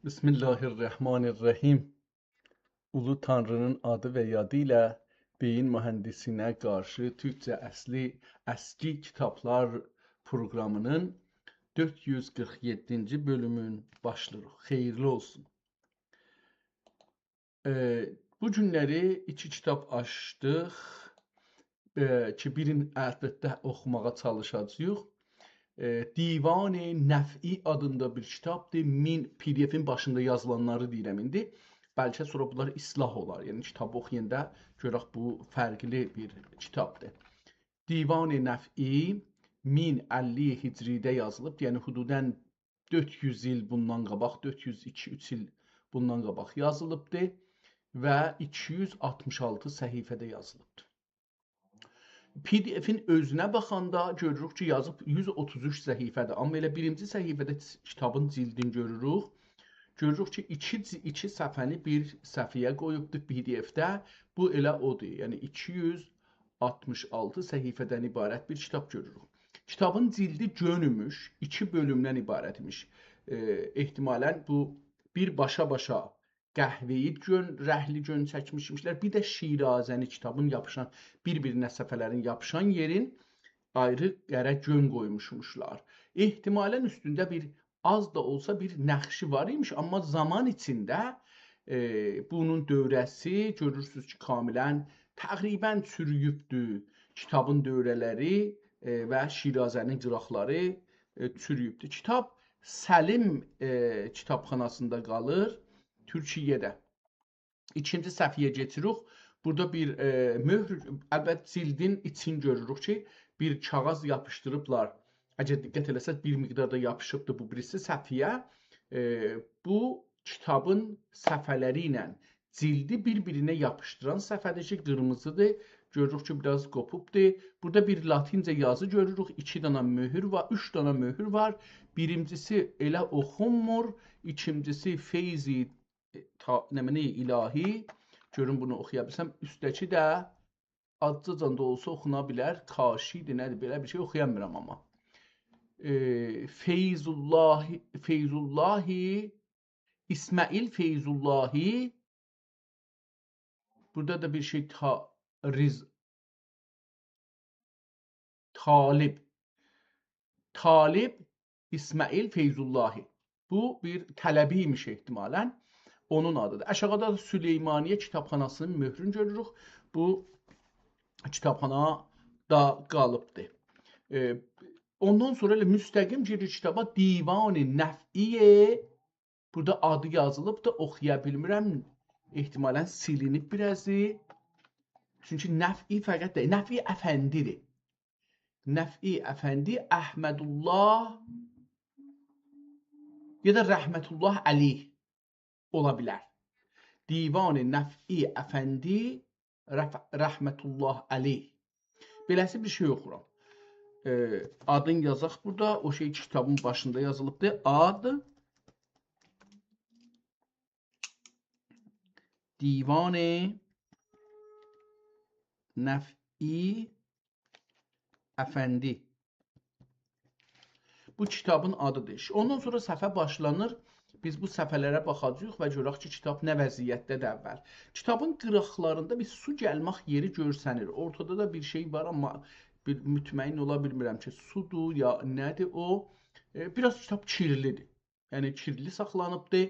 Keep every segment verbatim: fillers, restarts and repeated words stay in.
بسم الله الرحمن الرحیم. اولو تانری‌نین آدی و یادی ایله بئیین موهندیسینه قارشی تورکجه اصلی اسکی کیتابلار پروقرامی‌نین دؤرد یوز قیرخ یئددینجی بؤلومون باشلاییریق. خئییرلی اولسون. ائ، بو گونلری ایکی کیتاب آچدیق، ائ، کی، بیرین البته اوخوماغا چالیشاجاغیق. ائ، دیوان نفعی آدیندا بیر کیتابدیر. مین، پی دی افین باشیندا یازیلانلاری دئییرم ایندی. بلکه سونرا بونلار اصلاح اولار. یعنی کیتابی اوخویاندا گؤرک بو فرقلی بیر کیتابدیر. دیوان نفعی مین اللی هجری‌ده یازیلیب. یعنی حدوداً دؤرد یوز ایل بوندان قاباق، دؤرد یوز ایکی، اوچ ایل بوندان قاباق یازیلیبدی و ایکی یوز آلتمیش آلتی صفحه‌ده یازیلیبدی. پی دی افین اؤزونه باخاندا گؤروروک کی، یازیب یوز اوتوز اوچ صفحه‌دیر. آمما ائله بیرینجی صفحه‌ده کیتابین جیلدینی گؤروروک. گؤروروک کی، ایکی، ایکی صفحه‌نی بیر صفحه‌یه قویوبدور پی دی افده. بو ائله اودور. یعنی ایکی یوز آلتمیش آلتی صفحه‌دن عبارت بیر کیتاب گؤروروک. کیتابین جیلدی گؤن‌ایمیش، ایکی بؤلومدن عبارت ایمیش. ائ، احتمالاً بو بیر باشا-باشا قهوه‌ای گؤن، رنگلی گؤن چکمیش ایمیشلر. بیر ده شیرازه‌نی، کیتابین یاپیشان، بیر-بیرینه صفحه‌لرین یاپیشان یئرین آیری قره گؤن قویموشموشلار. احتمالاً اوستونده بیر، آز دا اولسا بیر نقشی وار ایمیش، آمما زامان ایچینده، ائ، بونون دؤوره‌سی، گؤرورسونوز کی، کاملاً تقریباً چورویوبدور کیتابین دؤوره‌لری، ائ، و شیرازه‌نین قیراقلاری، ائ، چورویوبدور. کیتاب سلیم، ائ، کیتابخاناسیندا قالیر، تورکیه‌ده. ایکینجی صفحه‌یه کئچیریک. بورادا بیر، ائ، مؤهر، البته جیلدین ایچین گؤروروک کی، بیر کاغیذ یاپیشدیریبلار. اگر دقت ائله‌سز، بیر مقدار دا یاپیشیبدی بو بیریسی صفحه‌یه. ائ، بو کیتابین صفحه‌لری ایله جیلدی بیر-بیرینه یاپیشدیران صفحه‌دیر کی، قیرمیزیدیر. گؤروروک کی، بیر آز قوپوبدور. بورادا بیر لاتینجه یازی گؤروروک. ایکی دانا مؤهور وار، اوچ دانا مؤهور وار. بیرینجیسی ائله اوخونمور. ایکینجیسی فیضی، ائ، تا-، نمنه الهی. گؤروم بونو اوخویا بیلسم. اوستده‌کی ده آزجاجان دا اولسا اوخونا بیلر. کاشی‌دیر، نه‌دیر؟ بئله بیر شئی اوخویامیرام آمما. ائ، فیض الله، فیض الله، اسماعیل فیض اللهی. بورادا دا بیر شئی تا-، رض-، طالب. طالب اسماعیل فیض اللهی. بو بیر طلبه ایمیش احتمالاً. اونون آدیدیر. آشاغیدا دا سلیمانیه کیتابخاناسینین مؤهرونو گؤروروک. بو کیتابخانادا قالیبدی. ائ، اوندان سونرا ائله مستقیم گیریر کیتابا، دیوان نفعی. بورادا آدی یازیلیبدی، اوخویا بیلمیرم. احتمالاً سیلینیب بیر آزی. چونکی نفعی فقط ده، نفعی افندی‌دیر. نفعی افندی، احمدالله یا دا رحمت‌الله علیه اولا بیلر. دیوان نفعی افندی رف-، رحمت‌الله علیه. بئله‌سی بیر شئی اوخورام. ائ، آدین یازاق بورادا. او شئی کیتابین باشیندا یازیلیبدی. آد دیوان نفعی افندی. بو کیتابین آدیدیر. اوندان سونرا صفحه باشلانیر. بیز بو صفحه‌لره باخاجاغیق و گؤرک کی، کیتاب نه وضعیتده‌دیر اول. کیتابین قیراقلاریندا بیر سو گلمک یئری گؤرسنیر. اورتادا دا بیر شئی وار، آمما بیر مطمئن اولا بیلمیرم کی، سودور یا نه‌دیر او. ائ، بیر آز کیتاب کیرلی‌دیر. یعنی کیرلی ساخلانیبدی.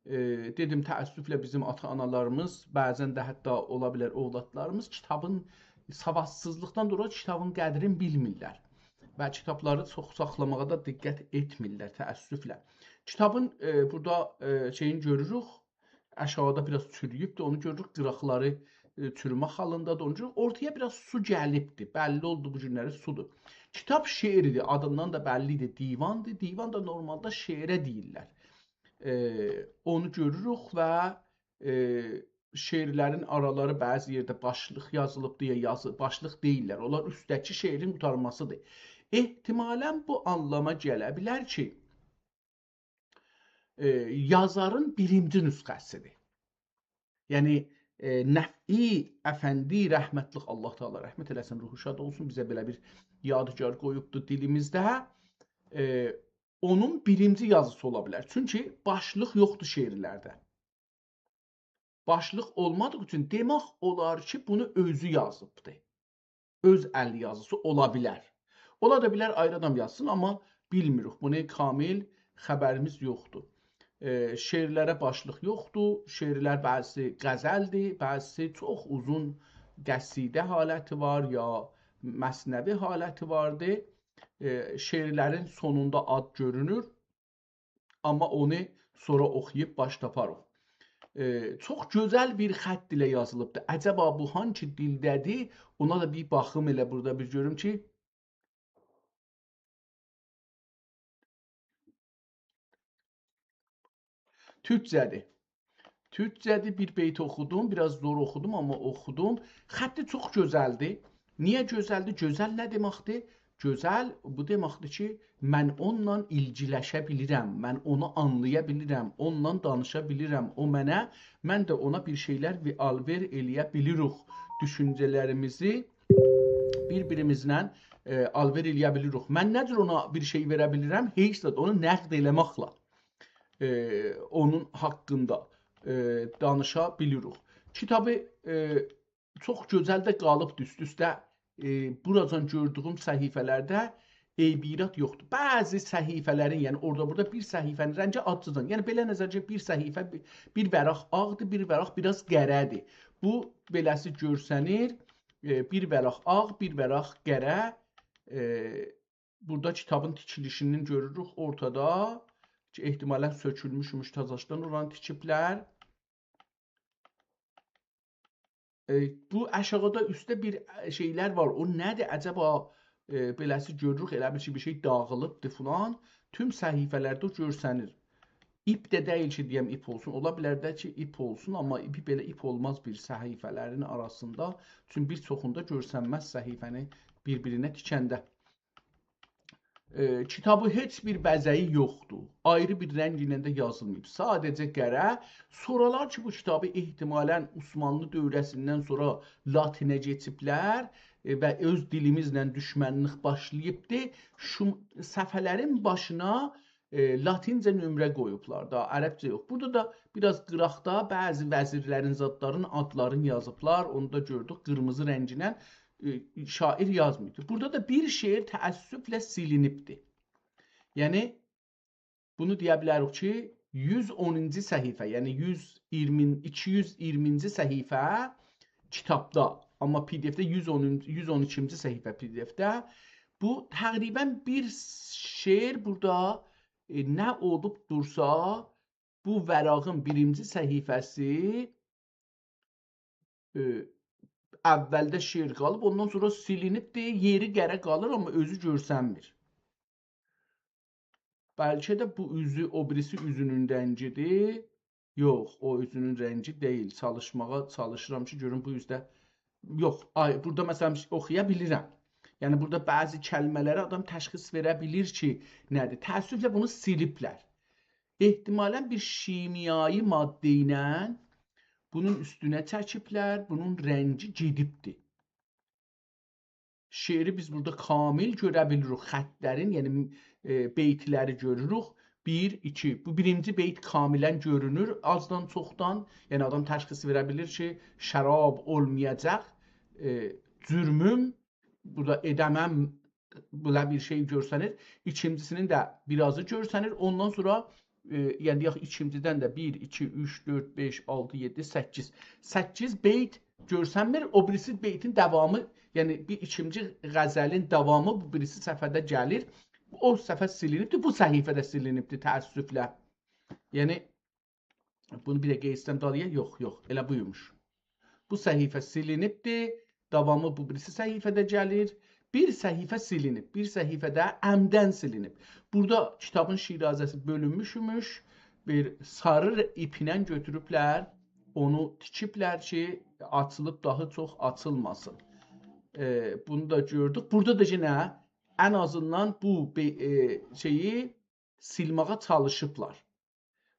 ائ، دئدیم، تأسفله بیزیم آتا-آنالاریمیز، بعضاً ده حتی اولا بیلر اولادلاریمیز کیتابین، سوادسیزلیقدان دولایی کیتابین قدرینی بیلمیرلر. و کیتابلاری چوخ ساخلاماغا دا دقت ائتمیرلر، تأسفله. کیتابین، ائ، بورادا، ائ، شئیینی گؤروروک، آشاغیدا بیر آز چورویوبدور، اونو گؤروروک، قیراقلاری ائ، چورومه حالیندادیر. اونون اوچون اورتایا بیر آز سو گلیبدیر. بللی اولدو بو گونلری سودور. کیتاب شعردیر، آدیندان دا بللی‌دیر، دیواندیر. دیوان دا نورمالدا شعره دئییرلر. ائ، اونو گؤروروک و، ائ، شعرلرین آرالاری بعضی یئرده باشلیق یازیلیب دئیه یازی-، باشلیق دئییللر. اونلار اوستده‌کی شعرین قوتارماسی‌دیر. احتمالاً بو آنلاما گله بیلر کی، ائ، یازارین بیرینجی نسخه‌سی‌دیر. یعنی، ائ، نفعی افندی رحمتلیک، الله تعالی رحمت ائله‌سین، روحو شاد اولسون، بیزه بئله بیر یادگار قویوبدو دیلیمیزده. ائ، اونون بیرینجی یازیسی اولا بیلر. چونکی باشلیق یوخدور شعرلرده. باشلیق اولمادیغی اوچون دئمک اولار کی، بونو اؤزو یازیبدی. اؤز ال یازیسی اولا بیلر. اولا دا بیلر، آیری آدام یازسین، آمما بیلمیریک. بونو کامل خبریمیز یوخدور. ائ، شعرلره باشلیق یوخدور. شعرلر بعضیسی غزلدیر، بعضیسی چوخ اوزون قصیده حالتی وار، یا مثنوی حالتی واردی. ائ، شعرلرین سونوندا آد گؤرونور. آمما اونو سونرا اوخویوب باش تاپاریق. ائ، چوخ گؤزل بیر خط ایله یازیلیبدیر. عجبا بو هانسی دیلده‌دیر؟ اونا دا بیر باخیم ائله بورادا بیر گؤروم کی، تورکجه‌دیر. تورکجه‌دیر، بیر بیت اوخودوم، بیر آز زور اوخودوم، آمما اوخودوم. خطی چوخ گؤزلدیر. نییه گؤزلدیر؟ گؤزل نه دئمکدیر؟ گؤزل بو دئمکدیر کی، من اونونلا ایلگیلشه بیلیرم، من اونو آنلایا بیلیرم، اونونلا دانیشا بیلیرم. او منه، من ده اونا بیر شئیلر وی-، آلوئر ائله‌یه بیلیریک. دوشونجه‌لریمیزی بیر-بیریمیزله، ائ، آلوئر ائله‌یه بیلیریک. من نه جور اونا بیر شئی وئره بیلیرم؟ هئچ زاد، اونو نقد ائله‌مکله، ائ، اونون حاقیندا، ائ، دانیشا بیلیریک. کیتابی، ائ، چوخ گؤزل ده قالیبدی اوست-اوسته. ائ، بوراجان گؤردویوم صفحه‌لرده عیب ایراد یوخدور. بعضی صفحه‌لرین، یعنی اورادا بورادا بیر صفحه‌نین رنگی آجیجان. یعنی بئله نظر کی، بیر صفحه، بی-، بیر ورق آغدیر، بیر ورق بیر آز قره‌دیر. بو بئله‌سی گؤرسنیر، ائ، بیر ورق آغ، بیر ورق قره. ائ، بورادا کیتابین تیکیلیشینی گؤروروک اورتادا کی، احتمالاً سؤکولموشموش تازاشدان اورانی تیکیبلر. ائ، بو آشاغیدا اوسته بیر، ائ، شئیلر وار. او نه‌دیر؟ عجبا، ائ، بئله‌سی گؤروروک، ائله بیل کی، بیر شئی داغیلیبدیر فلان. توم صفحه‌لرده او گؤرسنیر. ایپ ده دئییل کی، دئیم ایپ اولسون. اولا بیلر ده کی، ایپ اولسون، آمما ایپی بئله ایپ اولماز بیر صفحه‌لرین آراسیندا. چونکی بیر چوخوندا گؤرسنمز صفحه‌نی بیر-بیرینه تیکنده. ائ، کیتابی هئچ بیر بزه‌یی یوخدور. آیری بیر رنگ ایله ده یازیلماییب. ساده‌جه قره. سونرالار کی، بو کیتابی احتمالاً عثمانلی دوره‌سیندن سونرا لاتینه کئچیبلر، ائ، و اؤز دیلیمیزله دوشمنلیک باشلاییبدی. شوم-، صفحه‌لرین باشینا، ائ، لاتینجه نمره قویوبلار دا، عربجه یوخ. بورادا دا بیر آز قیراقدا بعضی وزیرلرین، زادلارین آدلارینی یازیبلار. اونو دا گؤردوک، قیرمیزی رنگینن، ائ، شاعر یازماییبدیر. بورادا دا بیر شعر تأسفله سیلینیبدیر. یعنی، بونو دئیه بیلریک کی، یوز اونونجو صفحه، یعنی یوز ایگیرمی، ایکی یوز ایگیرمینجی صفحه کیتابدا، آمما پی دی اف‌ده یوز اون، یوز اون ایکینجی صفحه پی دی اف‌ده. بو تقریباً بیر شعر بورادا، ائ، نه اولوبدورسا، بو ورقین بیرینجی صفحه‌سی، ائ، اولده شعر قالیب، اوندان سونرا سیلینیبدیر، یئری قره قالیر، آمما اؤزو گؤرسنمیر. بلکه ده بو اوزو، او بیریسی اوزونون رنگیدیر. یوخ، او اوزونون رنگی دئییل. چالیشماغا چالیشیرام کی، گؤروم بو اوزده. یوخ، آی، بورادا مثلاً اوخویا بیلیرم. یعنی بورادا بعضی کلمه‌لری آدام تشخیص وئره بیلیر کی، نه‌دیر. تأسفله بونو سیلیبلر. احتمالاً بیر شیمیایی ماده ایله بونون اوستونه چکیبلر، بونون رنگی گئدیبدیر. شعری بیز بورادا کامل گؤره بیلیریک، خطلرین، یعنی، ائ، بیتلری گؤروروک. بیر، ایکی. بو بیرینجی بیت کاملاً گؤرونور، آزدان چوخدان. یعنی آدام تشخیص وئره بیلیر کی، شراب اولمایاجاق، ائ، جرموم بورادا ائده‌مم، بئله بیر شئی گؤرسنیر. ایکینجیسینین ده بیر آزی گؤرسنیر. اوندان سونرا، ائ، یعنی، دئیک، ایکینجیدن ده بیر، ایکی، اوچ، دؤرد، بئش، آلتی، یئددی، سککیز. سککیز بیت گؤرسنمیر. او بیریسی بیتین داوامی، یعنی بیر ایکینجی غزلین داوامی بو بیریسی صفحه‌ده گلیر. او صفحه سیلینیبدیر، بو صفحه ده سیلینیبدیر تأسفله. یعنی، بونو بیر دقیقه ایسته‌ییرم دالییا. یوخ، یوخ، ائله بویموش. بو صفحه سیلینیبدیر. داوامی بو بیریسی صفحه‌ده گلیر. بیر صفحه سیلینیب، بیر صفحه ده عمداً سیلینیب. بورادا کیتابین شیرازه‌سی بؤلونموشموش. بیر ساری ایپینن گؤتوروبلر، اونو تیکیبلر کی، آچیلیب داها چوخ آچیلماسین. ائ، بونو دا گؤردوک. بورادا دا یئنه ان آزیندان بو بئ-، ائ، شئیی سیلماغا چالیشیبلار.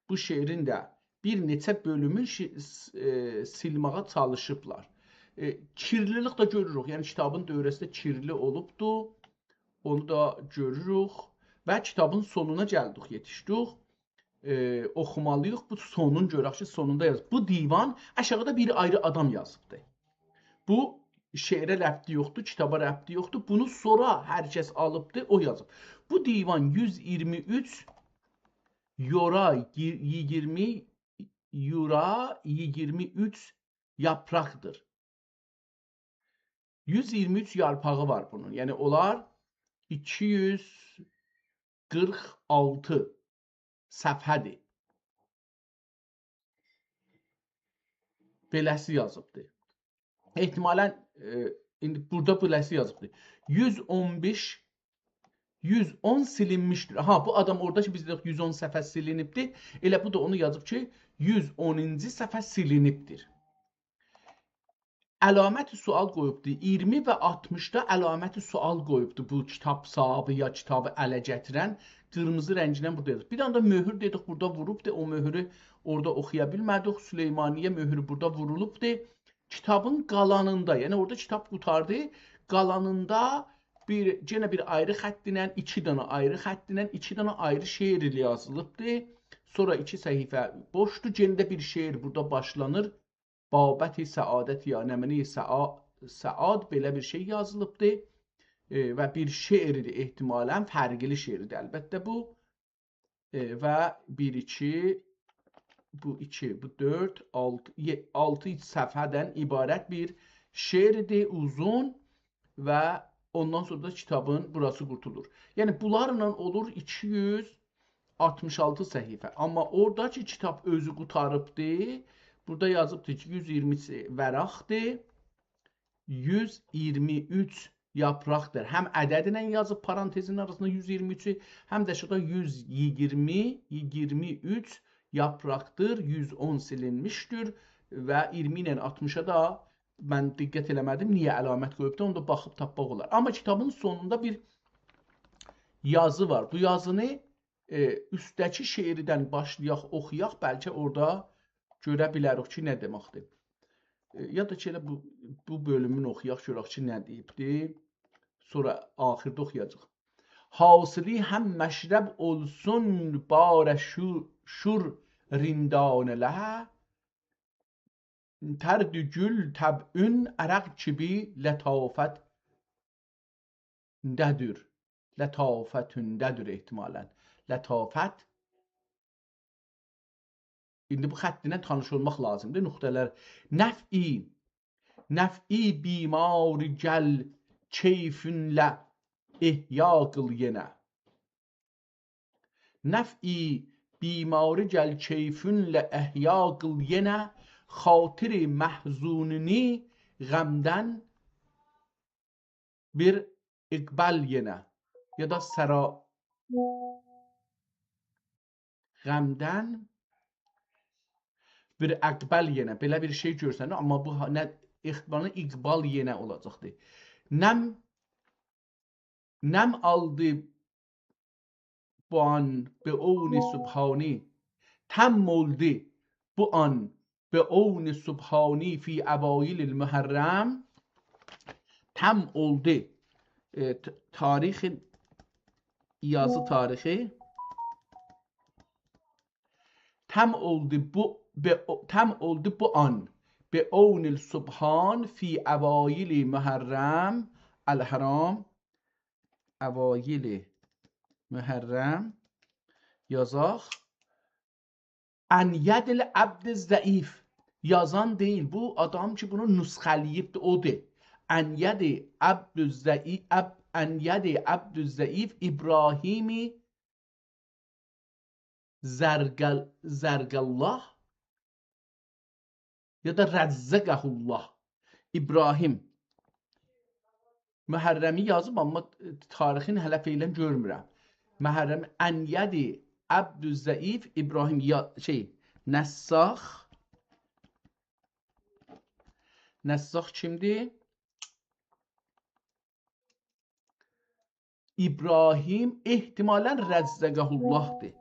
بو شعرین ده بیر نئچه بؤلومون شی-، س-، ائ، سیلماغا چالیشیبلار. ائ، کیرلیلیک ده گؤروروک. یعنی، کیتابین دؤوره‌سی ده کیرلی اولوبدو. اونو دا گؤروروک. و کیتابین سونونا گلدیک، یئتیشدیک. ائ، اوخومالی‌ییق بو سونون، گؤرک کی، سونوندا یازیب. بو دیوان، آشاغیدا بیر آیری آدام یازیبدی. بو شعره ربطی یوخدور، کیتابا ربطی یوخدور. بونو سونرا هر کس آلیبدی، او یازیب. بو دیوان یوز اییرمی اوچ یورا، یی-، ییگیرمی، یورا، ییگیرمی اوچ یاپراقدیر. یوز اییرمی اوچ یارپاغی وار بونون. یعنی اونلار ایکی یوز قیرخ آلتی صفحه‌دیر. بئله‌سی یازیبدی. احتمالاً، ائ، ایندی بورادا بئله‌سی یازیبدی. یوز اون بئش، یوز اون سیلینمیشدیر. ها، بو آدام اورادا کی، بیز دئدیک یوز اون صفحه سیلینیبدی. ائله بو دا اونو یازیب کی، یوز اونونجو صفحه سیلینیبدیر. علامت سؤال قویوبدو. اییرمی و آلتمیشدا علامت سؤال قویوبدو بو کیتاب صاحبی یا کیتابی اله گتیرن. قیرمیزی رنگینن بورادا یازیب. بیر دنه ده مؤهور دئدیک، بورادا ووروبدو. او مؤهورو اورادا اوخویا بیلمه‌دیک. سلیمانیه مؤهورو بورادا وورولوبدو. کیتابین قالانیندا، یعنی اورادا کیتاب قوتاردی. قالانیندا بیر، یئنه بیر آیری خط ایله، ایکی دنه آیری خط ایله، ایکی دنه آیری شعر ایله یازیلیبدی. سونرا ایکی صفحه بوشدور، یئنه ده بیر شعر بورادا باشلانیر. بابت سعادت یا نمنه‌ی سعا-، سعاد، بئله بیر شئی یازیلیبدی. ائ، و بیر شعردیر احتمالاً، فرقلی شعردیر البته بو. ائ، و بیر، ایکی، بو ایکی، بو دؤرد، آلتی، یئ-، آلتی صفحه‌دن عبارت بیر شعردیر، اوزون و اوندان سونرا دا کیتابین بوراسی قورتولور. یعنی بونلارلا اولور ایکی یوز آلتمیش آلتی صفحه. آمما اورادا کی کیتاب اؤزو قوتاریبدی، بورادا یازیبدی کی، یوز اییرمی اوچ ورقدیر، یوز اییرمی اوچ یاپراقدیر. هم عددله یازیب پارانتزین آراسیندا یوز اییرمی اوچو، هم ده شورادا یوز اییرمی، اییرمی اوچ یاپراقدیر، یوز اون سیلینمیشدیر و اییرمی ایله آلتمیشا دا من دقت ائله‌مه‌دیم، نییه علامت قویوبدو، اونو دا باخیب تاپماق اولار. آمما کیتابین سونوندا بیر یازی وار. بو یازینی، ائ، اوستده‌کی شعردن باشلایاق، اوخویاق، بلکه اورادا گؤره بیلریک کی، نه دئمکدیر. ائ، یا دا کی، ائله بو، بو بؤلومون اوخویاق، گؤرک کی، نه دئییبدی. سونرا آخیرده اوخویاجاق. «حاصلی هم مشرب اولسون بار شو-، شور رندانله، ترد گول طبعون عرق کیبی لطافتده‌دیر.» لطافتونده‌دیر احتمالاً. لطافت. ایندی بو خط ایله تانیش اولماق لازیمدیر. نقطه‌لر. «نفعی، نفعی بیماری گل کیفونله احیا قیل یئنه.» «نفعی بیماری گل کیفونله احیا قیل یئنه، خاطر محزونونو غمدن بیر اقبال یئنه.» یا دا سرا-، غمدن بیر اقبال یئنه. بئله بیر شئی گؤرسنیر، آمما بو ها-، نه، اقبالی اقبال یئنه اولاجاقدیر. «نم، نم آلدی بو آن به عون سبحانی، تم اولدو بو آن به عون سبحانی فی اوایل المحرم.» تم اولدو. ائ، ت-، تاریخ، یازی تاریخی. «تم اولدو بو، به، تم اولدو بو آن به عون السبحان فی اوایل محرم الحرام.» اوایل محرم یازاق. «عن ید العبد الضعیف.» یازان دئییل، بو آدام کی، بونو نسخه‌له‌ییبدی، اودور. «عن ید عبد الضعیف، عب-، عن ید عبد الضعیف ابراهیم زرقل-، زرقالله»، یا دا «رزقه الله». ابراهیم. محرمی یازیب، آمما تاریخین هله فعلاً گؤرمورم. محرمی، «عن ید عبد الضعیف ابراهیم»، یا، شئی، نساخ. نساخ کیمدیر؟ ابراهیم احتمالاً «رزقه الله‌دیر.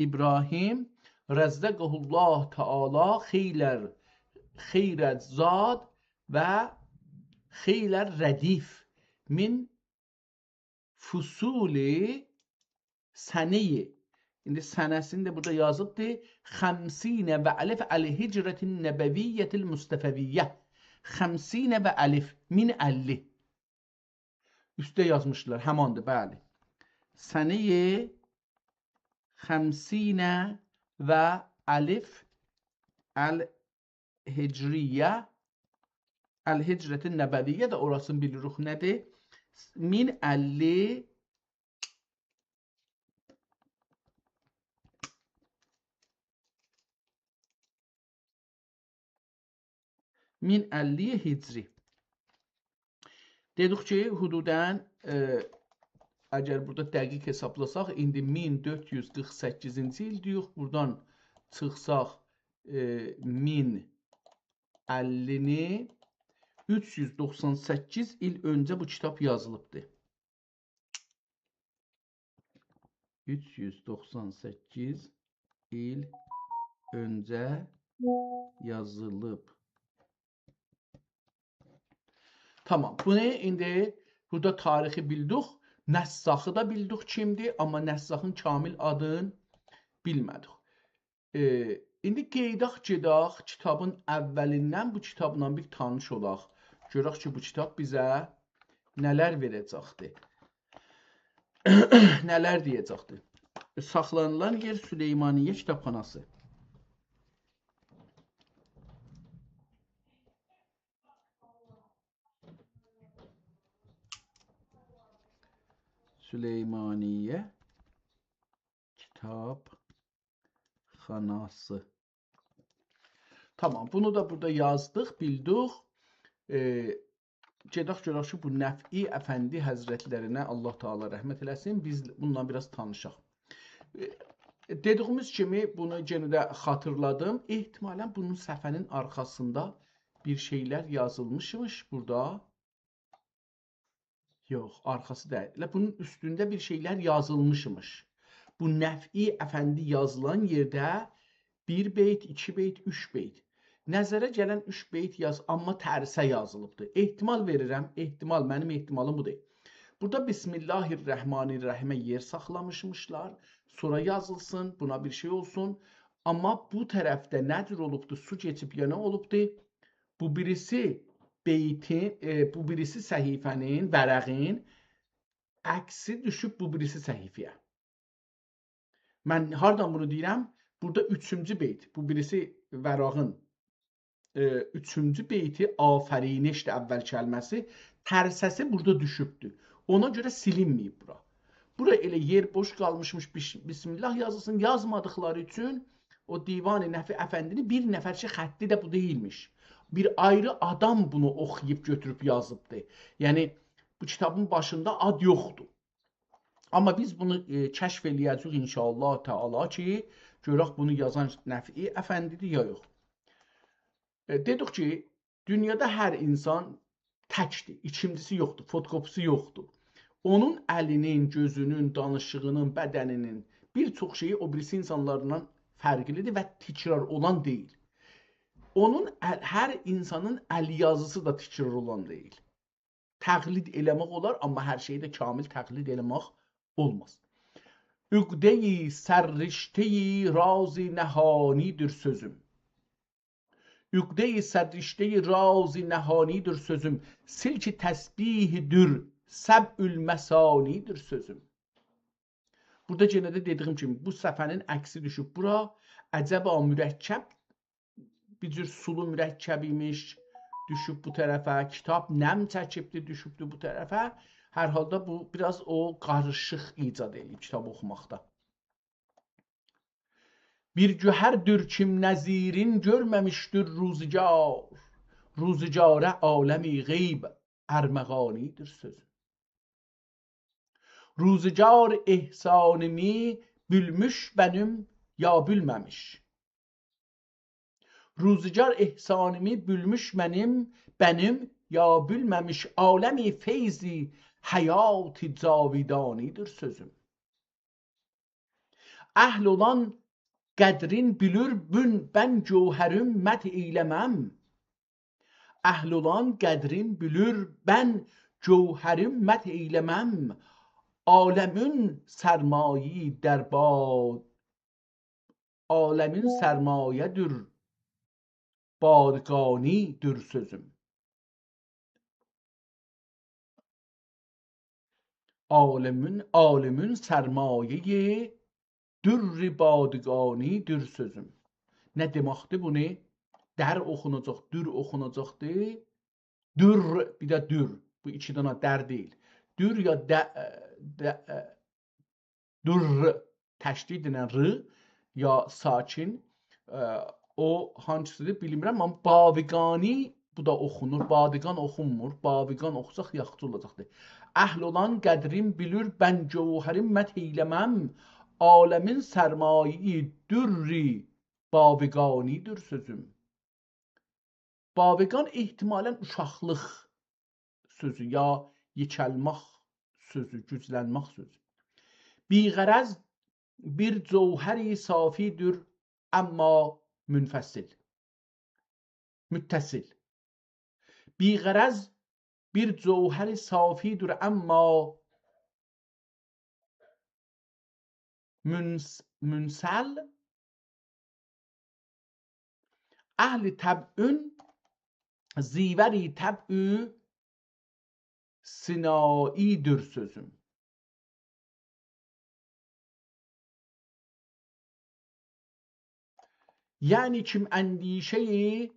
ابراهیم «رزقه الله تعالی خیر، خیر زاد و خیر ردیف». من فصول سنه. ایندی سنه‌سینی ده بورادا یازیبدی. خمسین و الف الهجرة النبویة المصطفویة. خمسین و الف، مین اللی. اوسته یازمیشلار، هماندیر، بلی. سنه خمسین و الف الهجریه، الهجرة النبویه ده اوراسینی بیلیریک نه‌دیر. مین اللی، مین اللی هجری. دئدیک کی، حدوداً، ائ، اگر بورادا دقیق حسابلاساق، ایندی مین دؤرد یوز قیرخ سککیزینجی ایلده‌ییک. بورادان چیخساق، ائ، مین اللینی، اوچ یوز دوخسان سککیز ایل اؤنجه بو کیتاب یازیلیبدی. اوچ یوز دوخسان سککیز ایل اؤنجه یازیلیب. تامام، بونو ایندی بورادا تاریخی بیلدیک، نساخی دا بیلدیک کیمدیر، آمما نساخین کامل آدین بیلمه‌دیک. ائ، ایندی قاییداق، گئدک کیتابین اوّلیندن، بو کیتابلا بیر تانیش اولاق. گؤرک کی، بو کیتاب بیزه نه‌لر وئره‌جکدیر. نه‌لر دئیه‌جکدیر. ساخلانیلان یئر: سلیمانیه کیتابخاناسی. سلیمانیه کیتابخاناسی. تامام، بونو دا بورادا یازدیق، بیلدیک. ائ، گئدک گؤرک کی، بو نفعی افندی حضرتلرینه الله تعالی رحمت ائله‌سین، بیز بونونلا بیر آز تانیشاق. ائ، دئدیگیمیز کیمی، بونو یئنه ده خاطیرلادیم. احتمالاً بونون صفحه‌نین آرخاسیندا بیر شئیلر یازیلمیشمیش بورادا. یوخ، آرخاسی دئییل. ائله بونون اوستونده بیر شئیلر یازیلمیشمیش. بو نفعی افندی یازیلان یئرده بیر بیت، ایکی بیت، اوچ بیت. نظره گلن اوچ بیت یاز، آمما ترسه یازیلیبدیر. احتمال وئریرم، احتمال، منیم احتمالیم بودور. بورادا بسم الله الرحمن الرحیمه یئر ساخلامیشمیشلار. سونرا یازیلسین، بونا بیر شئی اولسون. آمما بو طرفده نه جور اولوبدور، سو کئچیب یا نه اولوبدور؟ بو بیریسی بیتین، ائ، بو بیریسی صفحه‌نین، ورقین عکسی دوشوب بو بیریسی صفحه‌یه. من هاردان بونو دئییرم؟ بورادا اوچونجو بیت، بو بیریسی ورقین، ائ، اوچونجو بیتی، آفرینش‌دیر اول کلمه‌سی، ترسه‌سی بورادا دوشوبدور. اونا گؤره سیلینمه‌ییب بورا. بورا ائله یئر بوش قالمیشمیش، بش-، بسم الله یازیلسین، یازمادیقلاری اوچون او دیوان نفعی افندی‌نین بیر نفرچه خطی ده بو دئییلمیش. بیر آیری آدام بونو اوخویوب گؤتوروب یازیبدی. یعنی، بو کیتابین باشیندا آد یوخدور. آمما بیز بونو، ائ، کشف ائله‌یه‌جه‌ییک ان‌شاءالله تعالی کی، گؤرک بونو یازان نفعی افندی‌دیر یا یوخ. ائ، دئدیک کی، دونیادا هر اینسان تکدیر، ایکینجیسی یوخدور، فوتوکوپی‌سی یوخدور. اونون الینین، گؤزونون، دانیشیغینین، بدنینین بیر چوخ شئیی او بیریسی اینسانلاردان فرقلی‌دیر و تکرار اولان دئییل. اونون ال-، هر اینسانین ال یازیسی دا تکرار اولان دئییل. تقلید ائله‌مک اولار، آمما هر شئیی ده کامل تقلید ائله‌مک اولماز. عقده‌ی سررشته‌ی راز نهانی‌دیر سؤزوم. عقده‌ی سررشته‌ی راز نهانی‌دیر سؤزوم. سلک تسبیح‌دیر، سبع المثانی‌دیر سؤزوم. بورادا یئنه ده دئدیگیم کیمی، بو صفحه‌نین عکسی دوشوب بورا. عجبا مرکب، بیر جور سولو مرکب ایمیش، دوشوب بو طرفه. کیتاب نم چکیبدی، دوشوبدو بو طرفه. هر حالدا بو بیر آز او قاریشیق ایجاد ائله‌ییب کیتاب اوخوماقدا. بیر گوهردیر کیم نظیرین گؤرمه‌میشدیر روزگار، روزگاره عالمی غیب ارمغانی‌دیر سؤزوم. روزگار احسانیمی بیلمیش بنیم یا بیلمه‌میش. روزگار احسانیمی بیلمیش منیم، بنیم یا بیلمه‌میش، عالمی فیضی حیات جاویدانی‌دیر سؤزوم. اهل اولان قدرین بیلیر، بون بن گوهریم مدح ائیله‌مم. اهل اولان قدرین بیلیر، بن جوهریم مدح ائیله‌مم، عالمین سرمایه‌یی در با-، عالمین سرمایه‌دیر بادگانی‌دیر سؤزوم. عالمین، عالمین سرمایه‌یی در بادگانی‌دیر سؤزوم. نه دئمکدیر بونو؟ در اوخوناجاق، دور اوخوناجاقدیر. دور، بیر ده دور. بو ایکی دنه در دئییل. دور یا ده، ده، دور، تشدید ایله ر، یا ساکن، ائ، او هانسی‌دیر بیلمیرم، آمما باویگانی، بو دا اوخونور. بادیگان اوخونمور. باویگان اوخوساق یاخشی اولاجاقدیر. اهل اولان قدریم بیلیر، بن جوهریم مدح ائیله‌مم، عالمین سرمایه‌یی در باویگانی‌دیر سؤزوم. باویگان احتمالاً اوشاقلیق سؤزو، یا یئکلمک سؤزو، گوجلنمک سؤزو. بی‌غرض بیر جوهر صافی‌دیر، اما منفصل. متصل. بی‌غرض بیر جوهر صافی‌دیر، اما منس-، منسل. اهل طبعین زیور طبع سینایی‌دیر سؤزوم. یعنی کیم اندیشه‌ی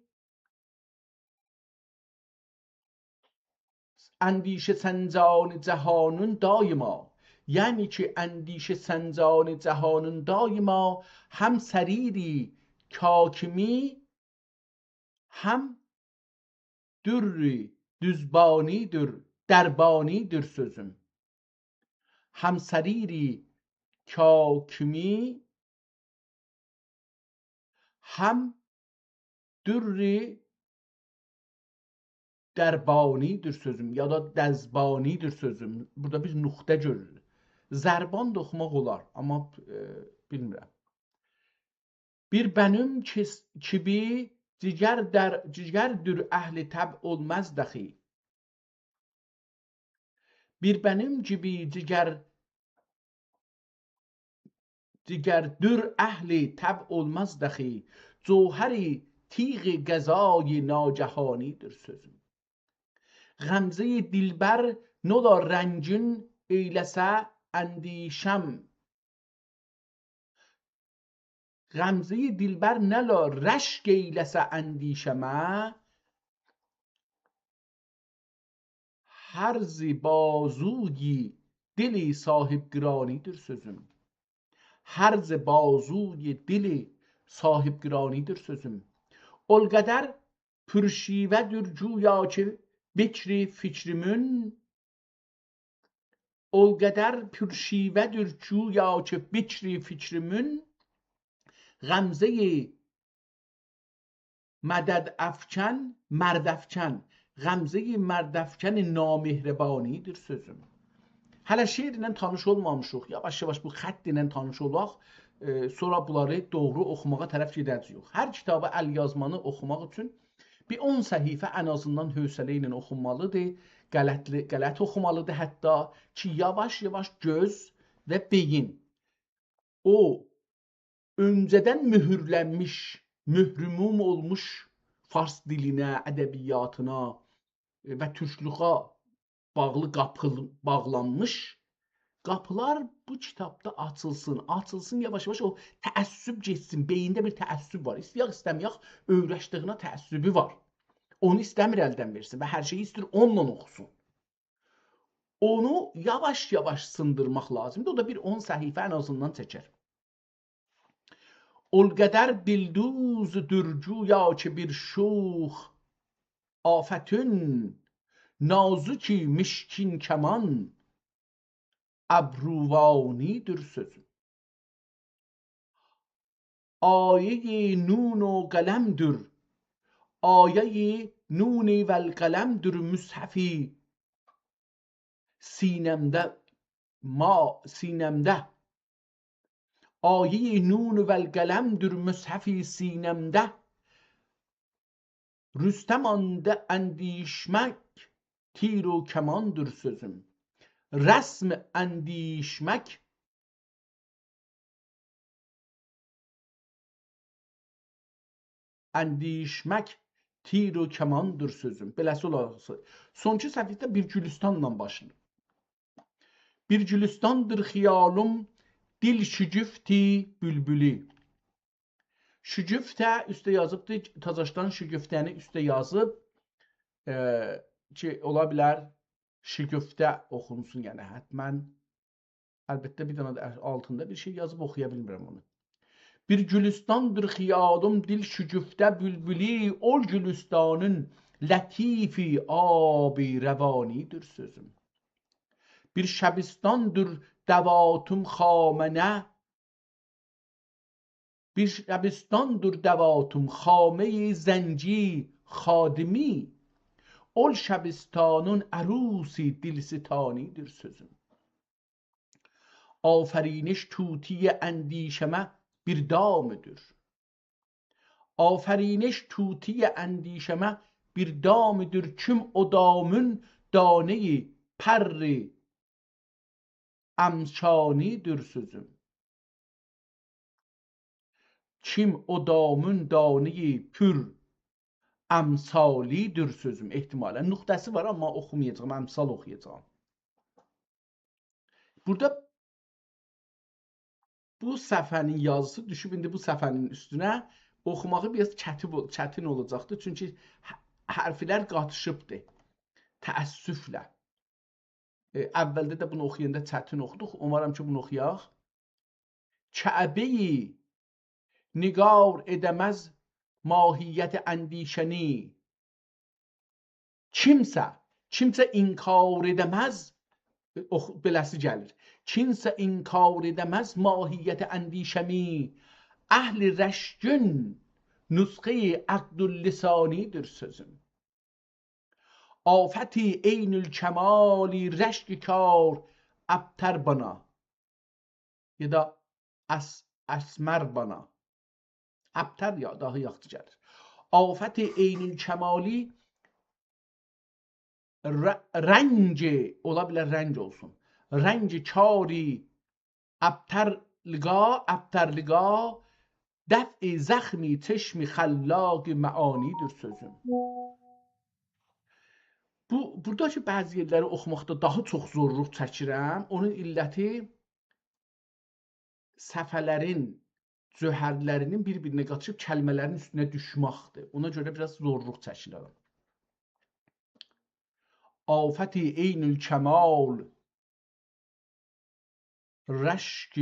اندیشه‌سنجان جهانین دایما، یعنی کی اندیشه‌سنجان جهانین دایما، هم سریر کاکمی، هم در دزبانی‌دیر، دربانی‌دیر سؤزوم. هم سریر کاکمی، هم در دربانی‌دیر سؤزوم، یا دا دزبانی‌دیر سؤزوم. بورادا بیر نقطه گؤرورسونوز. ضربان دا اوخوماق اولار، آمما، ائ، بیلمیرم. بیر بنیم کیس-، کیبی جیگر در، جیگردیر اهل طبع اولماز داخی. بیر بنیم کیبی جیگر، جیگردیر اهل طبع اولماز داخی، جوهر تیغ قضای ناگهانی‌دیر سؤزوم. غمزه‌ی دلبر نولا رنگین ائیله‌سه اندیشه‌م، غمزه‌ی دلبر نولا رشک ائیله‌سه اندیشه‌مه، هرز بازوی دل صاحب‌قرانی‌دیر سؤزوم. هرز بازوی دل صاحب‌قرانی‌دیر سؤزوم. اول قدر پورشیوه‌دیر گویا کی بکر فکریمین، اول قدر پورشیوه‌دیر گویا کی بکر فکریمین، غمزه‌ی مددافکن، مردافکن، غمزه‌ی مردافکن نامهربانی‌دیر سؤزوم. هله شعرله تانیش اولمامیشیق، یاواش-یاواش بو خط ایله تانیش اولاق، ائ، سونرا بونلاری دوغرو اوخوماغا طرف گئده‌جه‌ییک. هر کیتابی، الیازمانی اوخوماق اوچون بیر اون صفحه ان آزیندان حوصله ایله اوخونمالی‌دیر. غلطلی-، غلط اوخومالی‌دیر حتی کی، یاواش-یاواش گؤز و بئیین او اؤنجه‌دن مؤهورلنمیش، مهرموم اولموش فارس دیلینه، ادبیاتینا، ائ، و تورکلویه باغلی قاپی-، باغلانمیش قاپیلار بو کیتابدا آچیلسین، آچیلسین یاواش-یاواش، او تعصب گئتسین، بئیینده بیر تعصب وار. ایسته‌یک، ایسته‌مه‌یک، اؤیرشدیگینه تعصبو وار. اونو ایسته‌میر الدن وئرسین و هر شئیی ایسته‌ییر اونونلا اوخوسون. اونو یاواش-یاواش سیندیرماق لازیمدیر. او دا بیر اون صفحه ان آزیندان چکر. اول قدر دلدوزدور گویا کی بیر شوخ آفتون، نازکی مشکین کمان ابروانی‌دیر سؤزوم. آیه‌ی نون و قلمدیر، آیه‌ی نون و القلمدیر مصحفی سینه‌مده، ما سینه‌مده. آیه‌ی نون و القلمدیر مصحفی سینه‌مده. رستماندا اندیشمک، تیر و کماندیر سؤزوم. رسم اندیشمک، اندیشمک تیر و کماندیر سؤزوم. بئله‌سی اولاراق. سونکی صفحه‌ده بیر گولوستانلا باشلاییر. بیر گولوستاندیر خیالیم، دیل شگفتی بولبولو. شگفته اوسته یازیبدیر، تازاشدان شگفته‌نی اوسته یازیب. ائ، کی، اولا بیلر شگفته اوخونسون، یعنی حتماً. البته، بیر دنه ده آلتیندا بیر شئی یازیب، اوخویا بیلمیرم اونو. بیر گولوستاندیر خیالیم، دیل شگفته بولبولو، اول گولوستانین لطیفی آبی روانی‌دیر سؤزوم. بیر شبستاندیر دواتیم خامه‌نه، بیر شبستاندیر دواتیم خامه‌ی زنگی خادمی، اول شبستانین عروسی دلستانی‌دیر سؤزوم. آفرینش طوطی اندیشه‌مه بیر دامدیر. آفرینش طوطی اندیشه‌مه بیر دامدیر، کیم او دامین دانه‌ی پر امشانی‌دیر سؤزوم. کیم او دامین دانه‌ی پر امشانی‌دیر سؤزوم. احتمالاً نقطه‌سی وار، آمما اوخومایاجاغام، امثال اوخویاجاغام. بورادا بو صفحه‌نین یازیسی دوشوب ایندی بو صفحه‌نین اوستونه. اوخوماغی بیر آز چتی-، چتین اولاجاقدیر، چونکی ح-، حرفلر قاتیشیبدیر. تأسفله. ائ، اولده ده بونو اوخویاندا چتین اوخودوق. اومارام کی، بونو اوخویاق. کعبه‌یی نگار ائده‌مز ماهیت اندیشه‌نی. کیمسه، کیمسه انکار ائده‌مز، اوخ-، بئله‌سی گلیر. کیمسه انکار ائده‌مز ماهیت اندیشه‌می، اهل رشکین نسخه‌ی عقداللسانی‌دیر سؤزوم. آفتی عین‌الکمالی رشک کار ابتر بانا. یا دا اس-، اسمر بانا. ابتر یا، داها یاخشی گلیر. آفت عین‌الکمالی ر-، رنگ، اولا بیلر رنگ اولسون. رنگ کاری ابترلقا، ابترلقا، دفع زخم چشم خلاق معانی‌دیر سؤزوم. بو، بورادا کی، بعضی یئرلری اوخوماقدا داها چوخ زورلوق چکیرم. اونون علتی صفحه‌لرین جوهرلرینین بیر-بیرینه قاتیشیب کلمه‌لرین اوستونه دوشمکدیر. اونا گؤره بیر آز زورلوق چکیرم. آفت عین‌الکمال، رشک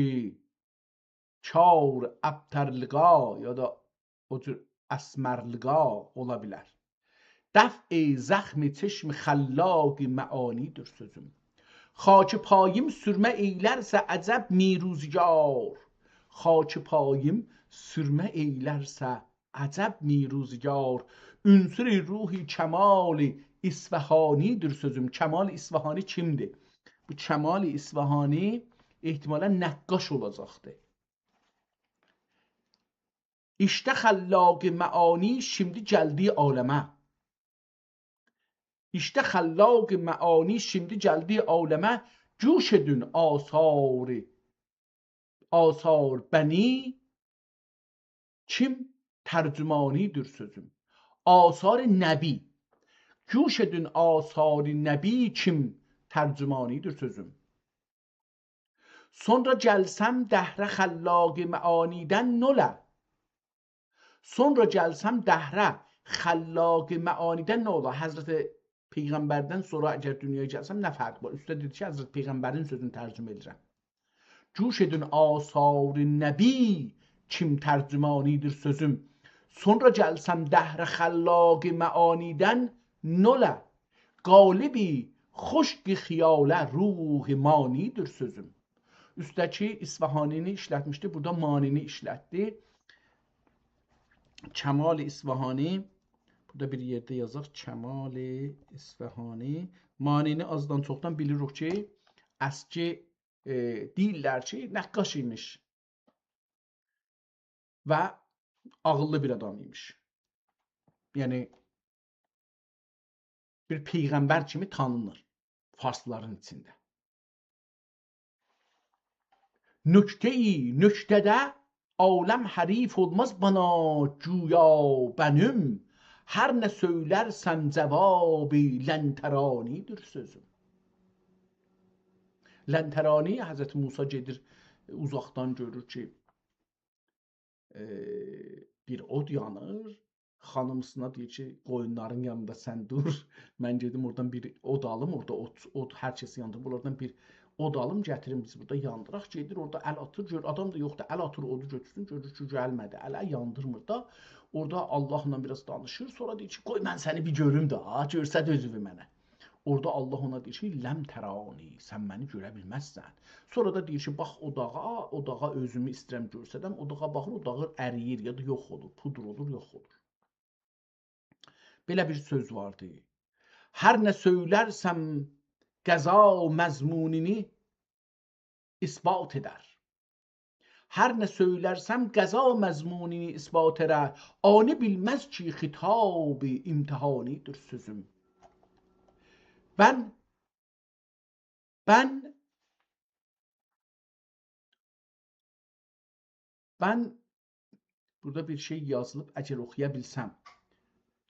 کار ابترلقا، یا دا او جور اسمرلقا اولا بیلر. دفع زخم چشم خلاق معانی‌دیر سؤزوم. خاک پاییم سرمه ائیلرسه عجب می روزگار، خاک پاییم سرمه ائیلرسه عجب می روزگار، عنصر روح کمال اصفهانی‌دیر سؤزوم. کمال اصفهانی کیمدیر؟ بو کمال اصفهانی احتمالاً نقاش اولاجاقدیر. ایشته خلاق معانی شیمدی گلدی عالمه. ایشته خلاق معانی شیمدی گلدی عالمه، گوش ائدین آثار، آثار بنی کیم ترجمانی‌دیر سؤزوم. آثار نبی. گوش ائدین آثار نبی کیم ترجمانی‌دیر سؤزوم. سونرا گلسم دهره خلاق معانی‌دن نولا. سونرا گلسم دهره خلاق معانی‌دن نولا؟ حضرت پیغمبردن سونرا اگر دونیایا گلسم، نه فرق وار؟ اوسته دئدی کی، حضرت پیغمبرین سؤزونو ترجمه ائدیرم. گوش ائدین آثار نبی کیم ترجمانی‌دیر سؤزوم. سونرا گلسم دهره خلاق معانی‌دن نولا؟ غالبی خشک خیاله روح مانی‌دیر سؤزوم. اوستده‌کی اصفهانی‌نی ایشلتمیشدی، بورادا مانی‌نی ایشلتدی. کمال اصفهانی، بورادا بیر یئرده یازاق، کمال اصفهانی. مانی‌نی آزدان چوخدان بیلیریک کی، اسکی، ائ، دئییرلر کی، نقاش ایمیش و عاغیللی بیر آدام ایمیش. یعنی، بیر پیغمبر کیمی تانینیر فارسلارین ایچینده. نکته‌ای نکته‌ده عالم حریف اولماز بنا، گویا بنیم هر نه سؤیلرسم جوابی لن ترانی‌دیر سؤزوم. لن ترانی، حضرت موسی گئدیر، اوزاقدان گؤرور کی، ائ، بیر اود یانیر. خانیمیسینا دئییر کی، «قویونلارین یانیندا سن دور، من گئدیم اورادان بیر اود آلیم، اورادا اود، اود هر کس یاندیریب، بونلاردان بیر اود آلیم، گتیریم، بیز بورادا یاندیراق.» گئدیر، اورادا ال آتیر، گؤرور آدام دا یوخدور، ال آتیر، اودو گؤتورسون، گؤرور کی، گلمه‌دی اله، یاندیرمیر دا. اورادا آللاهلا بیر آز دانیشیر، سونرا دئییر کی، «قوی من سنی بیر گؤروم ده، ها، گؤرست اؤزووو منه.» اورادا آللاه اونا دئییر کی، «لن ترانی، سن منی گؤره بیلمزسن.» سونرا دا دئییر کی، «باخ او داغا، او داغا اؤزومو ایسته‌ییرم گؤرسدم.» او داغا باخیر، او داغ اریییر، یا دا یوخ اولور، پودر اولور، یوخ اولور. بئله بیر سؤز واردی. «هر نه سؤیلرسم قضا مضمونینی اثبات ائدر.» هر نه سؤیلرسم قضا مضمونینی اثبات ائدر، آنی بیلمز کی، خطاب امتحانی‌دیر سؤزوم. بن، بن، بن، بورادا بیر شئی یازیلیب، اگر اوخویا بیلسم.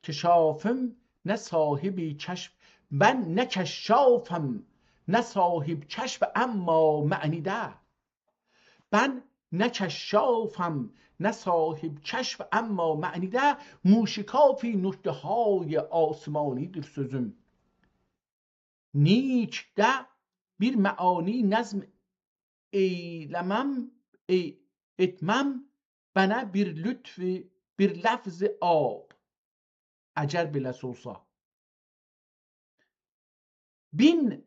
کشافم نه صاحب کشف، من نه کشافم، نه صاحب کشف، اما معنی‌ده. من نه کشافم، نه صاحب کشف، اما معنی‌ده موشکافی نکته‌های آسمانی‌دیر سؤزوم. نیکده بیر معانی نظم ائیله‌مم، ائ-، ائتمم، بنه بیر لطف، بیر لفظ آب. اگر بئله‌سی اولسا. بین،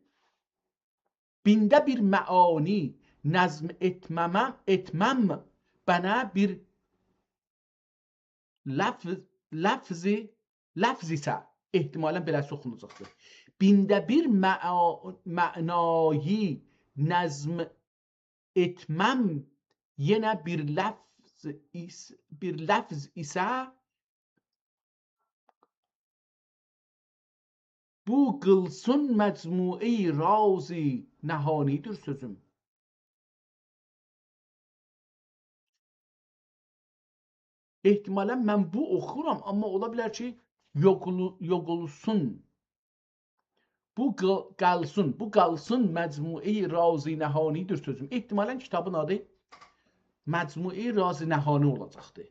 بینده بیر معانی نظم ائتمه‌مم، ائتمم، بنه بیر لفظ، لفظی، لفظ ایسه، احتمالاً بئله‌سی اوخوناجاقدیر. بینده بیر مع-، معنایی نظم ائتمم، یئنه بیر لفظ ایس-، بیر لفظ ایسه، بو قیلسین مجموعه‌ی راز نهانی‌دیر سؤزوم. احتمالاً من بو اوخورام، آمما اولا بیلر کی، یوغولو-، یوغولسون. بو قا-، قالسین، بو قالسین مجموعه‌ی راز نهانی‌دیر سؤزوم. احتمالاً کیتابین آدی مجموعه‌ی راز نهانی اولاجاقدی.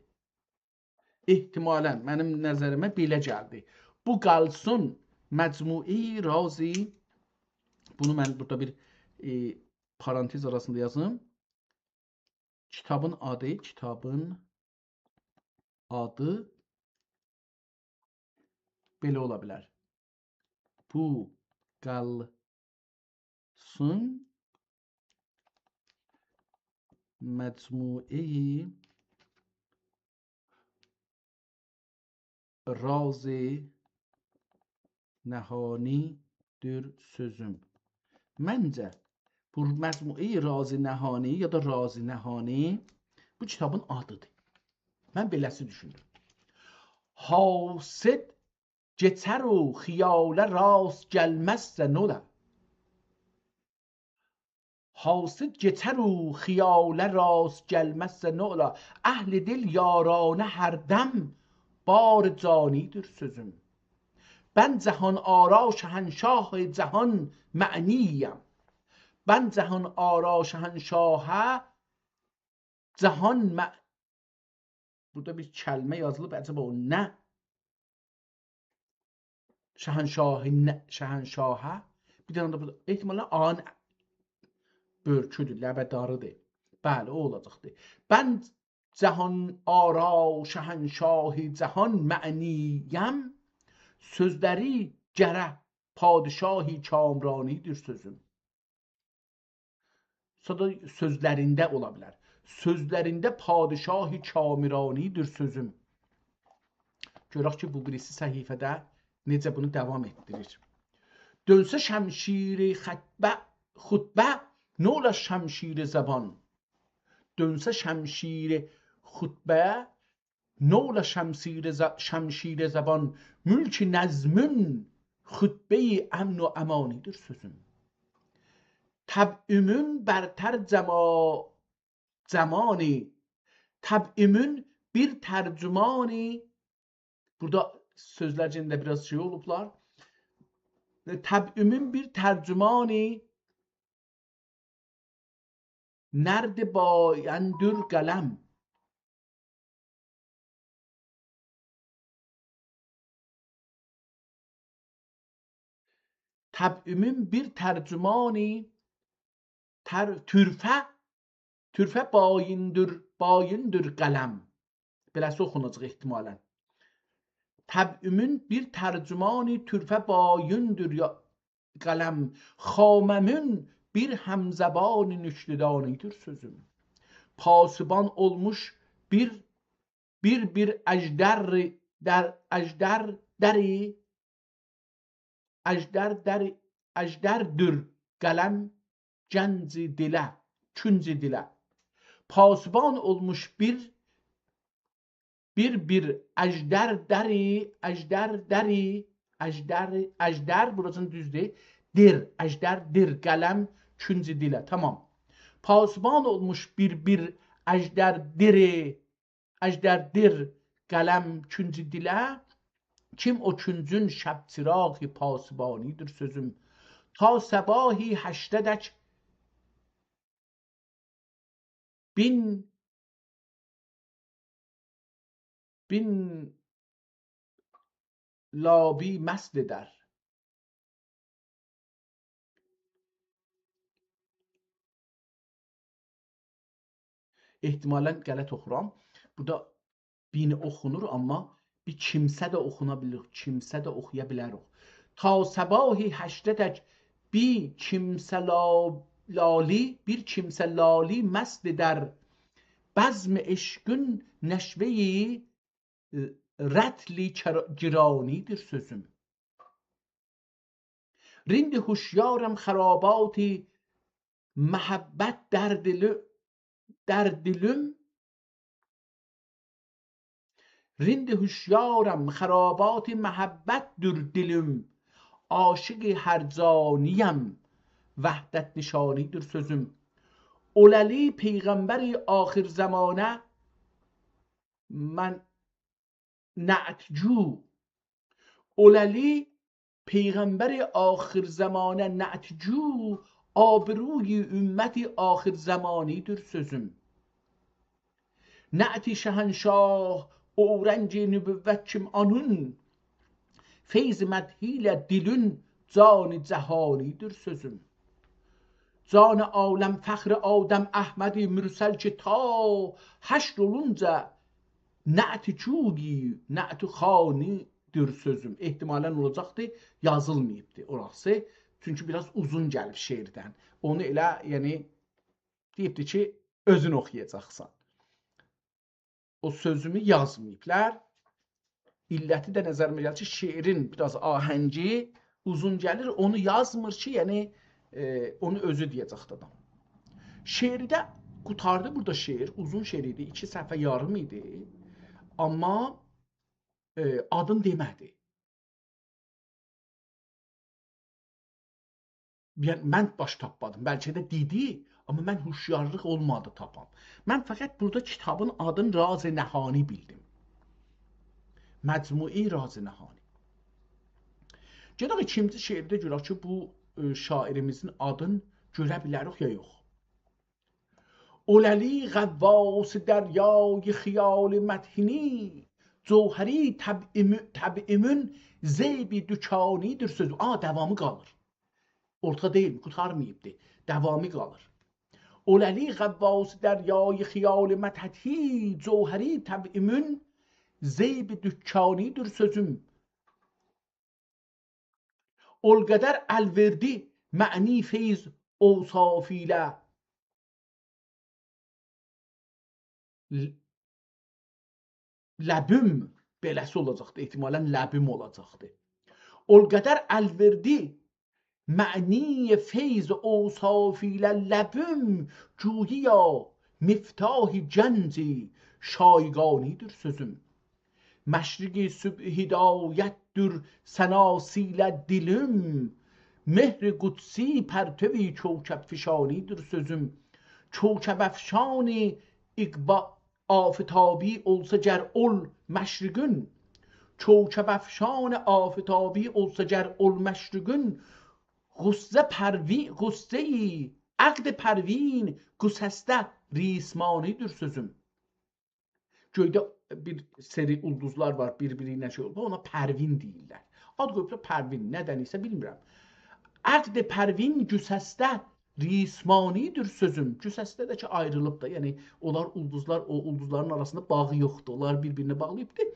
احتمالاً، منیم نظریمه بئله گلدی. بو قالسین مجموعه‌ی راز، بونو من بورادا بیر، ائ، پارانتز آراسیندا یازیم. کیتابین آدی، کیتابین آدی بئله اولا بیلر. بو قالسین مجموعه‌ی راز نهانی‌دیر سؤزوم. منجه، بو مجموعه‌ی راز نهانی یا دا راز نهانی بو کیتابین آدی‌دیر. من بئله‌سی دوشونورم. حاسد کئچر و خیاله راست گلمزسه نولا. حاسد کئچر و خیاله راست گلمزسه نولا. اهل دل یارانه هر دم بار جانی‌دیر سؤزوم. بن جهان‌آرا شهنشاه جهان معنی‌یم. بن جهان‌آرا شهنشاه جهان مع-، بورادا بیر کلمه یازیلیب، عجبا او نه؟ شهنشاهی نه؟ شهنشاهه؟ بیر دنه ده بورادا، احتمالاً آن بؤرکودور، لبه‌داری‌دیر. بلی، او اولاجاقدیر. بن جهان‌آرا شهنشاه جهان معنی‌یم، سؤزلری گره پادشاه کامرانی‌دیر سؤزوم. سونرا سؤزلرینده اولا بیلر. سؤزلرینده پادشاه کامرانی‌دیر سؤزوم. گؤرک کی، بو بیریسی صفحه‌ده نئجه بونو داوام ائتدیریر. دؤنسه شمشیر خطبه، خطبه، نولا شمشیر زبان. دؤنسه شمشیر خطبه، نولا شمشیر ز-، شمشیر زبان، ملک نظمین خطبه‌ی امن و امانی‌دیر سؤزوم. طبعیمین برتر زما-، زمانی، طبعیمین بیر ترجمانی، بورادا سؤزلر یئنه ده بیر آز شئی اولوبلار. طبعیمین بیر ترجمانی، نرد بایندور قلم. طبعیمین بیر ترجمانی تر-، طرفه، طرفه بایندور، بایندور قلم. بئله‌سی اوخوناجاق احتمالاً. طبعیمین بیر ترجمانی طرفه بایندور یا-، قلم، خامه‌مین بیر همزبان نکته‌دانی‌دیر سؤزوم. پاسبان اولموش بیر، بیر، بیر اژدر، در، اژدر دری، اژدر دری، اژدردور قلم، گنج دله، کنج دله. پاسبان اولموش بیر، بیر، بیر اژدر دری، اژدر دری، اژدر، اژدر، بوراجان دوزدور. دیر، اژدردیر قلم، کنج دله. تمام. پاسبان اولموش بیر، بیر اژدردیر، اژدردیر قلم، کنج دله. کیم او کنجون شب چراغ پاسبانی‌دیر سؤزوم. تا صباحی هشته‌دک بین، بین لابی مست ائدر. احتمالاً غلط اوخورام. بورادا بین اوخونور، آمما بیر کیمسه ده اوخونا بیلیر، کیمسه ده اوخویا بیلر او. تا صباحی هشته‌دک بیر کیمسه لا-، لالی، بیر کیمسه لالی مست ائدر. بزم عشقین نشوه‌ی رطلی کرا-، گرانی‌دیر سؤزوم. رند هوشیارم خرابات محبت در دل-، در دلیم. رند هوشیارم خرابات محبت‌دور دلیم. عاشق هر جانی‌یم، وحدت‌نشانی‌دیر سؤزوم. اوله‌لی پیغمبر آخرزمانه من نعت‌جو. اوله‌لی پیغمبر آخرزمانه نعت‌جو، آبروی امت آخرزمانی‌دیر سؤزوم. نعت شهنشاه اورنگ نبوت کیم آنین، فیض مدحی ایله دیلین جان جهانی‌دیر سؤزوم. جان عالم فخر آدم احمد مرسل کی تا حشر اولونجا نعت کویی، نعت خوانی‌دیر سؤزوم. احتمالاً اولاجاقدی، یازیلماییبدی اوراسی. چونکی بیر آز اوزون گلیب شعردن. اونو ائله، یعنی، دئییبدی کی، اؤزون اوخویاجاقسان. او سؤزومو یازماییبلار. علتی ده نظریمه گلیر کی، شعرین بیر آز آهنگی اوزون گلیر، اونو یازمیر کی، یعنی، ائ، اونو اؤزو دئیه‌جکدی آدام. شعری ده قوتاردی بورادا شعر، اوزون شعر ایدی، ایکی صفحه یاریم ایدی. آمما، ائ، آدین دئمه‌دی. یعنی، من باش تاپمادیم. بلکه ده دئدی، آمما من هوشیارلیق اولمادی تاپام. من فقط بورادا کیتابین آدین راز نهانی بیلدیم. مجموعه‌ی راز نهانی. گئدک ایکینجی شعرده گؤرک کی، بو، ائ، شاعریمیزین آدین گؤره بیلریک یا یوخ. اوله‌لی غواص دریای خیال مدحینی، جوهری طبعیمی-، طبعیمین زیب دکانی‌دیر سؤزوم. آ، داوامی قالیر. اورتا دئییل، قوتارماییبدی. داوامی قالیر. اوله‌لی غواص دریای خیال مدحتی، جوهری طبعیمین زیب دکانی‌دیر سؤزوم. اول قدر ال وئردی معنی فیض اوصاف ایله، ل-، لبیم، بئله‌سی اولاجاقدی، احتمالاً لبیم اولاجاقدی. اول قدر ال وئردی معنی فیض اوصاف ایله لبیم، گویا مفتاح گنج شایگانی‌دیر سؤزوم. مشرق صبح هدایتدیر ثناسیله دیلیم، مهر قدسی پرتو کوکب‌فشانی‌دیر سؤزوم. کوکب‌افشان اقبا-، آفتابی اولسا گر اول مشرقین، کوکب‌افشان آفتابی اولسا گر اول مشرقین، غصه پروی-، غصه‌ی عقد پروین گسسته ریسمانی‌دیر سؤزوم. گؤیده بیر سری اولدوزلار وار، بیر-بیری ایله شئی اولوب، اونا پروین دئییرلر. آد قویوبلار پروین، ندن ایسه بیلمیرم. عقد پروین گسسته ریسمانی‌دیر سؤزوم. گسسته ده کی، آیریلیب دا، یعنی اونلار اولدوزلار، او اولدوزلارین آراسیندا باغی یوخدور. اونلار بیر-بیرینه باغلاییبدیر.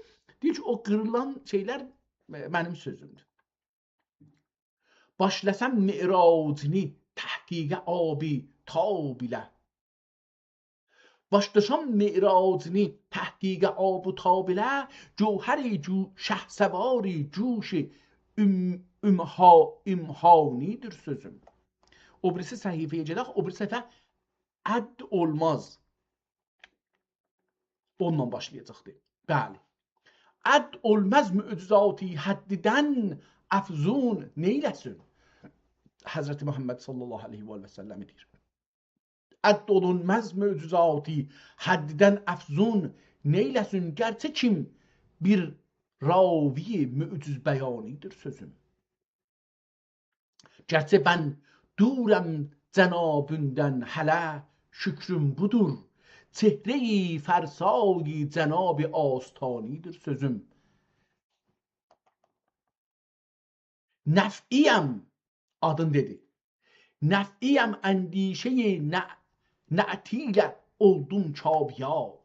دئییر کی، او قیریلان شئیلر، ائ، منیم سؤزومدور. باشلاسام معراجینی تحقیق آب و تاب ایله. باشلاسام معراجینی تحقیق آب و تاب ایله، گوهر جو-، شهسوار جوش ام-، امها-، امهانی‌دیر سؤزوم. او بیریسی صفحه‌یه گئدک، او بیریسی صفحه عد اولماز. اوننان باشلایاجاقدی. بلی. عد اولماز معجزاتی حددن افزون نئیله‌سین؟ حضرت محمد صلی الله علیه و آله و سلم دئییر. عد اولونماز معجزاتی حددن افزون نئیله‌سین؟ گرچه کیم بیر راوی معجز بیانی‌دیر سؤزوم. گرچه من دورم جنابیندن هله، شکروم بودور، چهره‌ی فرسای جناب آستانی‌دیر سؤزوم. نفعی‌یم، آدین دئدی. نفعی‌یم اندیشه‌ی نع-، نعت ایله اولدوم کامیاب.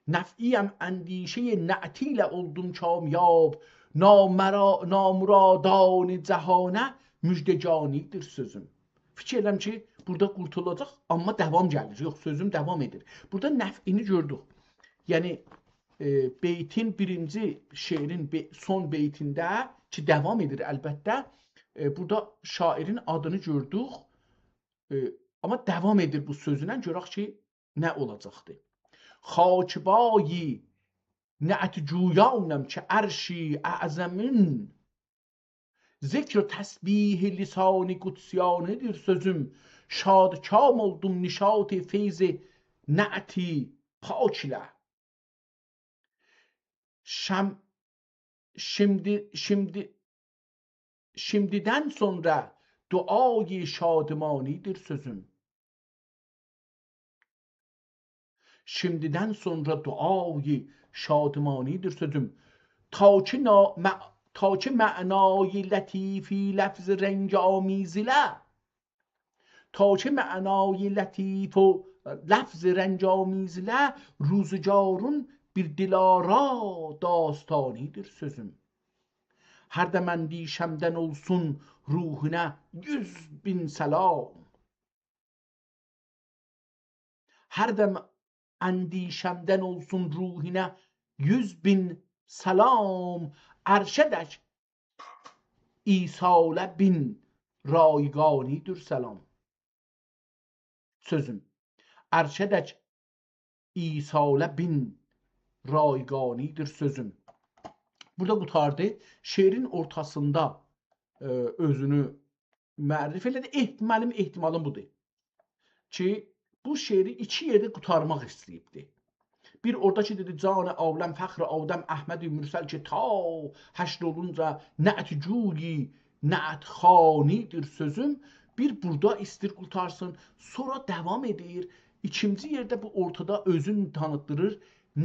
نفعی‌یم اندیشه‌ی نعت ایله اولدوم کامیاب، نامرا-، نامرادان جهانه مژدگانی‌دیر سؤزوم. فیکیر ائدیرم کی، بورادا قورتولاجاق، آمما داوام گلیر. یوخ، سؤزوم داوام ائدیر. بورادا نفعینی گؤردوک. یعنی، ائ، بیتین بیرینجی شعرین بئ-، سون بیتینده کی، داوام ائدیر البته، ائ، بورادا شاعرین آدینی گؤردوک، ائ، آمما داوام ائدیر بو سؤزونه، گؤرک کی، نه اولاجاقدی؟ خاک‌پای نعت‌جویانم که عرش اعظمین، ذکر و تسبیح لسان قدسیانی‌دیر سؤزوم. شادکام اولدوم نشاط فیض نعت پاک ایله. شم-، شیمدی، شیمدی، شیمدیدن سونرا دعای شادمانی‌دیر سؤزوم. شیمدیدن سونرا دعای شادمانی‌دیر سؤزوم. تا کی نا-، مع-، تا کی معنای لطیفی لفظ رنگ‌آمیز ایله، تا کی معنای لطیف و لفظ رنگ‌آمیز ایله روزگارین بیر دل‌آرا داستانی‌دیر سؤزوم. هر دم اندیشه‌مدن اولسون روحونه یوز بین سلام. هر دم اندیشه‌مدن اولسون روحونه یوز بین سلام، عرشه‌دک ایصاله بین رایگانی‌دیر سؤزوم. سؤزوم. عرشه‌دک ایصاله بین رایگانی‌دیر سؤزوم. بورادا قوتاردی. شعرین اورتاسیندا، ائ، اؤزونو معرفی ائله‌دی. احت-، منیم احتمالیم بودور کی، بو شعری ایکی یئرده قوتارماق ایسته‌ییبدی. بیر اورادا کی، دئدی: «جان عالم، فخر آدم، احمد مرسل که تا حشر اولونجا نعت‌جوی نعت‌خوانی‌دیر سؤزوم.» بیر بورادا ایستیر قوتارسین، سونرا داوام ائدیر. ایکینجی یئرده بو اورتادا اؤزون تانیتدیریر.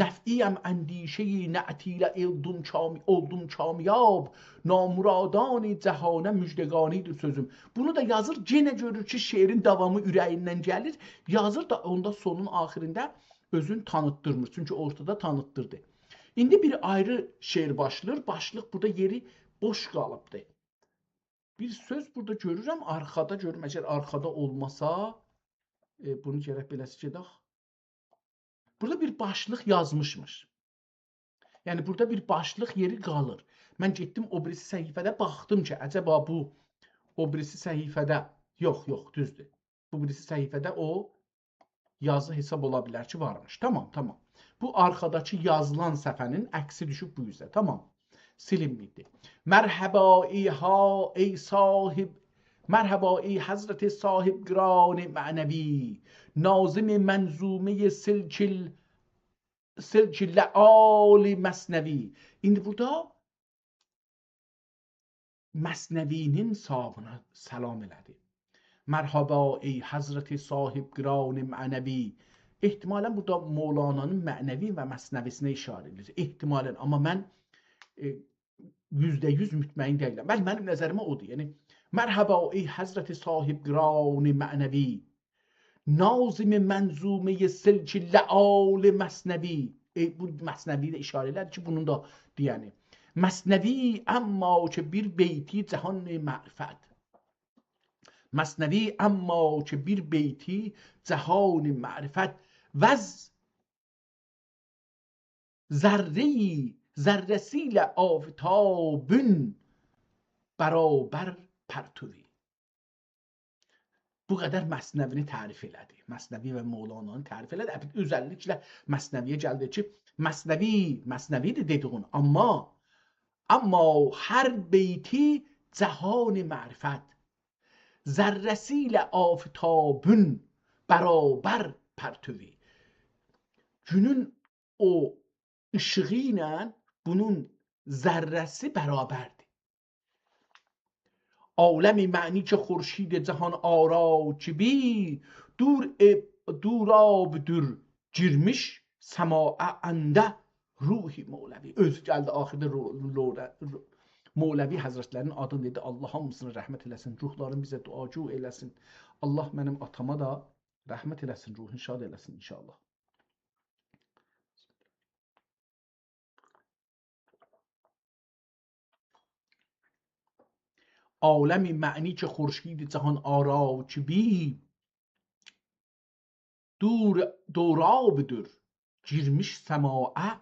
«نفعی‌ام اندیشه‌ی نعت ایله اولدوم کامی-، اولدوم کامیاب، نامرادان جهانه مژدگانی‌دیر سؤزوم.» بونو دا یازیر، یئنه گؤرور کی، شعرین داوامی اوره‌ییندن گلیر. یازیر دا اوندا سونون آخیرینده اؤزون تانیتدیرمیر. چونکی اورتادا تانیتدیردی. ایندی بیر آیری شعر باشلاییر. باشلیق بورادا یئری بوش قالیبدی. بیر سؤز بورادا گؤرورم، آرخادا گؤروم. اگر آرخادا اولماسا، ائ، بونو گرک بئله‌سی گئدک. بورادا بیر باشلیق یازمیشمیش. یعنی، بورادا بیر باشلیق یئری قالیر. من گئتدیم او بیریسی صفحه‌ده باخدیم کی، عجبا بو او بیریسی صفحه‌ده، یوخ، یوخ، دوزدور. بو بیریسی صفحه‌ده او یازی حساب اولا بیلر کی، وارمیش. تامام، تامام. بو آرخاداکی یازیلان صفحه‌نین عکسی دوشوب بو اوزه. تامام. سیلینمه‌ییبدیر. مرحبا ای ها، ای صاحب، مرحبا ای حضرت صاحب گران معنوی، ناظم منظومهٔ سلک ال-، سلک لآل مثنوی. ایندی بورادا مثنوی‌نین صاحبینه سلام ائله‌دی. مرحبا ای حضرت صاحب گران معنوی. احتمالاً بورادا مولانانین معنوی و مثنوی‌سینه اشاره ائدیر. احتمالاً، آمما من، ائ، یوزده یوز مطمئن دئییلم. ولی منیم نظریمه اودور. یعنی، مرحبا ای حضرت صاحب گران معنوی، ناظم منظومهٔ سلک لآل مثنوی. ائ، بو مثنوی‌یه ده اشاره ائله‌دی کی، بونون دا دئینی. مثنوی اما که بیر بیتی جهان معرفت. مثنوی اما که بیر بیتی جهان معرفت. وز ذره‌ای، ذره‌سی ایله آفتابین برابر پرتوی. بو قدر مثنوی‌نی تعریف ائله‌دی. مثنوی و مولانانی تعریف ائله‌دی. اؤزللیکله مثنوی‌یه گلدی کی، مثنوی، مثنوی‌دیر دئدیگین، آمما، آمما هر بیتی جهان معرفت، ذره‌سی ایله آفتابین برابر پرتوی. گونون او ایشیغی ایله بونون ذره‌سی برابردیر. عالم معنی که خورشید جهان آراکبی، دور اب-، دورابدور گیرمیش سماعه انده روح مولوی. اؤزو گلدی آخیردا رو-، رو-، رو-، مولوی حضرتلری‌نین آدینی دئدی. الله هامیسینا رحمت ائله‌سین، روحلارین بیزه دعاگو ائله‌سین. الله منیم آتاما دا رحمت ائله‌سین، روحون شاد ائله‌سین انشاءالله. عالم معنی که خورشید جهان آراکبی، دور، دورابدور گیرمیش سماعه،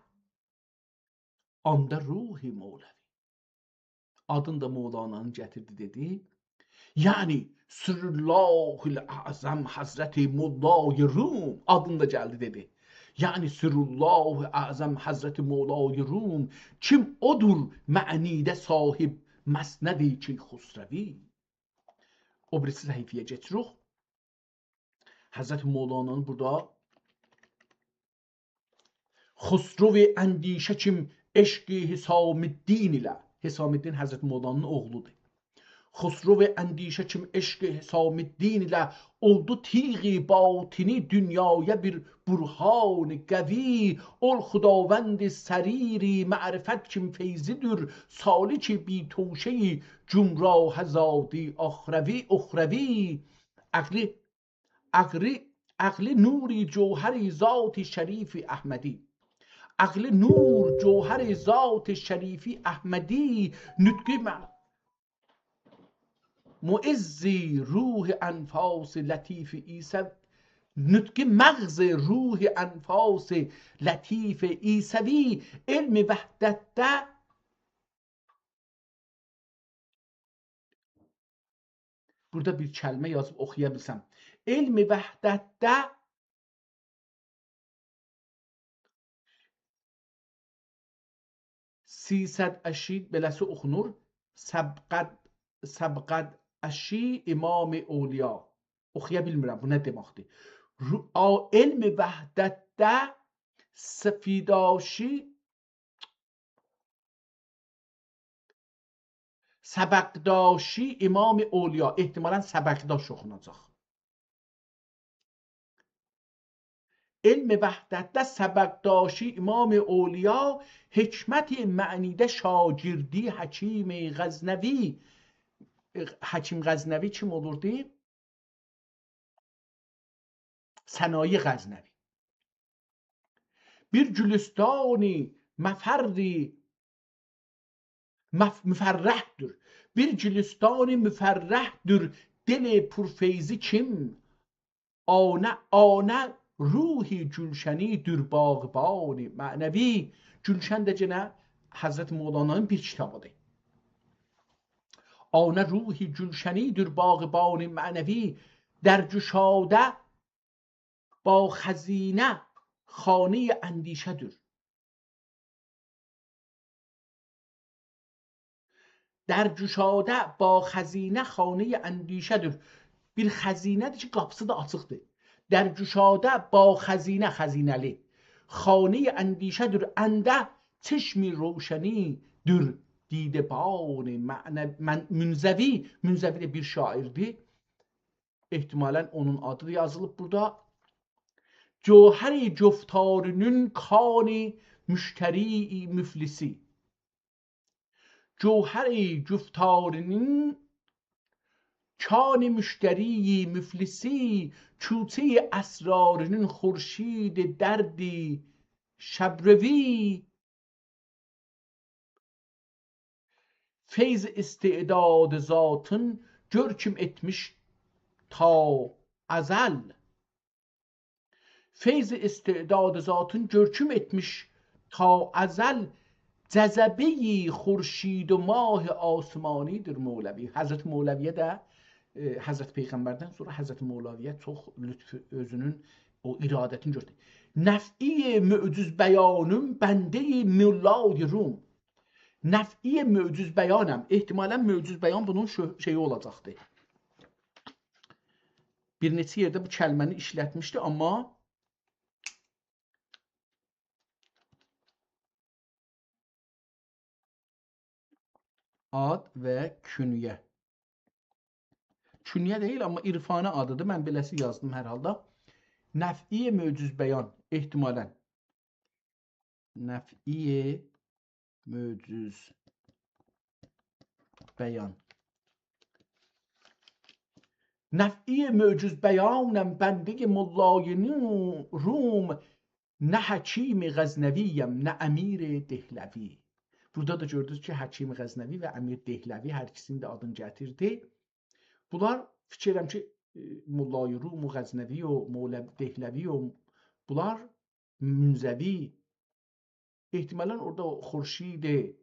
انده روح مولوی. آدینی دا مولانانین گتیردی، دئدی. یعنی سرالله الاعظم حضرت مولای روم، آدینی دا گلدی دئدی. یعنی سرالله اعظم حضرت مولای روم، کیم اودور معنی‌ده صاحب مسند کیخسروی. او بیریسی صفحه‌یه کئچیریک. حضرت مولانانین بورادا خسرو اندیشه کیم عشق حسام‌الدین ایله، حسام‌الدین حضرت مولانانین اوغلودور. خسرو اندیشه کیم عشق حسام‌الدین ایله، اولدو تیغ باطنی دونیایا بیر برهان قوی، اول خداوند سریر معرفت کیم فیضی‌دیر، سالک بی‌توشهٔ جمراه زادی اخروی، اخروی. عقلی عقلی، عقلی نوری جوهر ذات شریف احمدی. عقلی نور جوهر ذات شریف احمدی، نطقی م-، معز روح انفاس لطیف عیسی، نطقی مغز روح انفاس لطیف عیسوی. علم وحدتده بورادا بیر کلمه یازیب اوخویا بیلسم. علم وحدتده سیصد اشی، بئله‌سی اوخونور. سبقت، سبقت اشی امام اولیا. اوخویا بیلمیرم، بو نه دئمکدیر؟ رو-، آ-، علم وحدتده سفیداشی سبقداشی امام اولیا، احتمالاً سبقداش اوخوناجاق. علم وحدتده سبقداشی امام اولیا، حکمت معنی‌ده شاگردی حکیم غزنوی. حکیم غزنوی کیم اولوردو؟ سنایی غزنوی. بیر گلستانی مفرّی مف-، مفرّح‌دور. بیر گلستانی مفرّح‌دور دل پرفیضی کیم؟ آنه، آنه روح گلشنی‌دور باغبان معنوی. گلشن ده گئنه حضرت مولانانین بیر کیتابیدیر. آنه روح گلشنی‌دور باغبان معنوی، در گشاده با خزینه، خانهٔ اندیشه‌دور. در گشاده با خزینه خانهٔ اندیشه‌دور. بیر خزینه‌دیر کی، قاپیسی دا آچیقدیر. در گشاده با خزینه، خزینه‌لی. خانهٔ اندیشه‌دور، انده چشم روشنی‌دور دیده‌بان معنو-، من-، منزوی، منزوی ده بیر شاعردیر. احتمالاً اونون آدی دا یازیلیب بورادا. جوهر گفتارینین کان مشتری مفلسی. جوهر گفتارینین کان مشتری مفلسی، کوچهٔ اسرارینین خورشید درد شبروی. فیض استعداد ذاتین گؤرکوم ائتمیش تا ازل. فیض استعداد ذاتین گؤرکوم ائتمیش تا ازل، جذبهٔ خورشید و ماه آسمانی‌دیر مولوی. حضرت مولوی‌یه ده، ائ، حضرت پیغمبردن سونرا حضرت مولوی‌یه چوخ لطف، اؤزونون او ارادتینی گؤستریر. نفعی معجز بیانم بندهٔ ملای روم. نفعی معجز بیانم. احتمالاً معجز بیان بونون شؤ-، شئیی اولاجاقدی. بیر نئچه یئرده بو کلمه‌نی ایشلتمیشدی، آمما آد و کنیه. کنیه دئییل، آمما عرفانی آدیدیر. من بئله‌سی یازدیم هر حالدا. نفعی معجز بیان، احتمالاً. نفعی معجز بیان. نفعی معجز بیانم بندهٔ ملای نو-، روم، نه حکیم غزنوی‌یم، نه امیر دهلوی. بورادا دا گؤردونوز کی، حکیم غزنوی و امیر دهلوی هر ایکیسینین ده آدینی گتیردی. بونلار، فیکیر ائدیرم کی، ائ، ملای روم و غزنوی و مولوی دهلوی و بونلار منزوی، احتمالاً اورادا او خورشید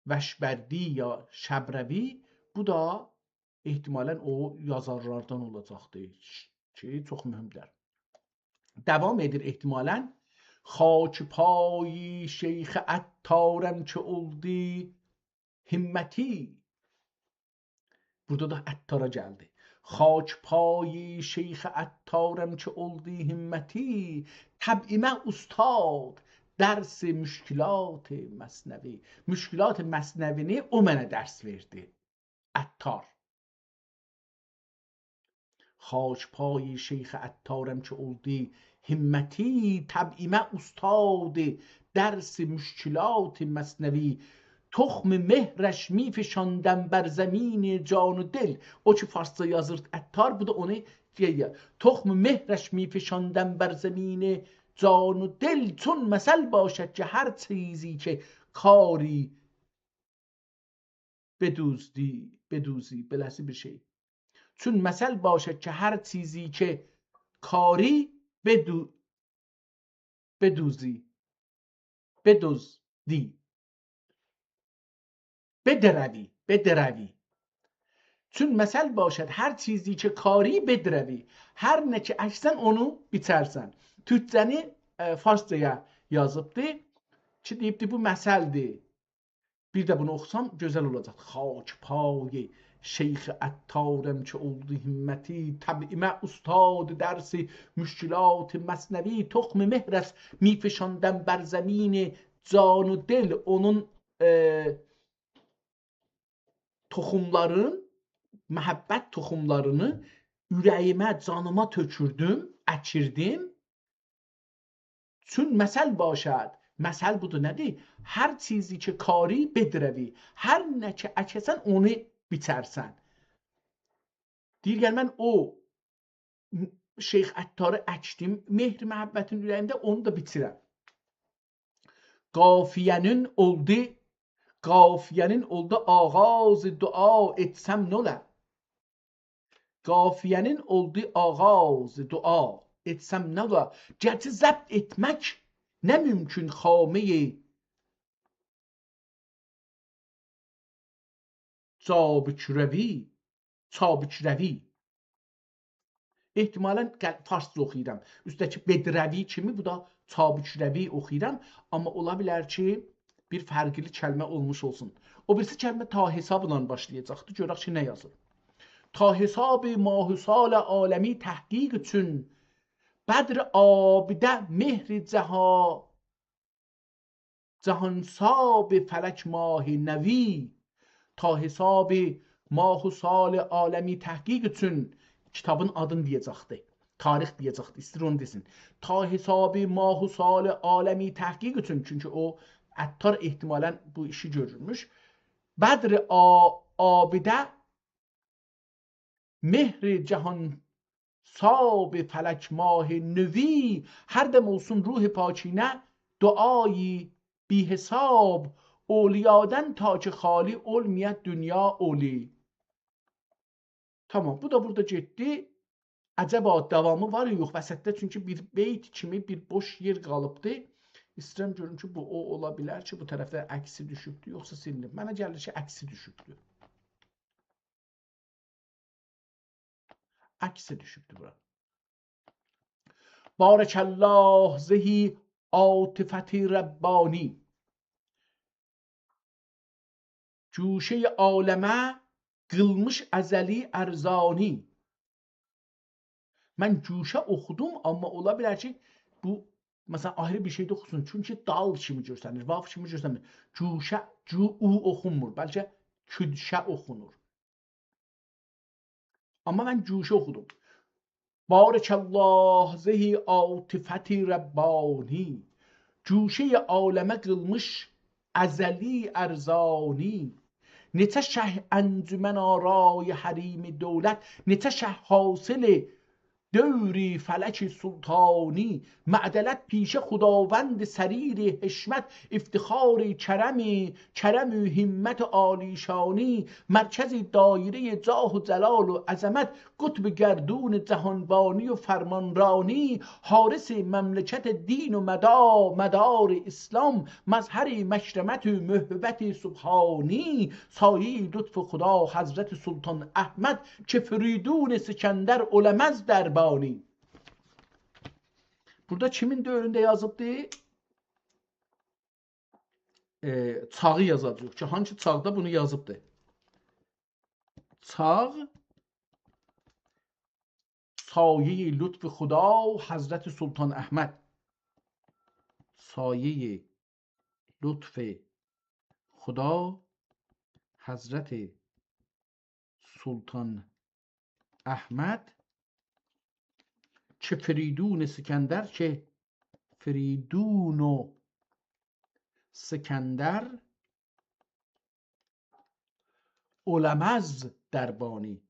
وشبردی یا شبروی، بو دا احتمالاً او یازارلاردان اولاجاقدیر کی، چوخ مهمدور. داوام ائدیر احتمالاً. خاک پای شیخ عطارم که اولدی همتی. بورادا دا عطارا گلدی. خاک پای شیخ عطارم که اولدی همتی، طبعیمه استاد درس مشکلات مثنوی. مشکلات مثنوینی او منه درس وئردی. عطار. خاک پای شیخ عطارم که اولدی همتی، طبعیمه استاد درس مشکلات مثنوی. تخم مهرش می‌فشاندم بر زمین جان و دل. او کی فارسجا یازیر عطار، بو دا اونو دئییر. تخم مهرش می‌فشاندم بر زمین جان و دل، چون مثل باشد که هر چیزی که کاری بدزدی، بدزدی، بئله‌سی بیر شئی. چون مثل باشد که هر چیزی که کاری بدو-، بدزدی، بدزدی، بدروی، بدروی. چون مثل باشد هر چیزی که کاری بدروی. هر نه کی اکسن، اونو بیچرسن. تورکجه‌نی، ائ، فارسجایا یازیبدی کی، دئییبدی، بو مثلدیر. بیر ده بونو اوخوسام گؤزل اولاجاق. خاک پای شیخ عطارم که اولدی همتی، طبعیمه استاد درس مشکلات مثنوی، تخم مهر است می‌فشاندم بر زمین جان و دل. اونون، ائ، توخوملارین، محبت توخوملارینی اوره‌ییمه، جانیما تؤکوردوم، اکیردیم. چون مثل باشد، مثل بودور، نه‌دیر؟ هر چیزی که کاری بدروی، هر نه کی اکه‌سن، اونو بیچرسن. دئییر، یعنی من او م-، شیخ عطاری اکدیم، مهر محبتین اوره‌ییمده، اونو دا بیچیرم. قافیه‌نین اولدو، قافیه‌نین اولدو آغاز دعا، ائتسم نولا؟ قافیه‌نین اولدو آغاز دعا، ائتسم نولا؟ گرچی ضبط ائتمک نه ممکن خامه‌ی چابک‌روی، چابک‌روی. احتمالاً قل-، فارسجا اوخویورام. اوسته‌کی بدروی کیمی، بو دا چابک‌روی اوخویورام. آمما اولا بیلر کی، بیر فرقلی کلمه اولموش اولسون. او بیریسی کلمه تا حسابلا باشلایاجاقدی. گؤرک کی، نه یازیر. تا حساب ماه و سال عالمی تحقیق چون، بدر آبده مهر جها-، جهانساب فلک ماه نوی. تا حساب ماه و سال عالمی تحقیق چون، کیتابین آدینی دئیه‌جکدی. تاریخ دئیه‌جکدی، ایسته‌ییر اونو دئسین. تا حساب ماه و سال عالمی تحقیق چون، چونکی او عطار احتمالاً بو ایشی گؤرورموش. بدر آ-، آبده مهر جهانساب فلک ماه نوی، هر دم اولسون روح پاکینه دعایی بی‌حساب، اولیادان تا که خالی اولمایا دونیا اولی. تامام، بو دا بورادا گئتدی. عجبا داوامی وار یا یوخ وسطده، چونکی بیر بیت کیمی بیر بوش یئر قالیبدی. ایسته‌ییرم گؤروم کی، بو او اولا بیلر کی، بو طرفده عکسی دوشوبدو، یوخسا سیلینیب. منه گلیر کی، عکسی دوشوبدو. عکسی دوشوبدو بورا. بارک الله زهی عاطفت ربانی، جوشه‌ی عالمه قیلمیش ازلی ارزانی. من جوشه اوخودوم، آمما اولا بیلر کی، بو، مثلا، آیری بیر شئیده اوخوسون. چونکی دال کیمی گؤرسنیر، واو کیمی گؤرسنمیر. جوشه، جو، او اوخونمور. بلکه کودشه اوخونور. آمما من جوشه اوخودوم. بارک الله زهی عاطفت ربانی، جوشه‌ی عالمه قیلمیش ازلی ارزانی. نئچه شه انجمن آرای حریم دولت، نئچه شه حاصل دور فلک سلطانی، معدلت پیش خداوند سریر حشمت، افتخار کرم، کرم و همت عالیشانی، مرکز دایره‌ی جاه و جلال و عظمت، قطب گردون جهانبانی و فرمانرانی، حارس مملکت دین و مدا-، مدار اسلام، مظهر مکرمت و محبت سبحانی، سایه‌ی لطف خدا حضرت سلطان احمد، که فریدون سکندر اولمز دربانی. بورادا کیمین دؤورونده یازیبدی؟ ائ، چاغی یازاجاغیق کی، هانسی چاغدا بونو یازیبدی؟ چاغ، سایه‌ی لطف خدا حضرت سلطان احمد. سایه‌ی لطف خدا حضرت سلطان احمد، که فریدون سکندر، که فریدون و سکندر اولمز دربانی.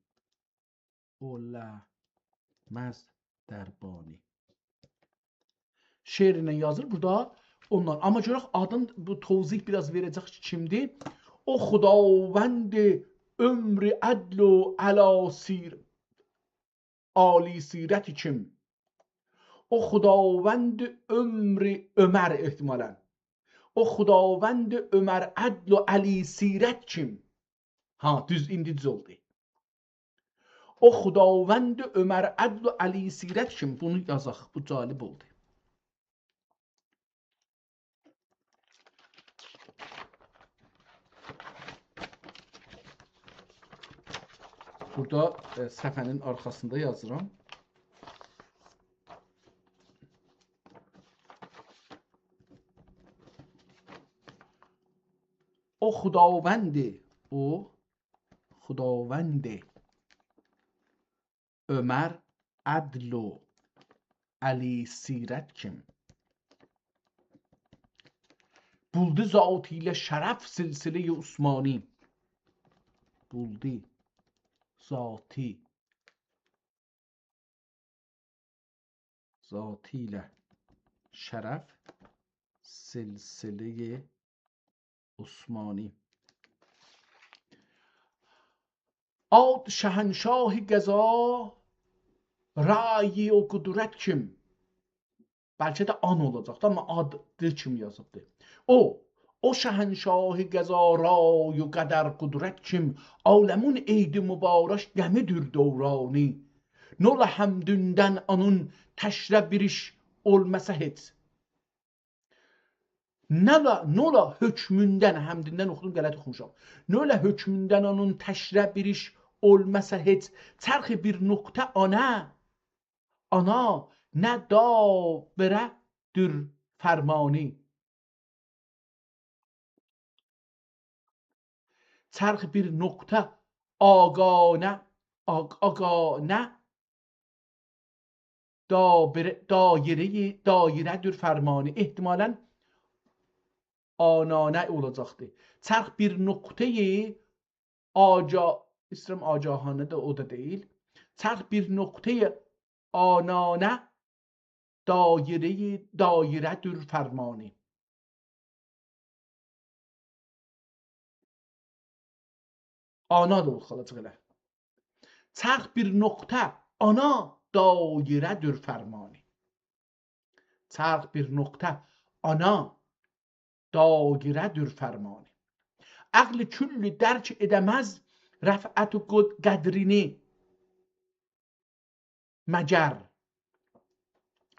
اولمز دربانی. شعرینن یازیر بورادا اوندان. آمما گؤرک آدین بو توضیح بیر آز وئره‌جک کی، کیمدیر؟ او خداوند عمر عدل و علا سیر-، عالی سیرت کیم؟ او خداوند عمر، عمر احتمالاً. او خداوند عمر عدل و علی سیرت کیم؟ ها، دوز، ایندی دوز اولدو. او خداوند عمر عدل و علی سیرت کیم؟ بونو یازاق، بو جالب اولدو. بورادا، ائ، صفحه‌نین آرخاسیندا یازیرام. او خداوند، او خداوند عمر عدل و علی سیرت کیم؟ بولدو ذاتی ایله شرف سلسله‌ی عثمانی. بولدو ذاتی، ذاتی ایله شرف سلسله‌ی عثمانی. آن شهنشاه قضا رأی و قدرت کیم؟ بلکه ده آن اولاجاقدی، آمما آدی کیم یازیبدی؟ او، او شهنشاه قضا رأی و قدر قدرت کیم، عالمون عید مبارک دمی‌دیر دورانی. نولا حمدوندن آنون تشره بیر ایش اولماسا هئچ. نولا، نولا حؤکموندن، حمدوندن اوخودوم، غلط اوخوموشام. نولا حؤکموندن آنون تشره بیر ایش اولماسا هئچ. چرخ بیر نقطه آنا، آنا، نه داوره دور فرمانی. چرخ بیر نقطه آقانه، آق-، آقانه دابره-، دایره‌ی، دایره دور فرمانی. احتمالاً آنانه اولاجاقدی. چرخ بیر نقطه‌ی آجا-، ایسته‌ییرم آجاهانه ده، او دا دئییل. چرخ بیر نقطه‌ی آنانه دایره‌ی، دایره دور فرمانی. آنا دا اوخالاجاق ائله. چرخ بیر نقطه، آنا، دایره دور فرمانی. چرخ بیر نقطه، آنا، دایره دور فرمانی. عقل کل درک ائده‌مز رفعت و قد-، قدرینی مگر.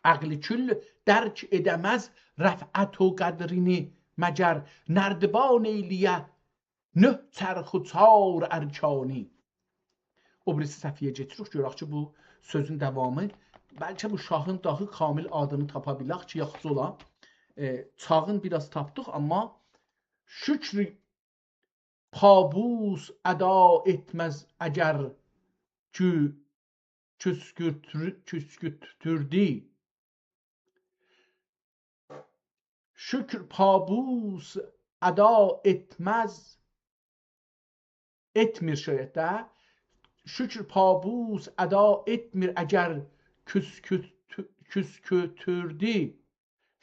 عقل کل درک ائده‌مز رفعت و قدرینی مگر. نردبان ائیله‌یه نه چرخ و چار ارکانی. او بیریسی صفحه‌یه کئچیریک، گؤرک کی، بو سؤزون داوامی. بلکه بو شاهین داها کامل آدینی تاپا بیلک کی، یاخشی اولا. ائ، چاغین بیر آز تاپدیق، آمما شکر پابوس ادا ائتمز اگر کو-، کوسکورتور-، کوسکورتوردو. شکر پابوس ادا ائتمز، ائتمیر شاید ده. شکر پابوس ادا ائتمیر اگر کوسکوت-، کوسکوتوردو،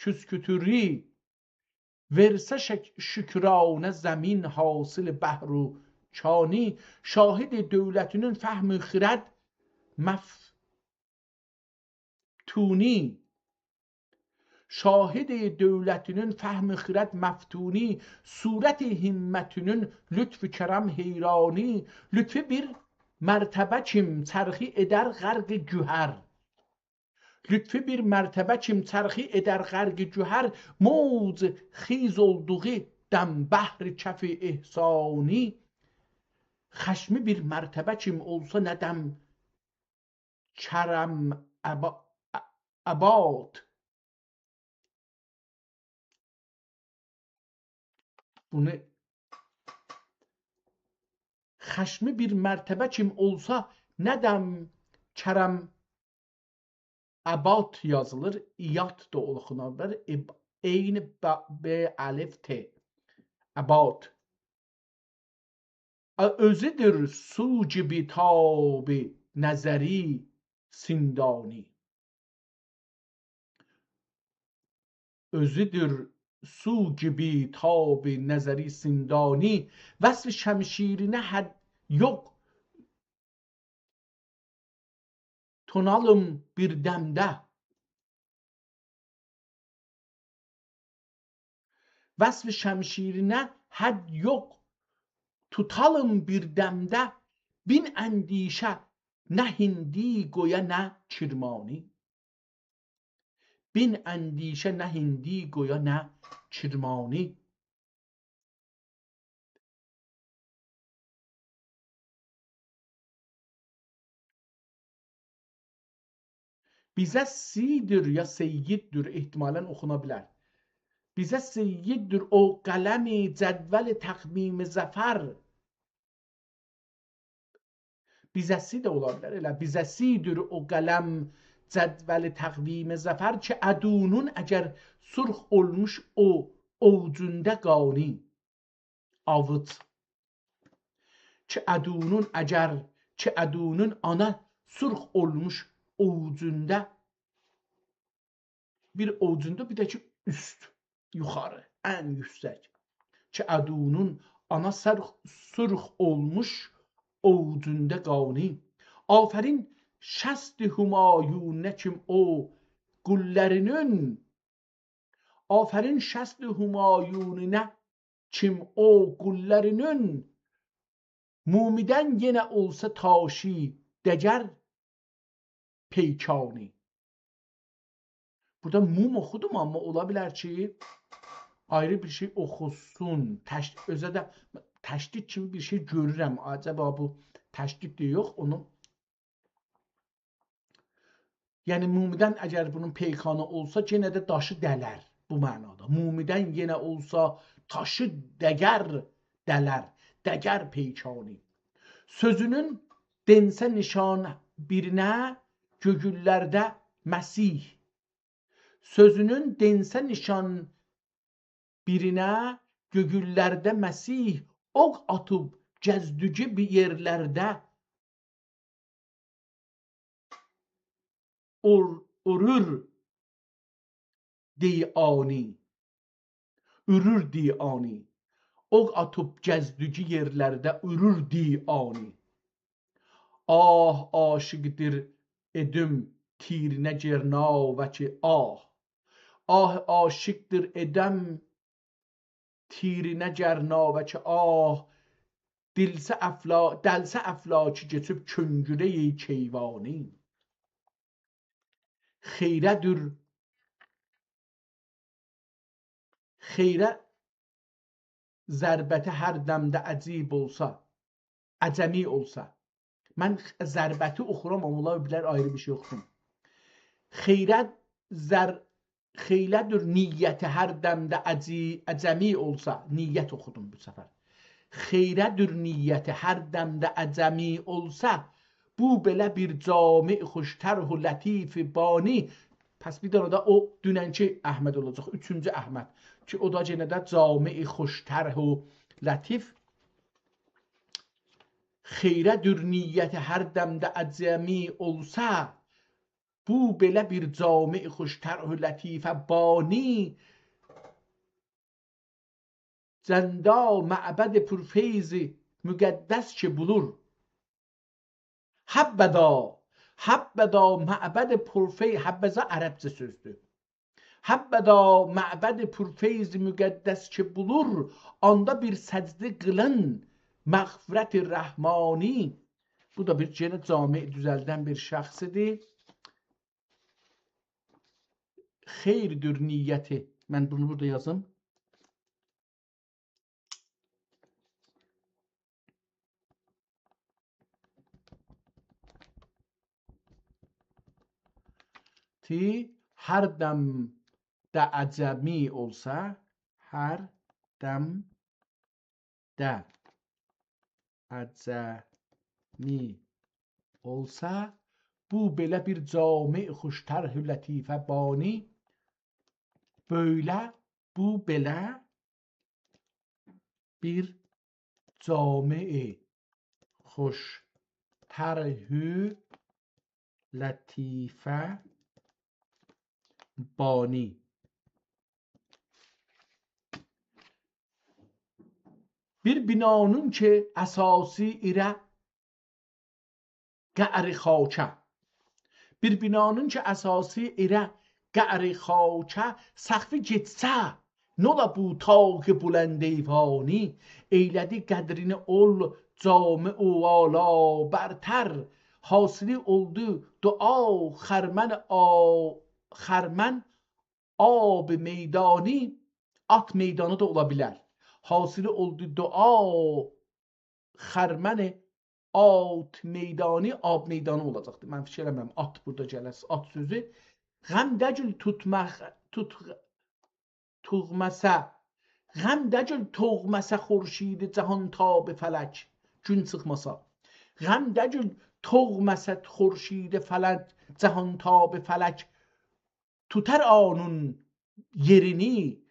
کوسکوتوری. وئرسه شک-، شکرانه زمین حاصل بحر و کانی، شاهد دولتونون فهم و خرد مفتونی. شاهد دولتونون فهم و خرد مفتونی، صورت همتونون لطف و کرم حیرانی. لطفی بیر مرتبه کیم چرخی ائدر غرق گوهر. لطفی بیر مرتبه کیم چرخی ائدر غرق گوهر، موج خیز اولدوغو دم بحر کف احسانی. خشمی بیر مرتبه کیم اولسا نه دم کرم ابا-، ا-، اباد. بونو خشمی بیر مرتبه کیم اولسا، نه دم کرم اباد یازیلیر، ایات دا اوخونا بیلر. اب-، عین ب-، ب الف ت. اباد. ا-، اؤزودور سو گیبی تاب نظری سندانی. اؤزودور سو گیبی تاب نظری سندانی، وصف شمشیرینه حد یوخ توتالیم بیر دمده. وصف شمشیرینه حد یوخ توتالیم بیر دمده، بین اندیشه نه هندی قویا نه کرمانی. بین اندیشه نه هندی قویا نه کرمانی. بیزه سیدیر یا سیددیر، احتمالاً اوخونا بیلر. بیزه سیددیر او قلم جدول تقویم ظفر. بیزه‌سی ده اولا بیلر، ائله بیزه‌سیدیر او قلم جدول تقویم ظفر کی، عدونون اگر سرخ اولموش او اووجوندا قانی، آووج. کی عدونون اگر، کی عدونون آنا سرخ اولموش اووجوندا بیر اووجوندا، بیر ده کی اوست، یوخاری، ان یوکسک. کی عدونون آنا سرخ، سرخ اولموش اووجوندا قانی. آفرین شست همایونینه کیم او قوللرینین، آفرین شست همایونینه کیم او قوللرینین، مومیدن یئنه اولسا تاشی دگر، پیکانی. بورادا موم اوخودوم، آمما اولا بیلر کی، آیری بیر شئی اوخوسون. تش-، اؤزه ده تشدید کیمی بیر شئی گؤرورم. عجبا بو تشدیددیر، یوخ، اونو، یعنی مومیدن اگر بونون پیکانی اولسا، یئنه ده داشی دلر بو معنادا. مومیدن یئنه اولسا، تاشی دگر دلر، دگر پیکانی. سؤزونون دئنسه نیشان بیرینه، گؤیللرده مسیح. سؤزونون دئنسه نیشان بیرینه، گؤیللرده مسیح، اوق آتیب گزدیگی بیر یئرلرده اور-، اورور دیانی. اورور دیانی. اوق آتیب گزدیگی یئرلرده اورور دیانی. آه عاشیقدیر ائدم تیرینه گر ناوکی آه. آه عاشیقدیر ائدم تیرینه گر ناوکی آه. دیلسه افلا-، دلسه افلاکی کئچیب کؤنگوره‌ی کیوانی. خیره‌دیر، خیره ضربتی هر دمده عجیب اولسا، عجمی اولسا. من خ-، ضربتی اوخورام، آمما اولا بیلر آیری بیر شئی اوخوسون. خیره زر-، خیره‌دیر نیتی هر دمده عجی-، عجمی اولسا، نیت اوخودوم بو سفر. خیره‌دیر نیتی هر دمده عجمی اولسا، بو بئله بیر جامع خوش طرح و لطیف بانی. پس بیر دنه ده او دوننکی احمد اولاجاق، اوچونجو احمد کی، او دا یئنه ده جامع خوش طرح و لطیف. خیره‌دیر نیتی هر دمده عجمی اولسا، بو بئله بیر جامع خوش طرح و لطیف بانی، جندا معبد پرفیض مقدس کی بولور. حبذا، حبذا معبد پرفی-، حبذا عربجه سؤزدور. حبذا معبد پرفیض مقدس کی بولور، آندا بیر سجده قیلین مغفرت رحمانی. بو دا بیر یئنه جامع دوزلدن بیر شخصیدیر. خیردیر نیتی. من بونو بورادا یازیم. تی هر دمده عجمی اولسا، هر دمده عجمی اولسا، بو بئله بیر جامع خوش طرح و لطیف بانی، بؤیله، بو بئله بیر جامع خوش طرح و لطیف بانی. بیر بنانین کی اساسی ایره قعر خاکه. بیر بنانین کی اساسی ایره قعر خاکه، سقفی گئتسه، نولا بو طاق بلند ایوانی، ائیله‌دی قدرینی اول جامع و والا برتر، حاصلی اولدو دعا خرمن آ-، خرمن آب میدانی، آت میدانی دا اولا بیلر. حاصلی اولدو دعا خرمن آت میدانی، آب میدانی اولاجاقدیر. من فیکیر ائله‌میرم آت بورادا گله‌سین، آت سؤزو. غم دگیل توتماق، توت-، توغماسا، غم دگیل توغماسا خورشید جهان‌تاب فلک، گون چیخماسا. غم دگیل توغماسا خورشید فلک، جهان‌تاب فلک، توتار اونون یئرینی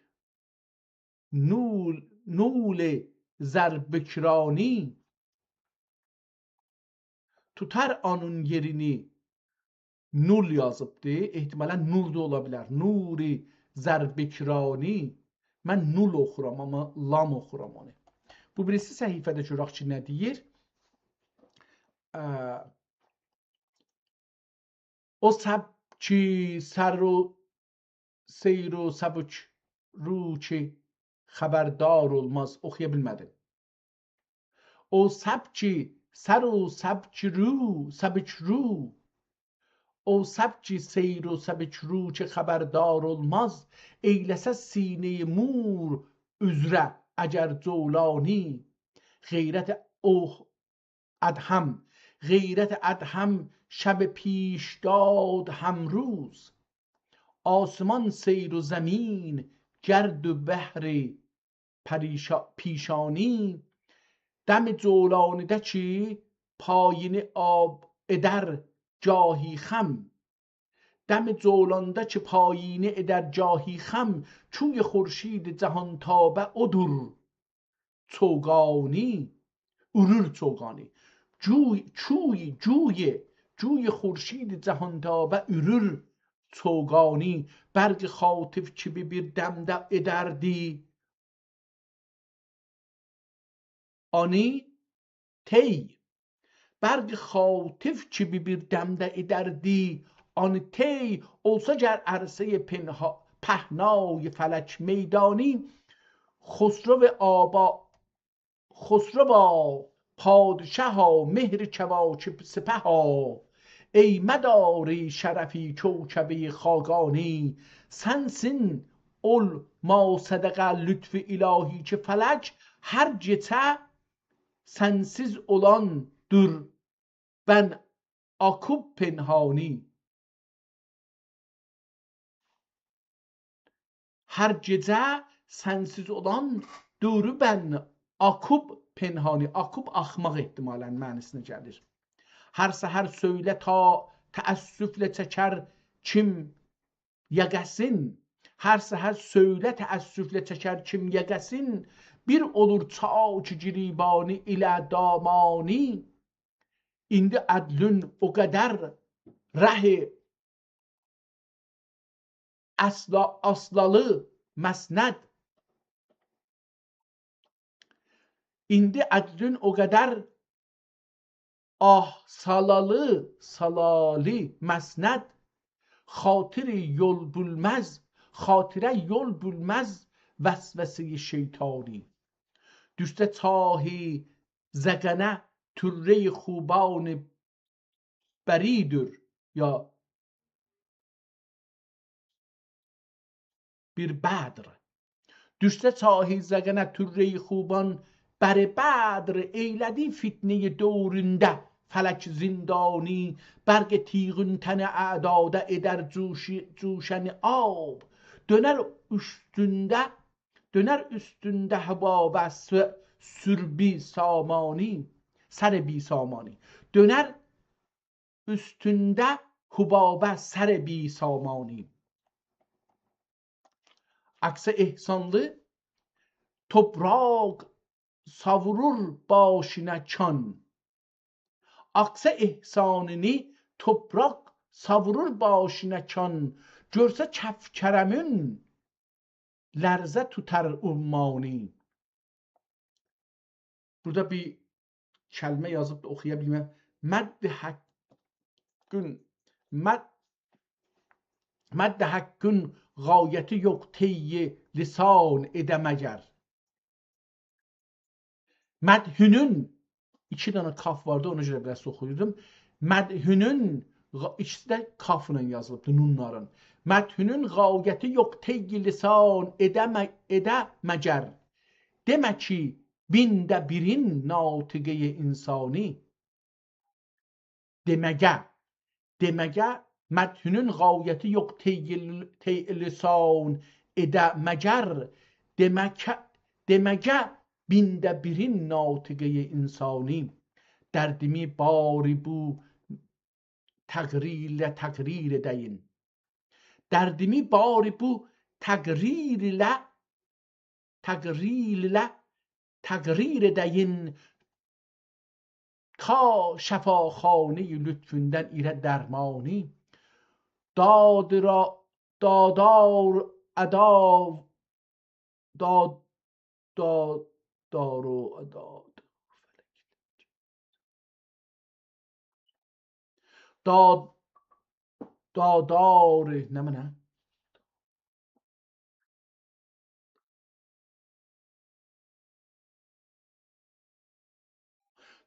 نول، نول زربکرانی. توتار اونون یئرینی، نول یازیبدی. احتمالاً نور دا اولا بیلر. نور زربکرانی. من نول اوخورام، آمما لام اوخورام اونو. بو بیریسی صفحه‌ده گؤرک کی نه دئییر. اه، او سبکی سر و سیر و سبکرو کی خبردار اولماز. اوخویا بیلمه‌دیم. او سبکی سر و سبکرو، سبکرو. او سبک سیر و سبک رو که خبردار اولماز، ائیله‌سه سینه‌ی مور اوزره اگر جولانی. غیرت او ادهم، غیرت ادهم شب پیشداد همروز، آسمان سیر و زمین گرد و بحر پریشا-، پیشانی. دم جولانی‌ده کی پایینی آب ائدر گاهی خم، دم جولاندا کی پایینی ائدر گاهی خم، کوی خورشید جهان‌تابه اودور چوگانی، اورور چوگانی. جوی، کوی، جوی، جوی خورشید جهان‌تابه اورور چوگانی. برق خاطف کی بیر دمده ائدردی آنی طی، برق خاطف کی بیر دمده ائدردی آنی طی، اولسا گر عرصه‌ی پنها-، پهنای فلک میدانی، خسرو آبا، خسروا، پادشاها، مهر کواکب سپها، ای مدار شرفی کوکبه‌ی خاقانی، سنسین اول ما صدق لطف الهی کی فلک هر گئجه سنسیز اولان دور بن آکوب پنهانی. هر گئجه سنسیز اولان دور بن آکوب پنهانی. آکوب آخماق احتمالاً معنی‌سینه گلیر. هر سحر سؤیله تا تأسفله چکر کیم یقه‌سین، هر سحر سؤیله تأسفله چکر کیم یقه‌سین، بیر اولور چاک گریبانی ایله دامانی. ایندی عدلون او قدر ره اصلا-، آسلالی مسند، ایندی عدلون او قدر آه سالالی، سالالی مسند، خاطر یول بیلمز، خاطره یول بیلمز وسوسه‌ی شیطانی. دوشسه چاهی زقنه طره‌ی خوبان بری‌دور، یا بیر بدر. دوشسه چاهی زقنه طره‌ی خوبان بر بدر، ائیله‌دی فتنه‌ی دورونده فلک زندانی، برق تیغون تن اعداده ائدر جوشی-، جوشنی آب، دؤنر اوستونده، دؤنر اوستونده حبابه س-، سر بی‌سامانی، سر بی‌سامانی. دؤنر اوستونده حبابه سر بی‌سامانی. عکس احسانلی توپراق ساوورور باشینا کان. عکس احسانینی توپراق ساوورور باشینا کان. گؤرسه کف کرمون لرزه توتار عمانی. بورادا بیر کلمه یازیب دا اوخویا بیلمم. مد حقون، مد، مد حقون غایتی یوخ طی لسان ائده مگر. مدحونون، ایکی دنه کاف واردی، اونا گؤره بیر آز اوخویوردوم. مدحونون غا-، ایکیسی ده کافلا یازیلیبدی، نونلارین. مدحونون غایتی یوخ طی لسان ائده م-، ائده مگر. دئمه کی، بینده بیرین ناطقه‌ی انسانی. دئمگه، دئمگه، مدحونون غایتی یوخ طی، طی لسان ائده مگر. دئمکه، دئمگه، بینده بیرین ناطقه‌ی انسانی. دردیمی باری بو تقریر ایله تقریر ائده‌یین. دردیمی باری بو تقریر ایله، تقریر ایله تقریر ائده‌یین، تا شفاخانه‌ی لطفوندن ایله درمانی. دادرا-، دادار اداو، داد، داد، دارو، داد. داد، دادار، نمنه؟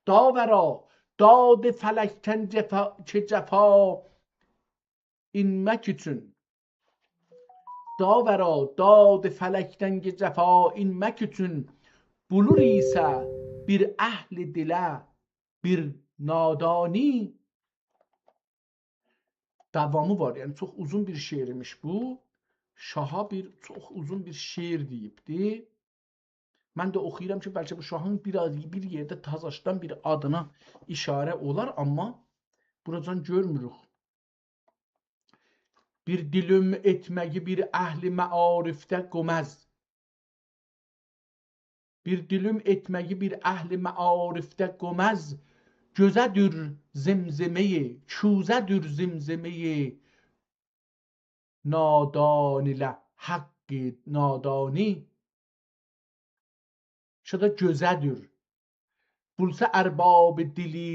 داورا، داد فلکتن جفا، که جفا، اینمک اوچون، داورا، داد فلکدن گئجه فا اینمک اوچون، بولور ایسه بیر اهل دیله بیر نادانی. داوامی وار، یعنی چوخ اوزون بیر شعر ایمیش بو. شاها بیر چوخ اوزون بیر شعر دئییبدی. من ده اوخویورام کی، بلکه بو شاهین بیر آز، بیر یئرده تازاشدان بیر آدینا ایشاره اولار، آمما بوراجان گؤرموروک. بیر دیلوم ائتمگی بیر اهل معارفده گؤمز. بیر دیلوم ائتمگی بیر اهل معارفده گؤمز، گؤزه‌دور زمزمه‌ی، کوزه‌دور زمزمه‌ی نادان ایله حق نادانی. شورادا گؤزه‌دور. بولسا ارباب دیلی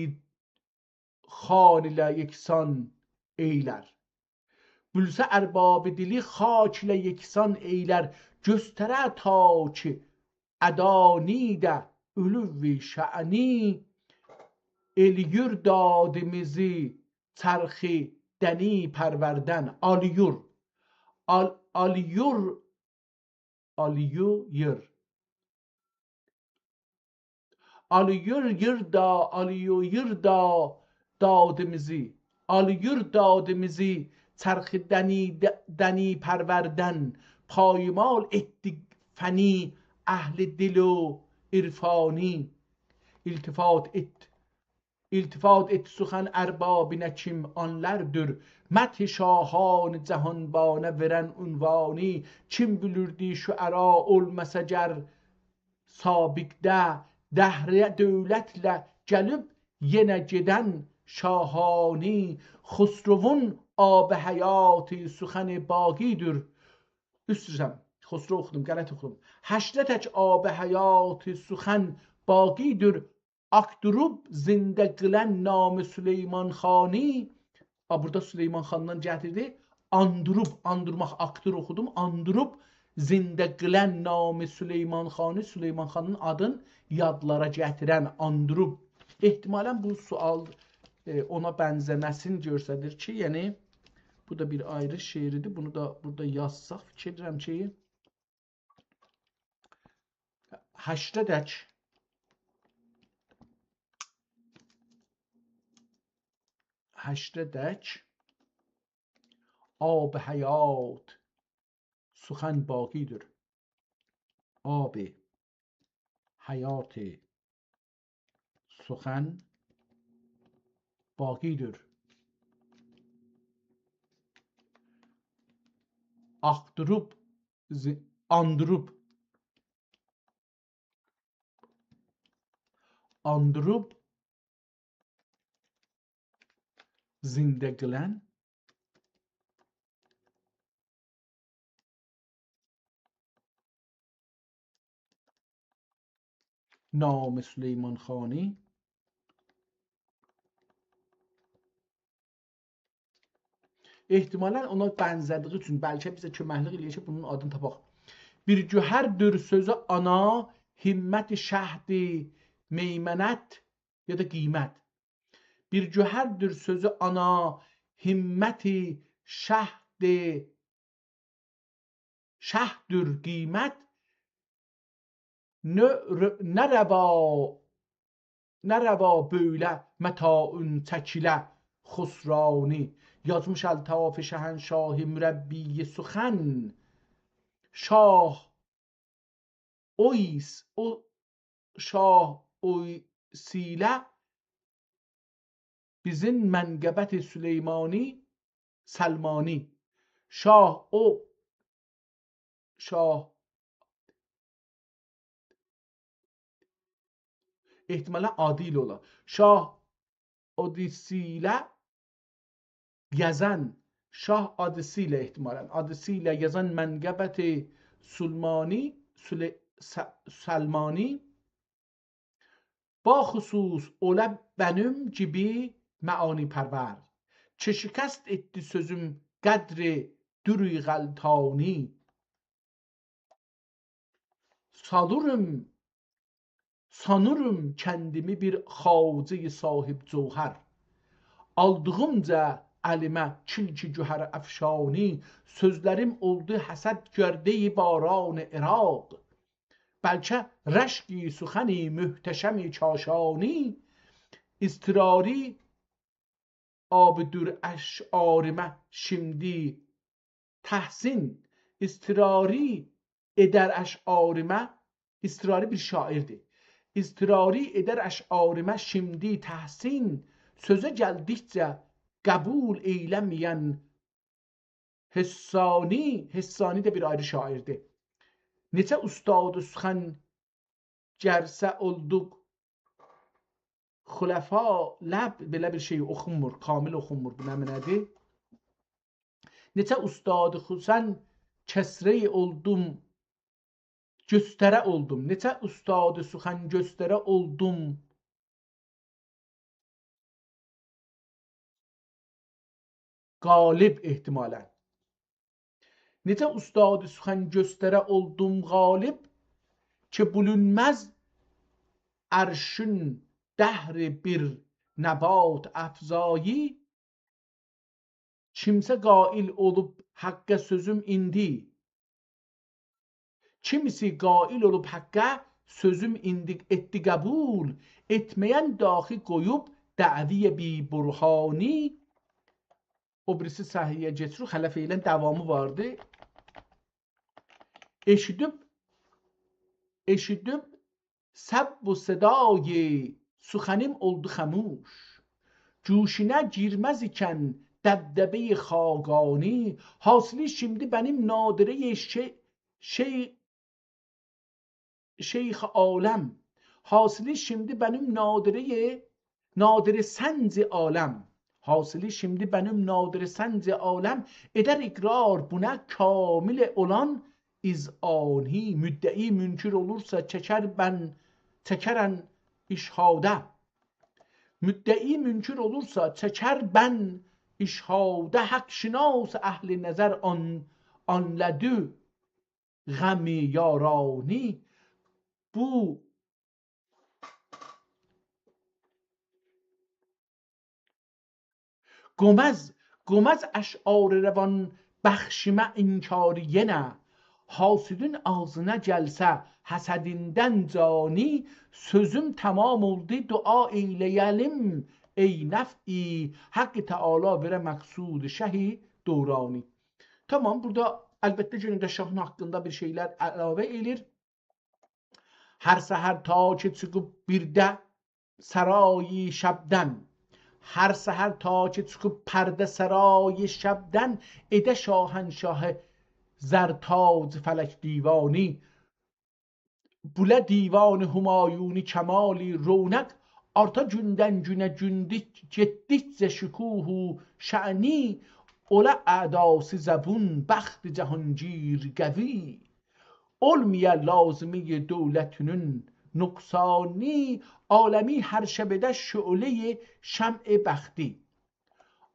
خان ایله یکسان ائیلر. بولسا ارباب دیلی خاک ایله یکسان ائیلر. گؤستره تا کی ادانی ده علو شأنی، ائلیور دادیمیزی چرخی دنی پروردن. آلیور. آل-، آلیور، آلیو، ییر. آلیور، ییر دا، آلیو، ییر دا، دادیمیزی. آلیور دادیمیزی چرخی دنی، د-، دنی پروردن، پایمال ائتدی فنی اهل دیل و عرفانی. التفات ائت، التفات ائت سخن اربابینه کیم آنلاردیر، مدح شاهان جهانبانه وئرن عنوانی. کیم بیلیردی شعرا اولماسا گر سابقده، دهره دؤولتله گلیب یئنه گئدن شاهانی. خسروون آب حیاتی سخن باقی‌دیر. اوست اوسته، خسرو اوخودوم، غلط اوخودوم. هشته تک آب حیاتی سخن باقی‌دیر، آکدوروب زنده قیلن نام سلیمان خانی. آ، بورادا سلیمان خاندان گتیردی. آندوروب، آندورماق، آکدیر اوخودوم. آندوروب زنده قیلن نام سلیمان خانی، سلیمان خانین آدین یادلارا گتیرن، آندوروب. احتمالاً بو سؤال، ائ، اونا بنزه‌مه‌سینی گؤستریر کی، یعنی بو دا بیر آیری شعریدیر. بونو دا بورادا یازساق، فیکیر ائدیرم کی، هشته تک، هشته تک آب حیات سخن باقی‌دیر. آب حیات سخن باقی‌دیر. آکدیریب، زی-، آندیریب، آندیریب زنده قیلن نام سلیمان خانی. احتمالاً اونا بنزه‌دیگی اوچون بلکه بیزه کؤمکلیک ائله‌ییر کی، بونون آدینی تاپاق. بیر گوهردیر سؤزو آنا، همت شهدی میمنت یا دا قیمت. بیر گوهردیر سؤزو آنا، همت شهدی شهددیر قیمت، نه ر-، نه روا، نه روا بؤیله متاعون چکیله خسرانی. یازمیش الطاف شهنشاه مربی سخن، شاه اویس-، او شاه اویسیله بیزیم منقبت سلیمانی سلمانی. شاه او، شاه، احتمالاً آدی ایله اولا. شاه اودیسیله یازان، شاه آدیسی ایله احتمالاً، آدیسی ایله یازان منقبت سلمانی، سله-، س-، سلمانی، باخصوص اولا بنیم گیبی معانی‌پرور، کی شکست ائتدی سؤزوم قدر دری غلتانی. سالیریم، سانیریم کندیمی بیر خواجه‌ی صاحب جوهر. آلدیغیمجا الیمه کلک گوهرافشانی، سؤزلریم اولدو حسد گرده‌ی باران عراق. بلکه رشکی سخنی محتشم کاشانی، اضطراری آب در اشعاریمه شیمدی تحسین، اضطراری ائدر اشعاریمه، اضطراری بیر شاعیردیر. اضطراری ائدر اشعاریمه شیمدی تحسین، سؤزه گلدیکجه قبول ائیله‌مه‌ین حسانی، حسانی ده بیر آیری شاعیردیر. نئچه اوستاد سخن گرسه اولدوق خلفا لب، بئله بیر شئی اوخونمور، کامل اوخونمور، بو نمنه‌دیر؟ نئچه اوستاد سخن کسره اولدوم، گؤستره اولدوم. نئچه اوستاد سخن گؤستره اولدوم، غالب احتمالاً. نئچه اوستاد سخن گؤستره اولدوم غالب، کی بولونماز عرشین دهر بیر نبات افزایی، کیمسه قائل اولوب حقه سؤزوم ایندی، کیمیسی قائل اولوب حقه سؤزوم ایندی ائتدی قبول، ائتمه‌ین داخی قویوب دعوی بی‌برهانی. او بیریسی صحیفه‌یه کئچیریک، هله فعلاً داوامی واردی. ائشیدیب، ائشیدیب سب و صدای سخنیم اولدو خموش، گوشینه گیرمز ایکن دبدبه‌ی خاقانی. حاصلی شیمدی بنیم نادره‌ی شی-، شی-، شیخ عالم. حاصلی شیمدی بنیم نادره‌ی، نادره سنج عالم. حاصلی شیمدی بنیم نادره سنج عالم، ائدر اقرار بونا کامل اولان اذعانی. مدعی منکر اولورسا چکر بن، چکرن اشهاده. مدعی منکر اولورسا چکر بن اشهاده، حق‌شناس اهل نظر آن، آن لدو غم یارانی. بو قوماز، قوماز اشعار روان بخشیمه انکاری یئنه، حاسدین آغزینا گلسه حسدیندن جانی، سؤزوم تمام اولدو، دعا ائیله‌یه‌لیم ای نفعی، حق تعالی وئره مقصود شه دورانی. تامام، بورادا البته یئنه ده شاهین حاقیندا بیر شئیلر علاوه ائله‌ییر. هر سحر تا کی چیخیب پرده سرای شبدن، هر سحر تا کی چیخیب پرده سرای شبدن، ائده شاهنشاه زرتاج فلک دیوانی. بوله دیوان همایونی کمالی رونق، آرتا گوندن گونه گوندوک گئتدیکجه شکوه و شأنی، اولا اداسی زبون بخت جهانگیر قوی، اولمایا لازمه‌ی دولتینین نقصانی. عالمی هر شب ائده شعله‌ی شمع بختی،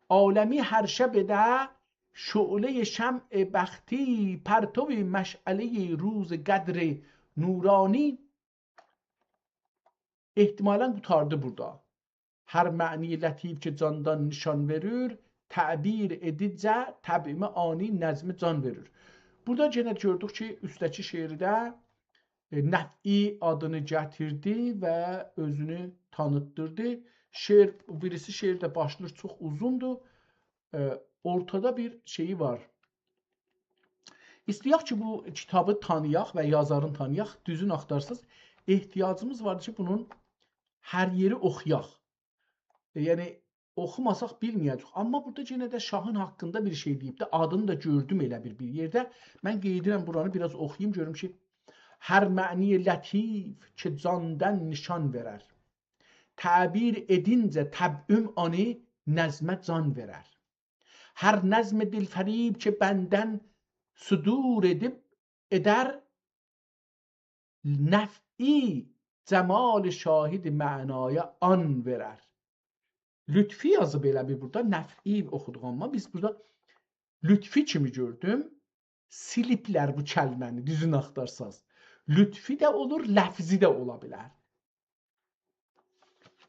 عالمی هر شب ائده شعله‌ی شمع بختی، پرتو مشعله‌ی روز قدر نورانی. احتمالاً قوتاردی بورادا. هر معنی لطیف که جاندان نشان وئریر، تعبیر ائدیجه طبعیمه آنی نظمه جان وئریر. بورادا یئنه گؤردوک کی، اوستده‌کی شعرده، ائ، نفعی آدینی گتیردی و اؤزونو تانیتدیردی. شعر، بیریسی شعر ده باشلاییر، چوخ اوزوندور. ائ، اورتادا بیر شئیی وار. ایسته‌یک کی، بو کیتابی تانییاق و یازارینی تانییاق، دوزون آختارساز، احتیاجیمیز واردیر کی، بونون هر یئری اوخویاق. ائ، یعنی، اوخوماساق بیلمه‌یه‌جه‌ییک. آمما بورادا یئنه ده شاهین حاقیندا بیر شئی دئییبدی. آدینی دا گؤردوم ائله بیر، بیر یئرده. من قاییدیرام بورانی بیر آز اوخویوم، گؤروم کی، هر معنی لطیف که جاندن نشان وئرر، تعبیر ائدینجه طبعیم آنی نظمه جان وئرر. هر نظم دلفریب که بندن صدور ائدیب، ائدر نفعی جمال شاهد معنایا آن وئرر. لطفی یازیب ائله بیر بورادا، نفعی اوخودوق، آمما بیز بورادا لطفی کیمی گؤردوم. سیلیبلر بو کلمه‌نی، دوزون آختارساز. لطفی ده اولور، لفظی ده اولا بیلر.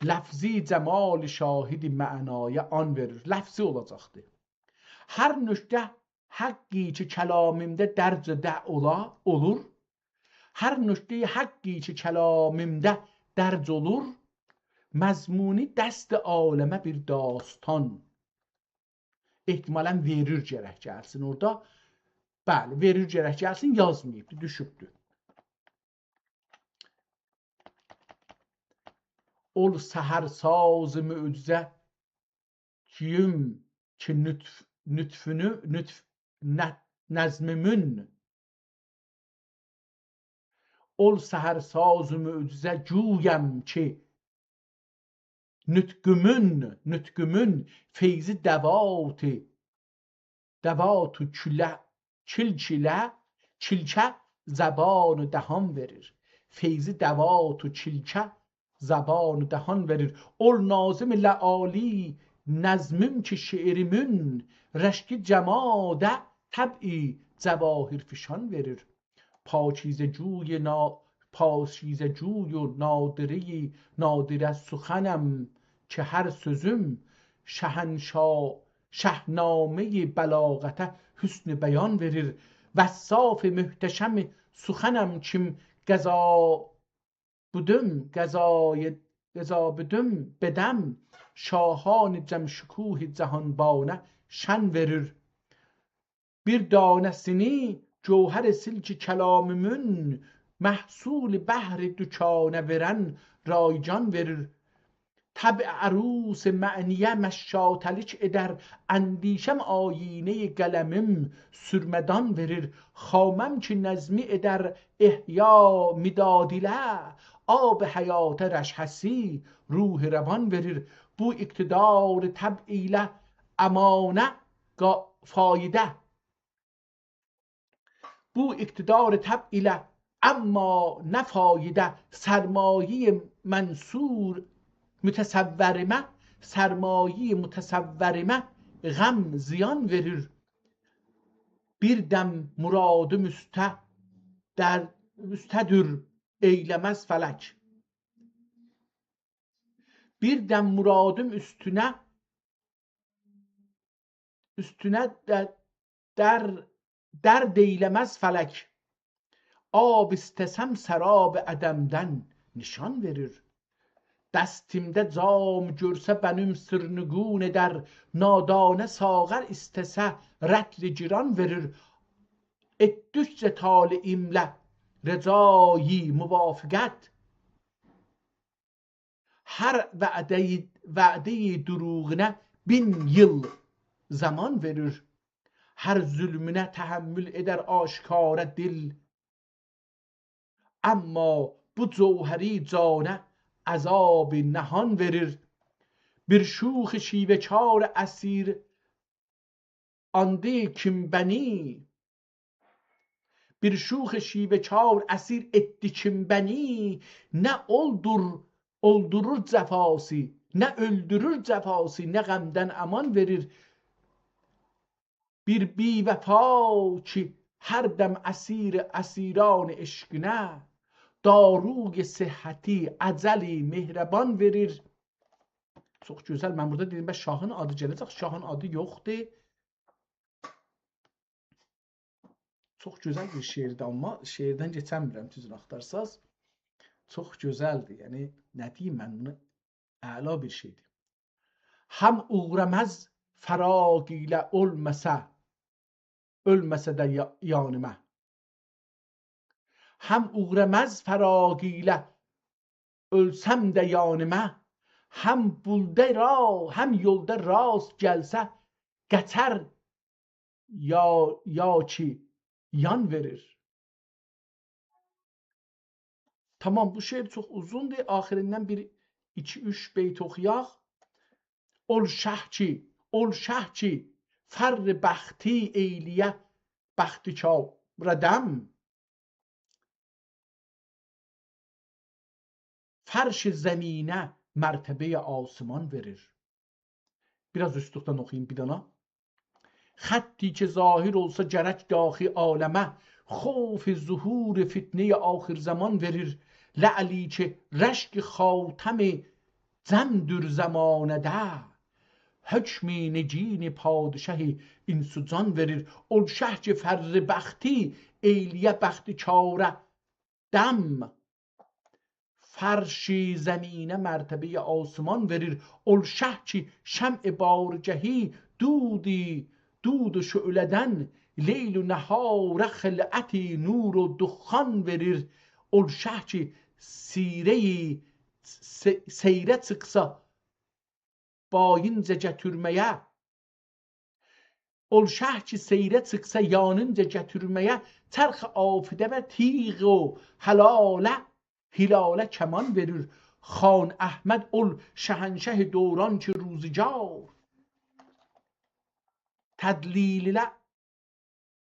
لفظی جمال شاهد معنایا آن وئریر. لفظی اولاجاقدیر. هر نکته حقی کی کلامیمده درج ده اولا، اولور. هر نکته حقی کی کلامیمده درج اولور، مضمونی دست عالمه بیر داستان. احتمالاً وئریر گرک گلسین اورادا. بلی، وئریر گرک گلسین، یازماییبدی، دوشوبدو. اول سحر ساز معجزه گویم کی نطف، نطفونو، نطف، نه، نظمومون. اول سحر ساز معجزه گویم کی نطقومون، نطقومون فیضی دواتی، دوات و کله، کلک ایله، کلکه زبان و دهان وئریر. فیضی دوات و کلکه زبان و دهان وئریر. اول ناظم لآلی نظموم کی شعرومون رشک جماده طبع جواهرفشان وئریر. پاکیزه جوی نا-، پاکیزه جوی و نادره‌ی نادره سخنم کی هر سؤزوم شهنشا-، شهنامه‌ی بلاغته حسن بیان وئریر. وصاف محتشم سخنم کیم قضا بدوم، قضای، قضا بدوم بدم، شاهان جم شکوه جهانبانه شأن وئریر. بیر دانه‌سینی جوهر سلک کلامیمون محصول بحر دوکانه وئرن رایجان وئریر. طبع عروس معنیه مشاته‌لیک ائدر، اندیشه‌م آیینه‌ی قلمیم سرمه‌دان وئریر. خامم کی نظمی ائدر احیا مداد ایله، آب حیاته رشحه‌سی روح روان وئریر. بو اقتدار طبع ایله امانه قا-، فایده بو اقتدار طبع ایله، اما نه فایده، سرمایه‌ی منصور متصوریمه، سرمایه‌ی متصوریمه غم زیان وئریر. بیر دم مرادیم اوسته، در، اوسته‌دور ائیله‌مز فلک. بیر دم مرادیم اوستونه، اوستونه ده-، در، درد ائیله‌مز فلک. آب ایسته‌سم سراب عدمدن نشان وئریر. دستیمده جام گؤرسه بنیم سرنگون ائدر، نادانه ساغر ایسته‌سه رطل گران وئریر. ائتدیکجه طالعیمله رجای موافقت، هر وعده‌ی، وعده‌ی دروغونه بین ایل زامان وئریر. هر ظلمونه تحمل ائدر آشکارا دل، اما بو جوهری جانه عذاب نهان وئریر. بیر شوخ شیوه‌کار اسیر آندی کیم بنی، بیر شوخ شیوه‌کار اسیر ائتدی کیم بنی، نه اولدور، اولدورور جفاسی، نه اؤلدورور جفاسی، نه غمدن امان وئریر. بیر بی‌وفا کی هر دم اسیر اسیران عشقینه، داروی صحتی اجل مهربان وئریر. چوخ گؤزل. من بورادا دئدیم، بس شاهین آدی گله‌جک. شاهین آدی یوخدور. چوخ گؤزل بیر شعردیر، اما شعردن کئچنمیرم، دوزونو آختارساز. چوخ گؤزلدیر. یعنی، نه دئییم من، بونو اعلا بیر شئیدیر. هم اوغراماز فراق ایله اؤلمه‌سه، اؤلمه‌سه ده یا-، یانیما. هم اوغراماز فراق ایله اؤلسم ده یانیما، هم بولدا را-، هم یولدا راست گلسه، قاچار یا، یا کی یان وئریر. تامام، بو شعر چوخ اوزوندور. آخیریندن بیر ایکی، اوچ بیت اوخویاق. اول شه کی، اول شه کی، فر بختی ائیله‌یه بختکارا دم، فرش زمینه مرتبه‌ی آسمان وئریر. بیر آز اوستلوقدان اوخویوم بیر دانا. خطی که ظاهر اولسا گرک داخی عالمه، خوف ظهور فتنه‌ی آخرزمان وئریر. لعلی که رشک خاتم جمعدور زمانه‌ده، حکم نگین پادشاه انس و جان وئریر. اول شه کی فر بختی ائیله‌یه بختکاره دم، فرش زمینه مرتبه‌ی آسمان وئریر. اول شه کی شمع بارگهی دودی، دود و شعله‌دن لیل و نهاره خلعت نور و دخان وئریر. اول شه کی سیره‌ی س-، سیره چیخسا، بایینجا گتیرمه‌یه، اول شه کی سیره چیخسا، یانینجا گتیرمه‌یه چرخ آفده و تیغ و هلاله، هلاله کمان وئریر. خان احمد اول شهنشه دوران کی روزگار تدلیل ایله،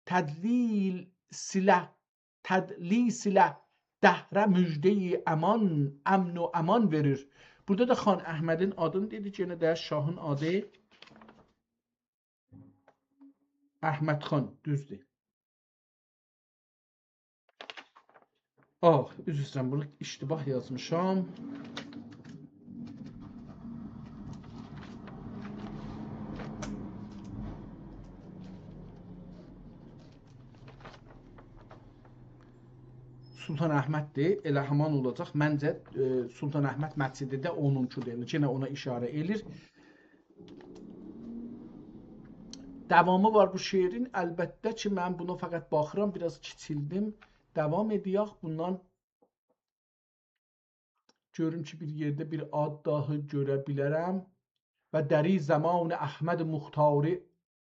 تدلیل سیله، تدلیس ایله دهره مژده‌ی امان، امن و امان وئریر. بورادا دا خان احمدین آدینی دئدی، یئنه ده شاهین آدی احمد خان، دوزدور. آه، عذر ایسته‌ییرم، بونو اشتباه یازمیشام. سلطان احمددیر، ائله همان اولاجاق. منجه، ائ، سلطان احمد مسجدی ده اونونکودور. یعنی، یئنه اونا اشاره ائله‌ییر. داوامی وار بو شعرین. البته کی، من بونا فقط باخیرام، بیر آز کیچیلدیم. داوام ائدک، بوندان گؤروم کی، بیر یئرده بیر آد داهی گؤره بیلرم. و دری زمان احمد مختاری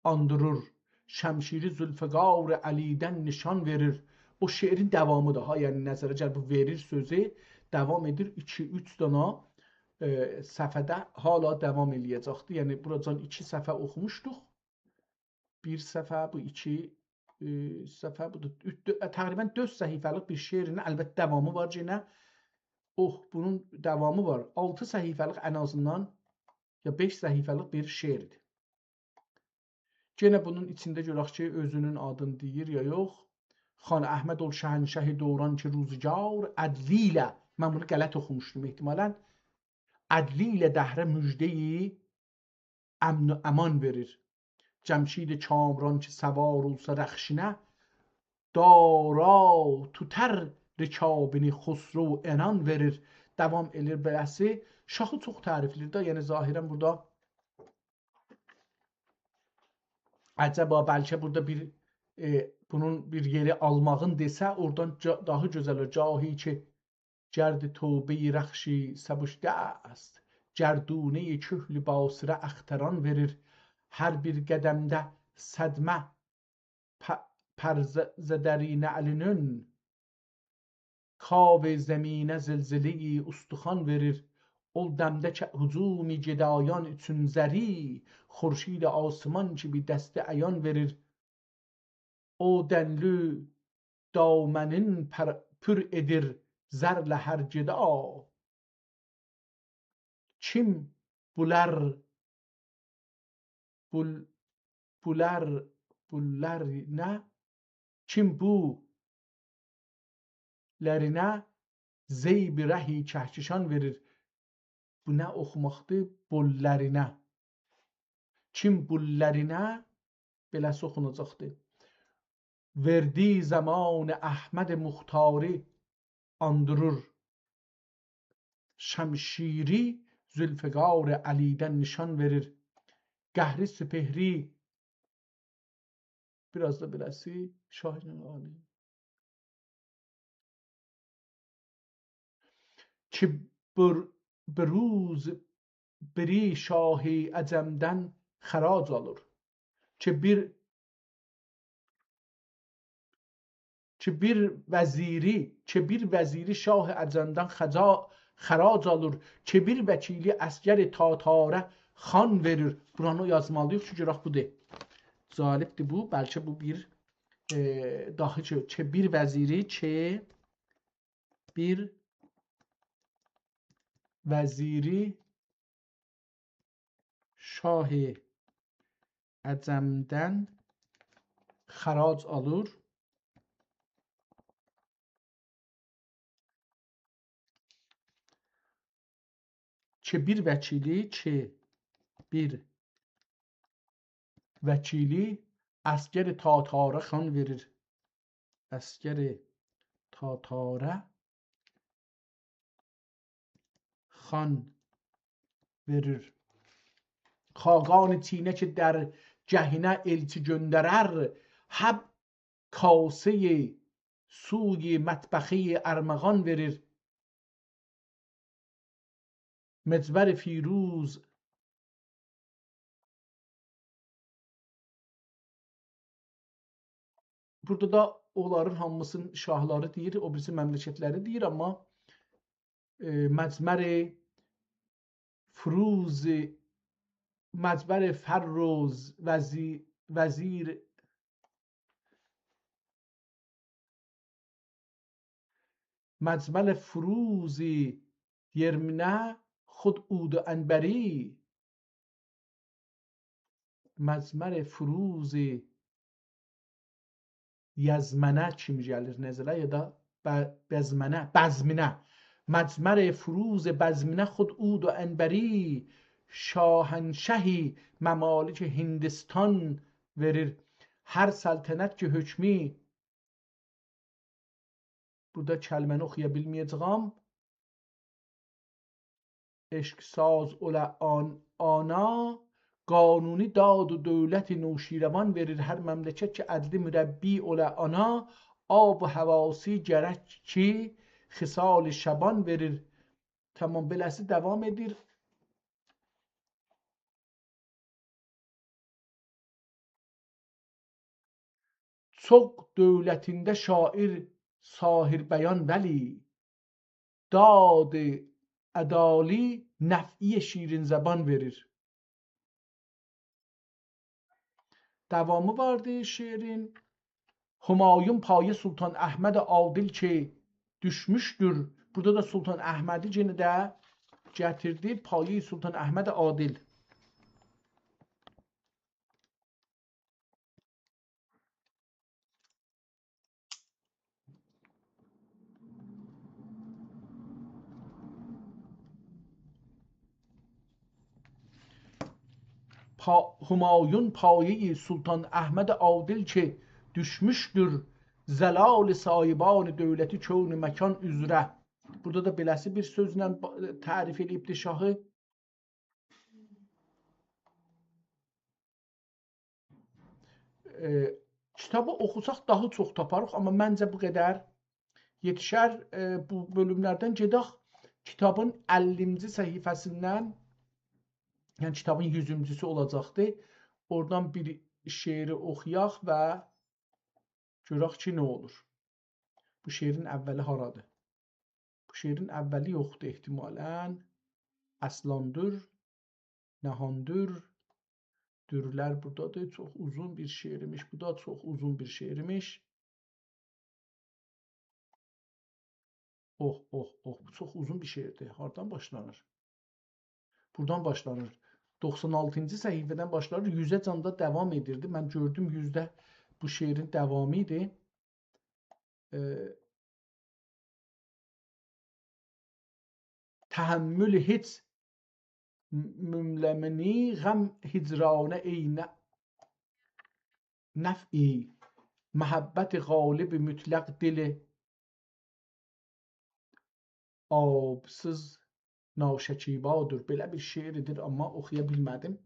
آندیریر، شمشیری ذوالفقار علی‌دن نشان وئریر. او شعرین داوامیدیر ها، یعنی نظره گلیر، بو «وئریر» سؤزو داوام ائدیر، ایکی، اوچ دانا، ائ، صفحه‌ده هالا داوام ائله‌یه‌جکدیر. یعنی بوراجان ایکی صفحه اوخوموشدوق. بیر صفحه، بو ایکی، ائ، صفحه، بو دا اوچ، دؤ-، تقریباً دؤرد صفحه‌لیک بیر شعرین، البته داوامی وار یئنه. اوه، بونون داوامی وار. آلتی صفحه‌لیک ان آزیندان، یا بئش صفحه‌لیک بیر شعردیر. یئنه بونون ایچینده گؤرک کی، اؤزونون آدینی دئییر یا یوخ. خان احمد اول شهنشه دوران کی روزگار، عدلی ایله، من بونو غلط اوخوموشدوم احتمالاً، عدلی ایله دهره مژده‌ی امن و امان وئریر. جمشید کامران کی سوار اولسا رخشینه، دارا توتار رکابینی خسرو عنان وئریر. داوام ائله‌ییر بئله‌سی. شاهی چوخ تعریفله‌ییر ده، یعنی ظاهراً بورادا عجبا بلکه بورادا بیر، ائ، بونون بیر یئری آلماغین دئسه، اورادان جا-، داها گؤزل اولور. گاهی کی گرد توبه‌ی رخشی سبوش دست، گردونه‌ی کحل باصره اختران وئریر. هر بیر قدمده صدمه پ-، پر ز-، ز دری نعلینین، کاوِ زمینه زلزله‌ی استخوان وئریر. او دمده کی هجوم گدایان اوچون زری، خورشید آسمان کی بیر دسته عیان وئریر. او دنلی دامنین پر-، پور ائدیر زرله هر گدا. کیم بولار، بول-، بولار، بولار نه؟ کیم بو لرینه زیب رهی کهکشان وئریر. بو نه اوخوماقدیر؟ بوللرینه. کیم بوللرینه، بئله‌سی اوخوناجاقدیر. وئردی زمان احمد مختاری آندیریر. شمشیری ذوالفقار علی‌دن نشان وئریر. قهری سپهری، بیر آز دا بئله‌سی، شاهین عالی. کی بر-، بروز بری شاه عجمدن خراج آلیر. کی بیر، کی بیر وزیری، کی بیر وزیری شاه عجمدن خجا-، خراج آلیر، کی بیر وکیلی عسگر تاتاره خوان وئریر. بورانی یازمالی‌ییق کی، گؤرک بودور. جالبدیر بو. بلکه بو بیر، ائ، داهی کی، کی بیر وزیری، کی بیر وزیری شاه عجمدن خراج آلیر. کی بیر وکیلی، کی بیر وکیلی عسگر تاتارا خوان وئریر. عسگر تاتارا خوان وئریر. خاقان چینه کی درگهینه ائلچی گؤندرر، هب کاسه‌ی سوی مطبخه‌ی ارمغان وئریر. مجمر فیروز. بورادا دا اونلارین هامیسینین شاهلاری دئییر، او بیریسی مملکتلری دئییر، آمما، ائ، مجمر فروز، مجمر فروز، وزی-، وزیر، مجمر فروز یرمنه خود عود عنبری. مجمر فروز یزمنه کیمی گلیر نظره، یا دا ب-، بزمنه، بزمینه. مجمر فروز بزمینه خود عود عنبری، شاهنشهی ممالک هندوستان وئریر. هر سلطنت کی حکمی، بورادا کلمه‌نی اوخویا بیلمه‌یه‌جه‌یم. عشق‌ساز اولا آن-، آنا، قانونی داد و دولت نوشیروان وئریر. هر مملکت کی عدلی مربی اولا آنا، آب و هواسی گرک کی خصال شبان وئریر. تمام، بئله‌سی داوام ائدیر. چوخ دؤولتینده شاعر ساحر بیان ولی، داد عدالی نفعی شیرین‌زبان وئریر. داوامی واردی شعرین. همایون پایه سلطان احمد عادل کی دوشموشدور. بورادا دا سلطان احمدی یئنه ده گتیردی. پایه سلطان احمد عادل. پا-، همایون پایه‌ی سلطان احمد عادل کی دوشموشدور، ضلال صاحبان دولتی کون مکان اوزره. بورادا دا بئله‌سی بیر سؤزله با-، تعریف ائله‌ییبدی شاهی. ائ، کیتابی اوخوساق داها چوخ تاپاریق، آمما منجه بو قدر یئتیشر. ائ، بو بؤلوملردن گئدک کیتابین اللینجی صفحه‌سیندن، یعنی کیتابین یوزونجوسو اولاجاقدی. اورادان بیر شعری اوخویاق و گؤرک کی، نه اولور. بو شعرین اوّلی هارادیر؟ بو شعرین اوّلی یوخدور احتمالاً. اصلاندور، نهاندور، دورلر بورادادیر. چوخ اوزون بیر شعرمیش. بو دا چوخ اوزون بیر شعرمیش. اوه، اوه، اوه، بو چوخ اوزون بیر شعردیر. هاردان باشلانیر؟ بورادان باشلانیر. دوخسان آلتینجی صفحه‌دن باشلانیر. یوزه‌جن ده داوام ائدیردی. من گؤردوم یوزده بو شعرین داوامی ایدی. ائ، تحمل هیچ مملمنی غم هجرانه ای نه-، نفعی، محبت غالب مطلق دل آبسیز ناشکیبادور. بئله بیر شعر ایدی، آمما اوخویا بیلمه‌دیم.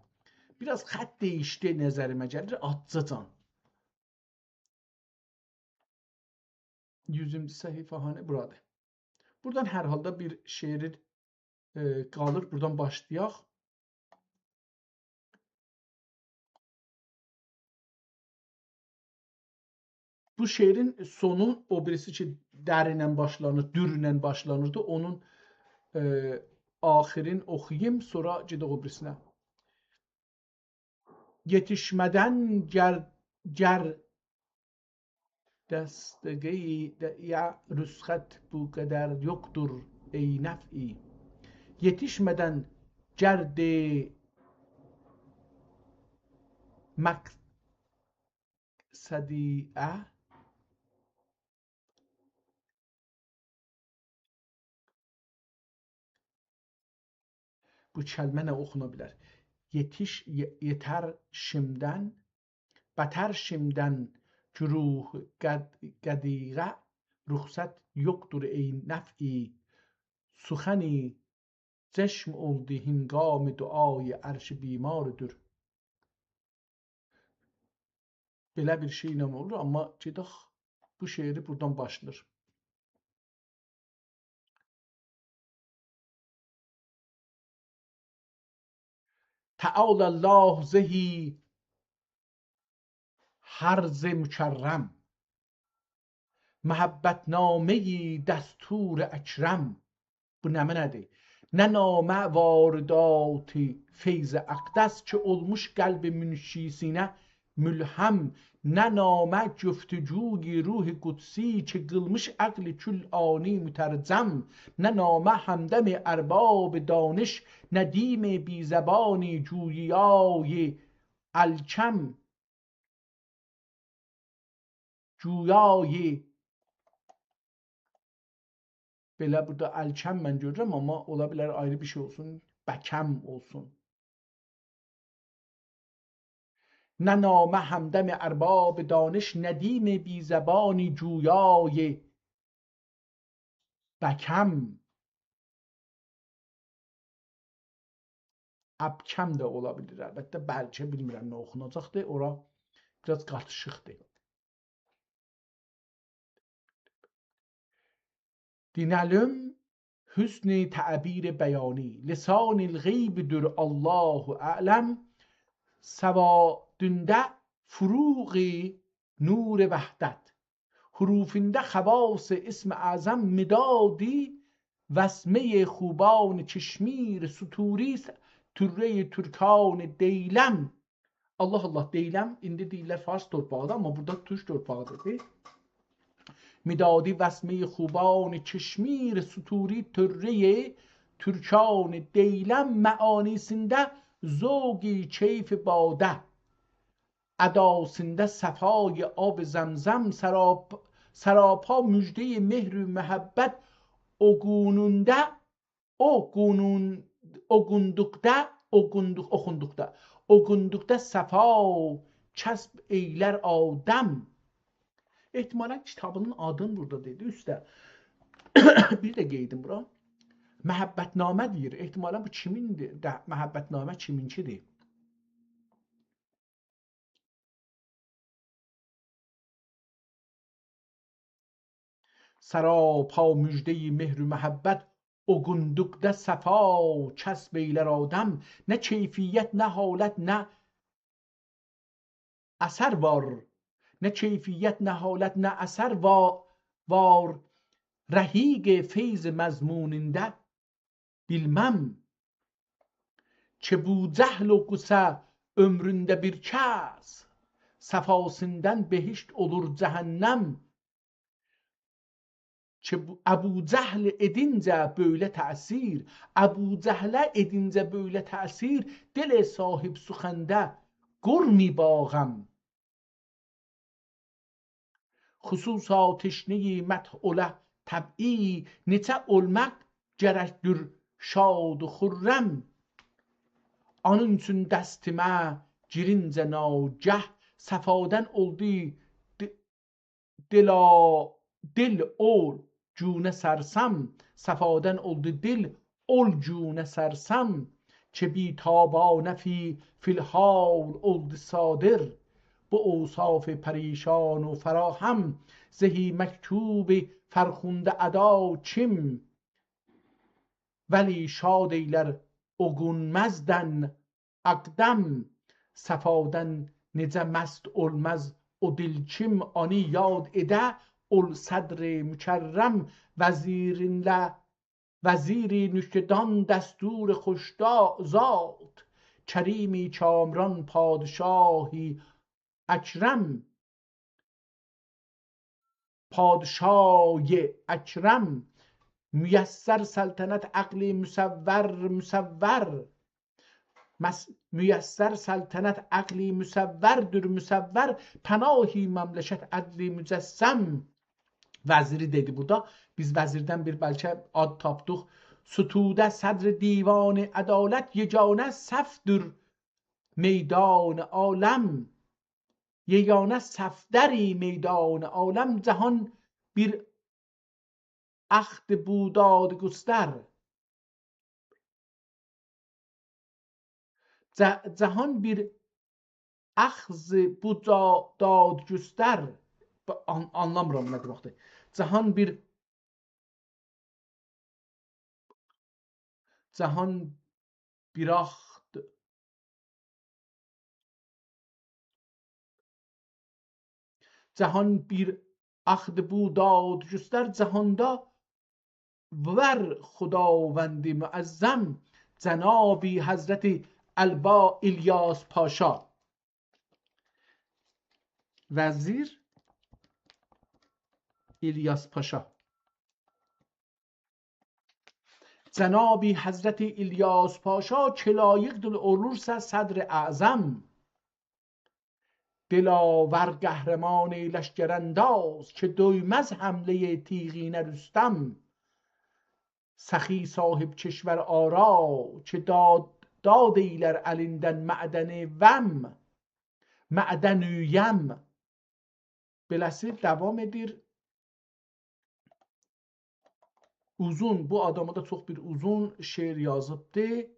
بیر آز خط دییشدی نظریمه گلیر، آزجاجان. یوزونجو صفحه هانی؟ بورادیر. بورادان هر حالدا بیر شعری، ائ، قالیر. بورادان باشلایاق. بو شعرین سونو، او بیریسی کی، در ایله باشلانیر، دور ایله باشلانیردی، اونون، ائ، آخرین اوخویوم، سونرا گئدک او بیریسینه. یئتیشمه‌دن گر، گر دستگه‌ی، د-، یا رسخت بو قدر یوخدور، ای نفعی. یئتیشمه‌دن گرد مقصدیه، اه، بو کلمه نه اوخونا بیلر؟ یئتیش، یئ-، یئتر شیمدن، بتر شیمدن گروه قد-، قدیغه، رخصت یوخدور ای نفعی، سخنی چشم اولدو هنگام دعای عرش بیمار دور. بئله بیر شئی ایله اولور، آمما گئدک، بو شعری بورادان باشلاییر. تعالی الله زهی هرز مکرم، محبت‌نامهٔ دستور اکرم. بو نمنه‌دیر؟ نه نامه واردات فیض اقدس، کی اولموش قلب منشی‌سینه ملهم، نه نامه گفتگوی روح قدسی، کی قیلمیش عقل کل آنی مترجم، نه نامه همدم ارباب دانش، ندیم بی‌زبانی جویای الکم، جویای، بئله بورادا الکم من گؤرورم، آمما اولا بیلر آیری بیر شئی اولسون، بکم اولسون. نه نامه همدم ارباب دانش، ندیم بی‌زبانی جویای بکم. ابکم ده اولا بیلیر، البته، بلکه، بیلمیرم نه اوخوناجاقدیر، اورا بیر آز قاریشیقدیر. دینه‌لیم حسن تعبیر بیانی، لسان الغیب‌دور، الله اعلم، سوادینده فروغ نور وحدت، حروفینده خواص اسم اعظم، مدادی وسمهٔ خوبان کشمیر، ستوری طرهٔ ترکان دیلم. الله الله، دیلم ایندی دئییرلر فارس تورپاغیدیر، آمما بورادا تورک تورپاغیدیر. مدادی وسمهٔ خوبان کشمیر، ستوری طرهٔ ترکان دیلم، معانی‌سینده ذوقی کیف باده، اداسیندا صفای آب زمزم، سراپ-، سراپا مژدهٔ مهر و محبت، او گونوندا، او گونون-، او گوندوقدا، او گوندوق-، اوخوندوقدا، او گوندوقدا صفا کسب ائیلر آدم. احتمالاً کیتابینین آدینی بورادا دئدی، اوسته. بیر ده قئییدیم بورا. محبت‌نامه دئییر. احتمالاً بو کیمیندیر؟ ده، محبت‌نامه کیمینکیدیر؟ سراپا مژدهٔ مهر و محبت، او گوندوقدا صفا کسب ائیلر آدم. نه کیفیت، نه حالت، نه اثر وار. نه کیفیت، نه حالت، نه اثر وا-، وار. رحیق فیض مضمونینده بیلمم، کی بوجهل اوخوسا عؤمرونده بیر کس، صفاسیندان بهشت اولور جهنم. کی بو، ابوجهل ائدینجه بؤیله تأثیر، ابوجهله ائدینجه بؤیله تأثیر، دل صاحب سخنده قرمی باغم. خصوصا تشنهٔ مدح اوله طبعی، نئجه اولماق گرکدیر شاد و خرم. آنین اوچون دستیمه گیرینجه ناگه، صفادان اولدو د-، دلا-، دل اول گونه سرسام، صفادان اولدو دل اول گونه سرسام، کی بی‌تابانه فی، فی الحال اولدو صادر. بو اوصاف پریشان و فراهم، زهی مکتوب فرخنده ادا کیم، ولی شاد ائیلر او گون مستدن اقدم. صفادان نئجه مست اولماز او دل کیم، آنی یاد ائده اول صدر مکرم. وزیرینله، وزیر نکته‌دان دستور خوشدا-، زاد، کریم کامران پادشاه اکرم. پادشای اکرم، میسر سلطنت عقلی مصور، مصور. مس-، میسر سلطنت عقلی مصوردور، مصور، پناهی مملکت عدلی مجسم. وزیری دئدی بورادا. بیز وزیردن بیر بلکه آد تاپدیق. ستوده صدر دیوان عدالت، یگانه صفدر میدان عالم. یگانه صفدری میدان عالم، جهان بیر اخذ بو دادگستر. جه-، جهان بیر اخذ بو دا-، دادگستر. با-، آن-، آنلامیرام نه دئمکدیر. جهان بیر، جهان بیر اخذ جهان بیر اخذ بو دادگستر، جهاندا وار خداوند معظم، جناب حضرت البا الیاس پاشا. وزیر الیاس پاشا. جناب حضرت الیاس پاشا، که لایق‌دیر اولورسا صدر اعظم. دلاور قهرمان لشکرانداز، که دویمز حملهٔ تیغینه رستم. سخی صاحب کشور آرا، که داد، داد ائیلر الیندن معدن وم، معدن یم. بئله‌سی داوام ائدیر. اوزون، بو آداما دا چوخ بیر اوزون شعر یازیبدی.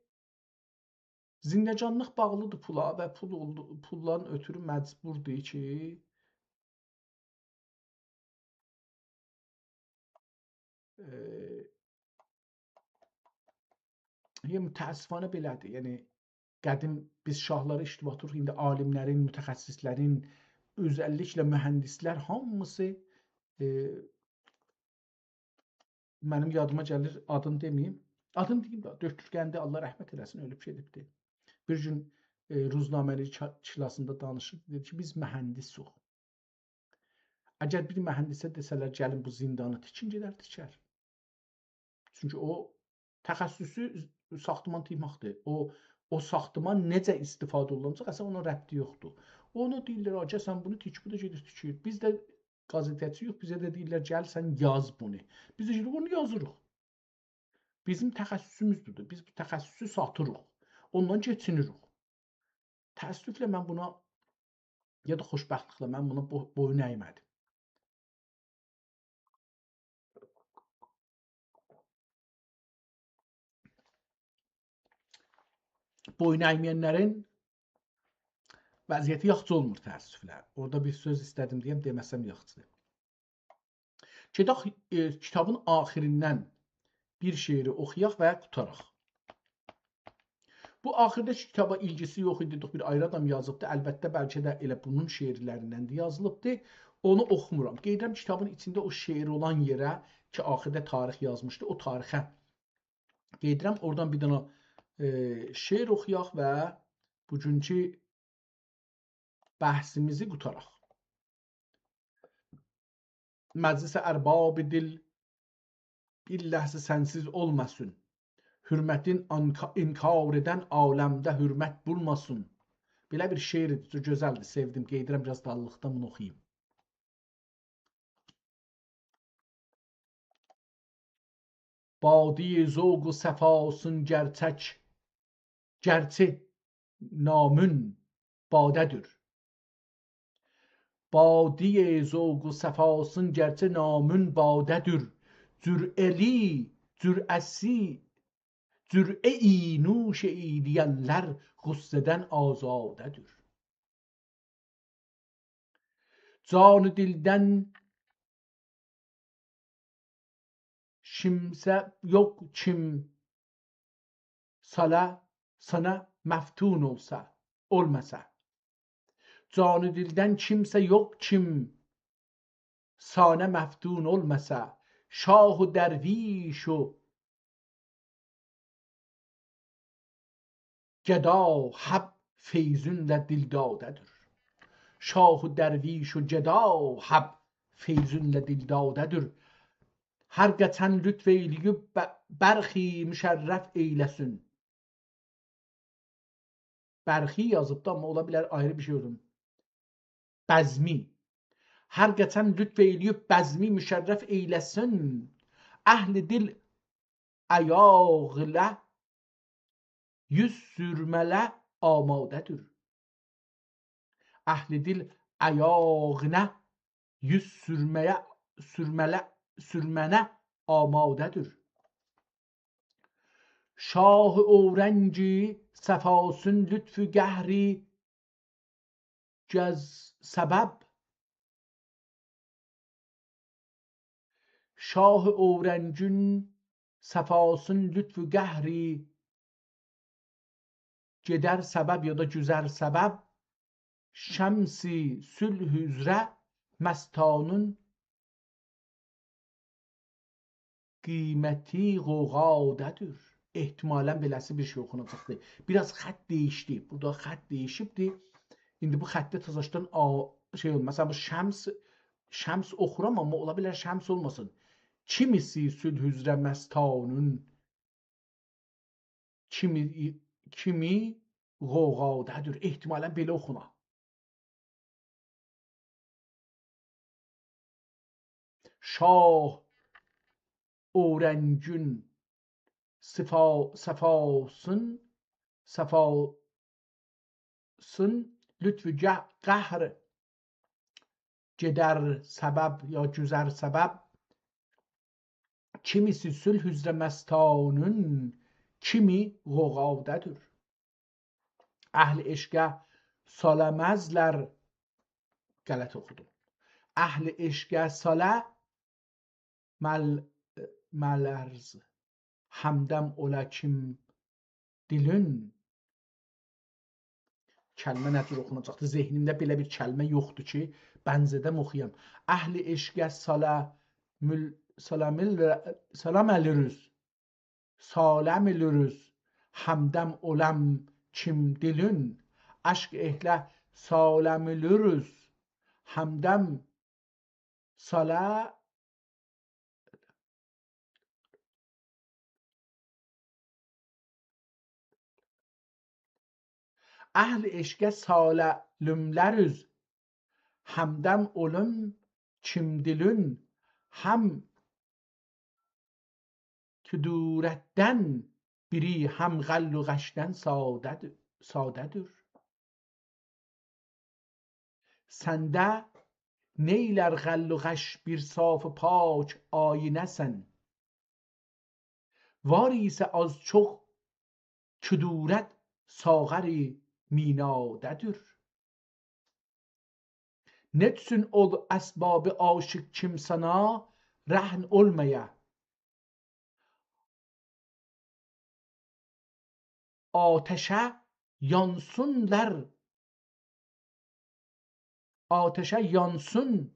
زندگانلیق باغلیدیر پولا و پول اولدو-، پولدان اؤترو مجبوردور کی، ائ، یعنی، متأسفانه بئله‌دیر. یعنی، قدیم بیز شاهلاری اشتباه آتیریق، ایندی عالیملرین، متخصصلرین، اؤزللیکله مهندسلر هامیسی، ائ، منیم یادیما گلیر، آدینی دئمه‌ییم. آدینی دئییم ده، دؤکتور قندی، الله رحمت ائله‌سین، اؤلوب گئدیبدی. بیر گون، ائ، روزنامه‌نگاری کا-، کلاسیندا دانیشیردی، دئدی کی، بیز مهندسوق. اگر بیر مهندسه دئسه‌لر، «گلین بو زندانی تیکین»، گئدر تیکر. چونکی او تخصصو ساختمان تیکمکدیر. او، او ساختمان نئجه استفاده اولوناجاق، اصلاً اونا ربطی یوخدور. اونا دئییرلر، «آ، گل سن بونو تیک»، بو دا گئدیر تیکیر. بیز ده قزئتچی یوخ، بیزه ده دئییرلر، «گل سن یاز بونو.» بیز ده گئدیریک اونو یازیریق. بیزیم تخصصوموز بودور. بیز بو تخصصو ساتیریق. اوندان کئچینیریک. تأسفله من بونا، یا دا خوشبختلیکله من بونا بو-، بویون اَیمه‌دیم. بویون اَیمه‌ینلرین وضعیتی یاخشی اولمور تأسفله. اورادا بیر سؤز ایسته‌دیم دئیم، دئمه‌سم یاخشیدیر. گئدک، ائ، کیتابین آخیریندن بیر شعری اوخویاق و قوتاراق. بو آخیردا کی کیتابا ایلگیسی یوخ ایدی، بیر آیری آدام یازیبدی. البته، بلکه ده ائله بونون شعرلریندن ده یازیلیبدی. اونو اوخومورام. گئدیرم کیتابین ایچینده او شعر اولان یئره کی، آخیردا تاریخ یازمیشدی، او تاریخه گئدیرم. اورادان بیر دنه، ائ، شعر اوخویاق و بوگونکو بحثیمیزی قوتاراق. مجلس ارباب دل بیر لحظه سنسیز اولماسین. حرمتین آنکا-، انکار ائدن عالمده حرمت بولماسین. بئله بیر شعر ایدی، چوخ گؤزلدیر، سئودیم. گئدیرم بیر آز دالیلیقدان بونو اوخویوم. بادهٔ ذوق و صفاسین گرچک، گرچه نامون باده‌دیر. بادهٔ ذوق و صفاسین گرچه نامون باده‌دیر. جرعه‌لی، جرعه‌سی، جرعه‌ای نوش ائیله‌ینلر غصه‌دن آزاده‌دیر. جان و دلدن کیمسه یوخ کیم سالا، سانا مفتون اولسا، اولماسا. جان و دلدن کیمسه یوخ کیم سانا مفتون اولماسا، شاه و درویش و گدا حب فیضونله دلداده‌دیر. شاه و درویش و گدا حب فیضونله دلداده‌دیر. هر قاچان لطف ائیله‌ییب ب-، برخی مشرف ائیله‌سین. برخی یازیب دا، آمما اولا بیلر آیری بیر شئی اولسون. بزمی. هر قاچان لطف ائیله‌ییب بزمی مشرف ائیله‌سین. اهل دل آیاغیله یوز سورمه‌یه آماده‌دیر. اهل دل آیاغینا یوز سورمه‌یه، سورمه‌یه، سورمه‌نه آماده‌دیر. شاه اورنگی صفاسین لطف و قهری گز سبب، شاه اورنگین صفاسین لطف و قهری گئدر سبب یا دا گوزر سبب، شمس صلح اوزره مستانین قیمتی غوغاده‌دیر. احتمالاً بئله‌سی بیر شئی اوخوناجاقدیر. بیر آز خط دییشدی. بورادا خط دییشیبدی. ایندی بو خطده تازاشدان آ، شئی اولور. مثلاً، بو شمس، شمس اوخورام، آمما اولا بیلر شمس اولماسین. کیمیسی صلح اوزره مستانین کیمی، کیمی غوغاده‌دیر. احتمالاً بئله اوخونا. شاه اورنگین صفا، صفاسین، صفاسین لطف و گه، قهر گئدر سبب یا گوزر سبب، کیمیسی صلح اوزره مستانین کیمی غوغاده‌دیر. اهل عشقه سالامزلر، غلط اوخودوم. اهل عشقه ساله مل، ملرز، همدم اولا کیم دلین. کلمه نه جور اوخوناجاقدیر؟ ذهنیمده بئله بیر کلمه یوخدور کی، بنزه‌دم اوخویام. اهل عشقه ساله مل، ساله مل، ساله ملروز. سالم ایلوروز، همدم اولام کیم دلین، عشق اهله سالم ایلوروز، همدم ساله، اهل عشقه سالملروز، همدم اولام کیم دلین، هم کدورتدن بیری، هم غل و غشدن ساده‌دی، ساده‌دیر. سنده نئیلر غل و غش بیر صاف و پاک آیینه‌سن؟ وار ایسه آز چوخ کدورت ساغر میناده‌دیر. نئچسین اول اسباب عاشق کیم سانا رهن اولمایا؟ آتشه یانسینلار، آتشه یانسین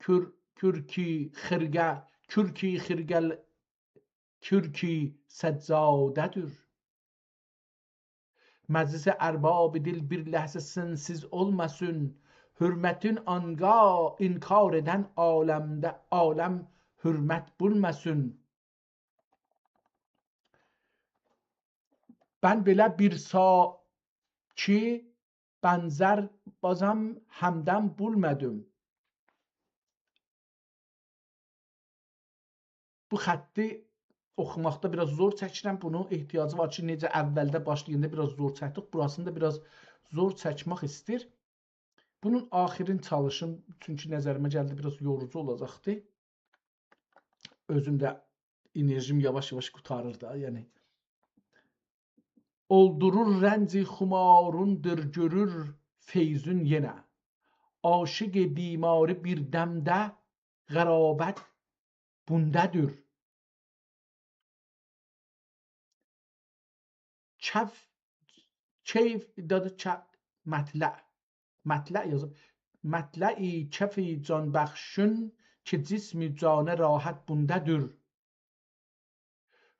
کور، کورکی خرقه، کورکی خرقل، کورکی سجاده‌دیر. مجلس ارباب دل بیر لحظه سنسیز اولماسین، حرمتین آنقا، انکار ائدن عالمده، عالم حرمت بولماسین. من بئله بیر سا کی بنزر بازم همدم بولمادیم. بو خطی اوخوماقدا بیر آز زور چکیرم. بونون احتیاجی وار کی، نئجه اولده باشلایاندا بیر آز زور چکدیک، بوراسینی دا بیر آز زور چکمک ایستیر. بونون آخرین چالیشیم، چونکی نظریمه گلدی، بیر آز یوروجو اولاجاقدی. اؤزوم ده انرژیم یاواش-یاواش قوتاریر دا، یعنی. اولدورور رنج خماریندیر، گؤرور فیضین یئنه. عاشق بیماری بیر دمده غرابت بوندادیر. کف، کیف، دادی، ک، مطلع. مطلع یازیب. مطلع کف جان‌بخشین کی جسم جانه راحت بوندادیر.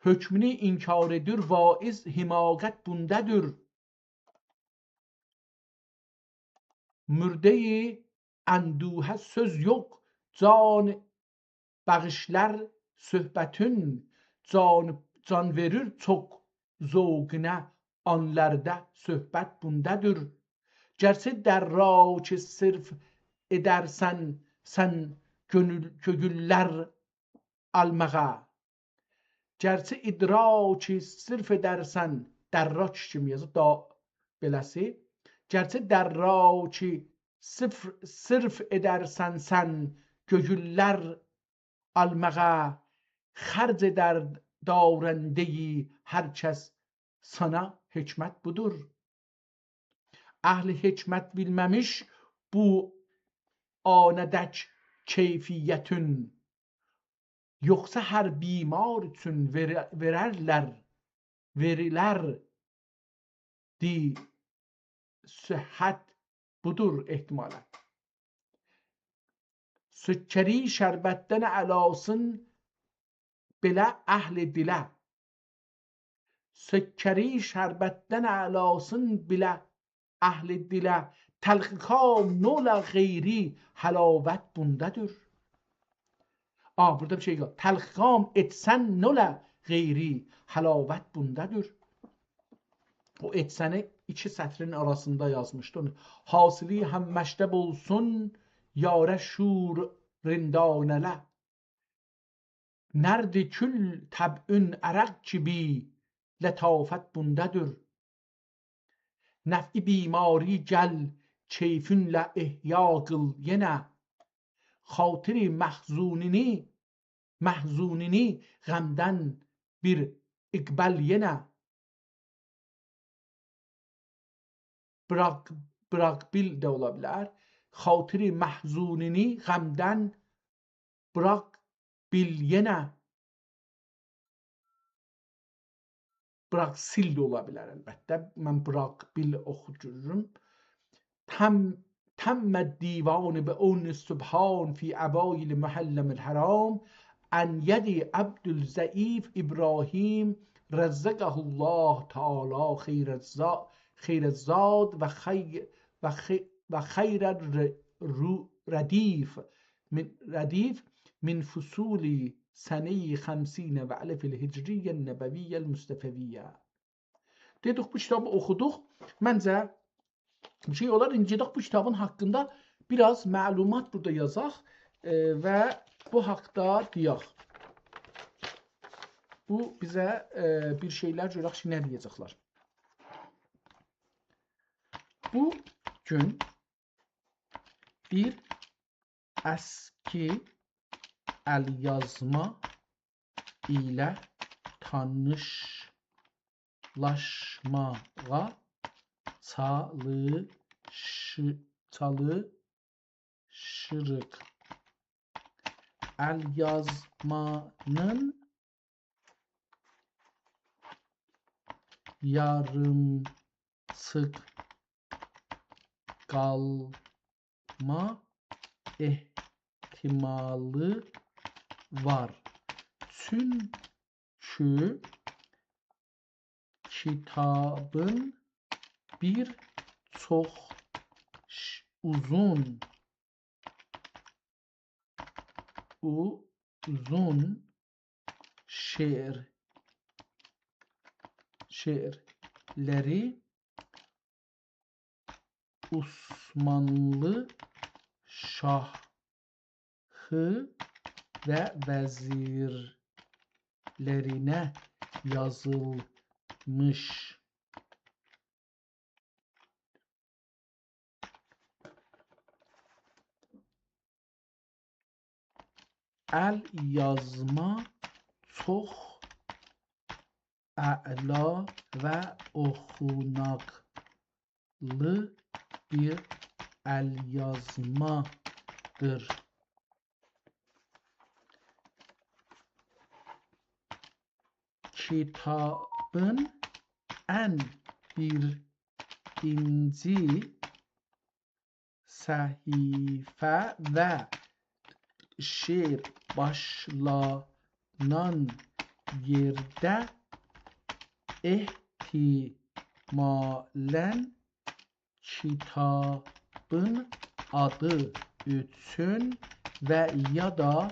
حکمونو انکار ائدیر واعظ، حماقت بوندادیر. مرده‌ی اندوهه سؤز یوخ، جان باغیشلار صحبتین، جان، جان وئریر چوخ ذوقونا، آنلاردا صحبت بوندادیر. گرچه در را کی صرف ائدرسن سن گؤنول، گؤیوللر آلماغا، گرچه ادراکی صرف ائدرسن، دراک کیمی یازیب دا بئله‌سی. گرچه دراکی صرف، صرف ائدرسن سن، گؤیوللر آلماغا خرج ائدر دارنده‌یی هر کس، سانا حکمت بودور. اهل حکمت بیلمه‌میش بو آنه‌دک کیفیتین، یوخسا هر بیمار اوچون وئره-، وئررلر، وئریلر دی صحت بودور احتمالاً. سکری شربتدن اعلاسین بیله اهل دیله. سکری شربتدن اعلاسین بیله اهل دیله، تلخ کام نولا غیری، حلاوت بوندادیر. آ، بورادا بیر شئی یوخ. تلخ کام ائتسن نولا غیری، حلاوت بوندادیر. او ائتسنی ایکی سطرین آراسیندا یازمیشدی. حاصلی هم مشرب اولسون، یاره شور رندانه‌له. نرد کل طبعین عرق کیبی، لطافت بوندادیر. نفعی بیماری گل، کیفینله احیا قیل یئنه. خاطر محزونینی، محزونینی غمدن بیر اقبال یئنه. براق، براق بیل ده اولا بیلر. خاطر محزونینی غمدن براق بیل یئنه. براق سیل ده اولا بیلر البته. من براق بیل اوخودورام. تم، تم الدیوان بعون سبحان فی اوایل محرم الحرام، عن ید عبد الضعیف ابراهیم، رزقه الله تعالی خیر الزا-، خیر الزاد و خی-، و خی-، و خیر الر-، رو-، ردیف من، ردیف من فصول سنهٔ خمسین و الف الهجری النبوی المصطفوی. دئدیک، بو کیتابی اوخودوق. منجه، بیر شئی اولار، ایندی گئدک بو کیتابین حاقیندا بیر آز معلومات بورادا یازاق، ائ، و بو حاقدا دئیک. بو بیزه، ائ، بیر شئیلر گؤرک کی، نه دئیه‌جکلر. بو گون بیر اسکی ال‌یازما ایله تانیشلاشماغا چالیشی-، چالیشیریق. ال‌یازمانین یاریمچیق قالما احتمالی وار. چونکی کیتابین بیر چوخ ش-، اوزون، اوزون شعر، شعرلری عثمانلی شاهی و وزیرلرینه یازیلمیش. ال‌یازما چوخ اعلا و اوخوناقلی بیر ال‌یازمادیر. کیتابین ان بیرینجی صفحه و شعر باشلانان یئرده احتمالاً کیتابین آدی اوچون و یا دا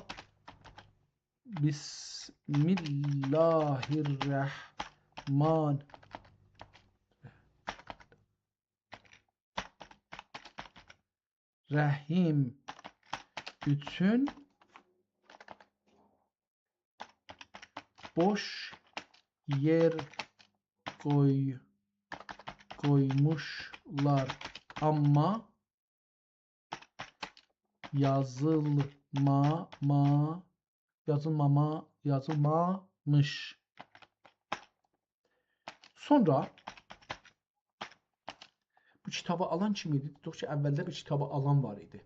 بسم الله الرحمن الرحیم اوچون بوش یئر قوی، قویموشلار. آمما یازیلما، ما، یازیلماما، یازیلمامیش. سونرا بو کیتابی آلان کیم ایدی؟ دئدیک کی، اولده بیر کیتابی آلان وار ایدی.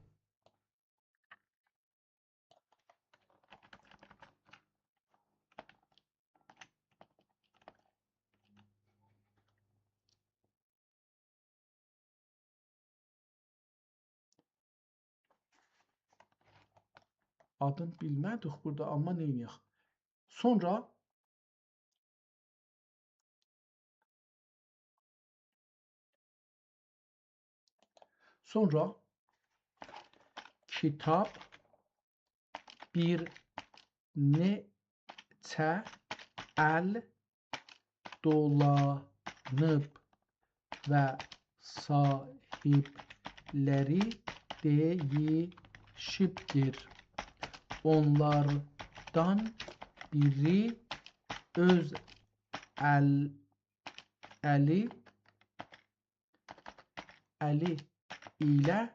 آدینی بیلمه‌دیک بورادا، آمما نئینیه‌ک؟ سونرا، سونرا کیتاب بیر نئچه ال دولانیب و صاحیبلری دییشیبدیر. اونلاردان بیری اؤز ال-، الی، الی ایله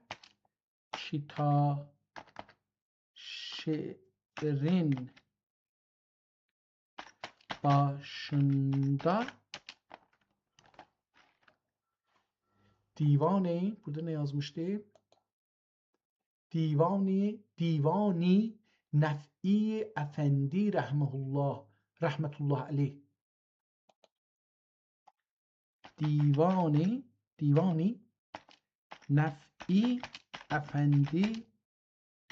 کیتا-، شعرین باشیندا دیوانی، بورادا نه یازمیشدی؟ دیوانی، دیوانی نفعی افندی رحمه الله، رحمت الله علیه. دیوانی، دیوانی نفعی افندی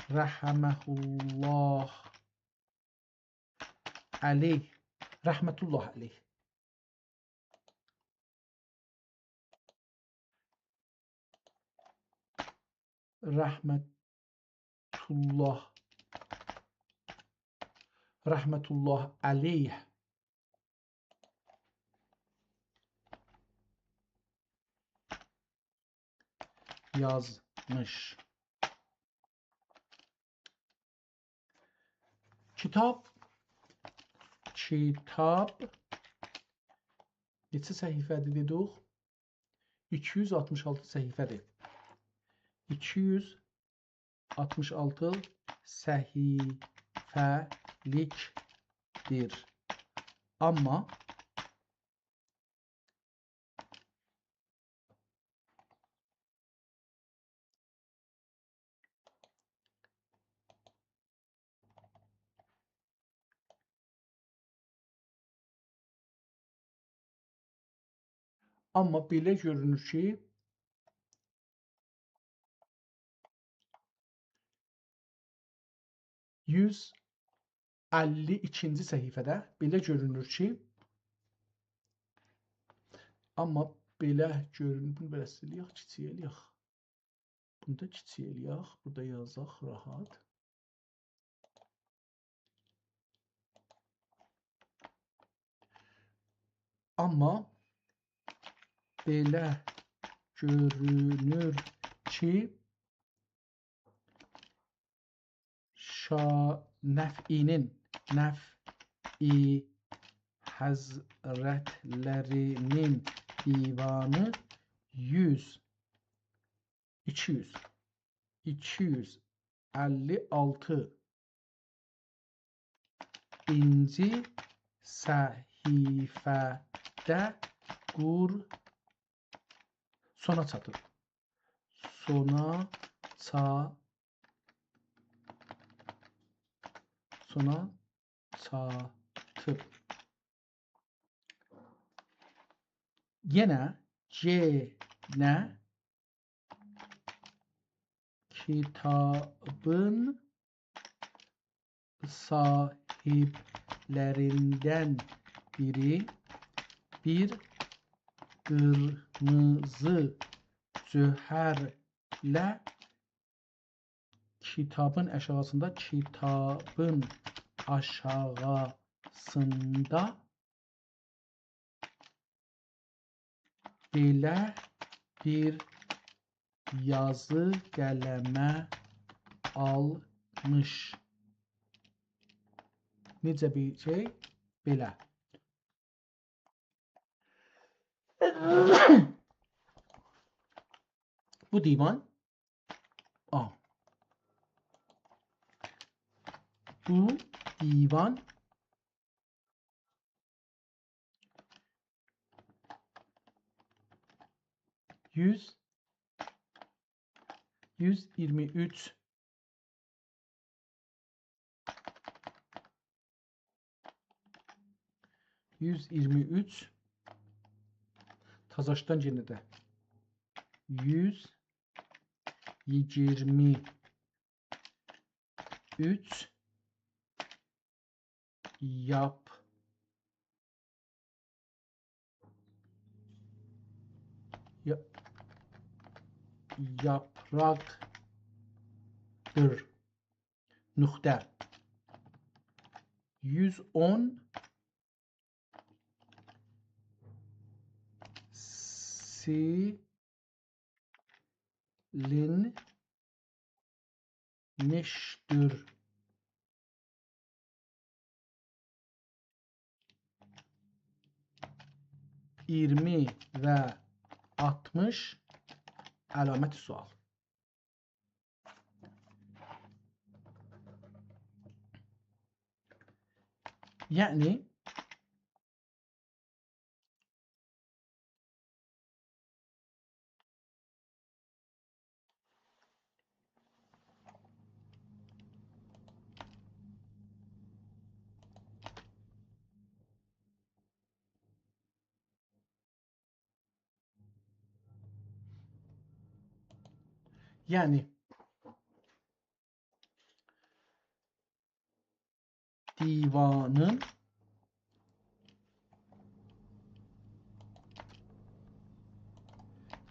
رحمه الله علیه، رحمت الله علیه. رحمت الله، رحمت الله علیه یازمیش. کیتاب، کیتاب نئچه صفحه‌دیر دئدیک؟ ایکی یوز آلتمیش آلتی صفحه‌دیر. ایکی یوز آلتمیش آلتی صفحه‌لیکدیر. آمما آمما بئله گؤرونور کی، یوز اللی ایکینجی صفحه‌ده بئله گؤرونور کی، آمما بئله گؤرونور، بونو بئله سیلک، کیچیک ائله‌یک. بونو دا کیچیک ائله‌یک، بورادا یازاق راحت. آمما بئله گؤرونور کی، شا-، نفعی‌نین، نفعی حضرتلری‌نین دیوانی یوز، ایکی یوز، ایکی یوز اللی آلتینجی صفحه‌ده قور-، سونا چاتیب. سونا چا-، سونا چاتیب. یئنه گئنه کیتابین صاحیبلریندن بیری بیر قیرمیزی جوهرله کیتابین آشاغیسیندا، کیتابین آشاغیسیندا بئله بیر یازی قلمه آلمیش. نئجه بیر شئی؟ بئله. بو دیوان آ. بو دیوان یوز، یوز ایگیرمی اوچ، یوز ایگیرمی اوچ، تازاشدان یئنه ده یوز ایگیرمی اوچ یاپ، یا-، یاپراقدیر. نقطه. یوز اون سیلینمیشدیر. ایگیرمی و آلتمیش، علامت سؤال. یعنی، یعنی، دیوانین،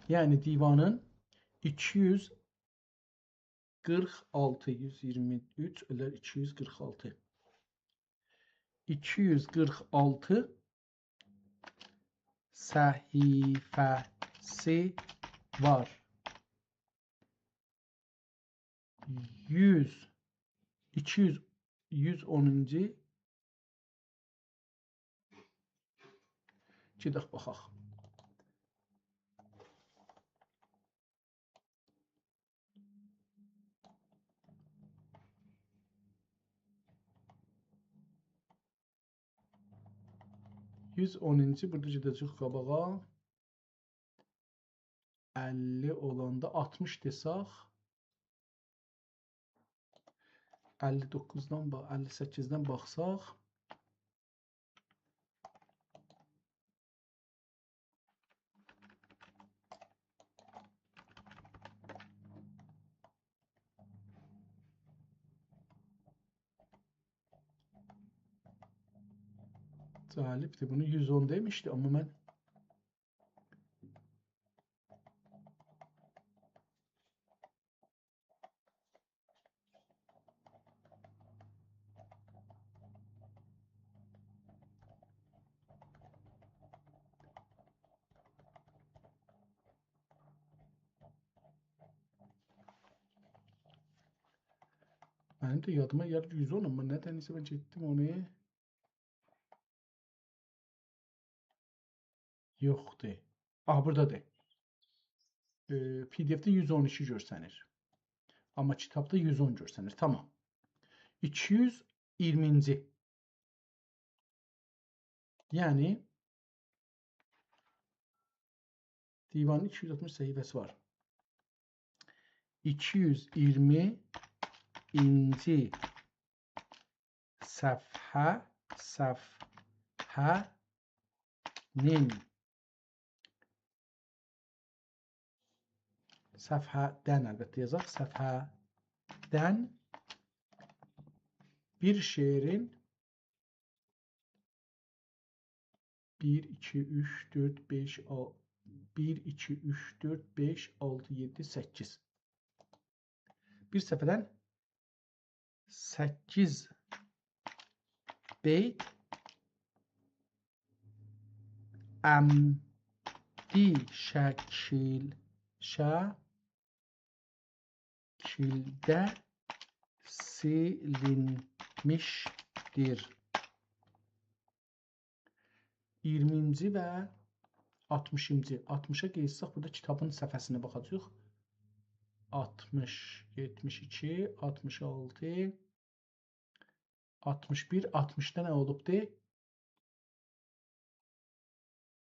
یعنی دیوانین ایکی یوز قیرخ آلتی، یوز ایگیرمی اوچ، ائله ایکی یوز قیرخ آلتی. ایکی یوز قیرخ آلتی صفحه‌سی وار. یوز، ایکی یوز، یوز اونونجو. گئدک باخاق. یوز اونونجو، بورادا گئده‌جک قاباغا. اللی اولاندا آلتمیش دئسک، اللی دوققوزدان با-، اللی سککیزدن باخساق، جالبدیر. بونو یوز اون دئمیشدی، آمما من منیم ده یادیما گلیر یوز اون، آمما نه‌دنسه من گئتدیم اونو. یوخدور. آها، بورادادیر. ائ، پی دی اف‌ده یوز اون ایکی گؤرسنیر. آمما کیتابدا یوز اون گؤرسنیر. تامام. ایکی یوز ایگیرمینجی. یعنی، دیوانین ایکی یوز آلتمیش صفحه‌سی وار. ایکی یوز ایگیرمینجی صفحه، صفحه‌نین، صفحه‌دن، البته یازاق، صفحه‌دن بیر شعرین بیر، ایکی، اوچ، دؤرد، بئش، آل-، بیر، ایکی، اوچ، دؤرد، بئش، آلتی، یئددی، سککیز. بیر صفحه‌دن سککیز بیت عمدی شکیل-، شکیلده سیلینمیشدیر. اییرمینجی و آلتمیشینجی. آلتمیشا قئییتسک، بورادا کیتابین صفحه‌سینه باخاجاغیق. آلتمیش، یئتمیش ایکی، آلتمیش آلتی، آلتمیش بیر، آلتمیشدا نه اولوبدو؟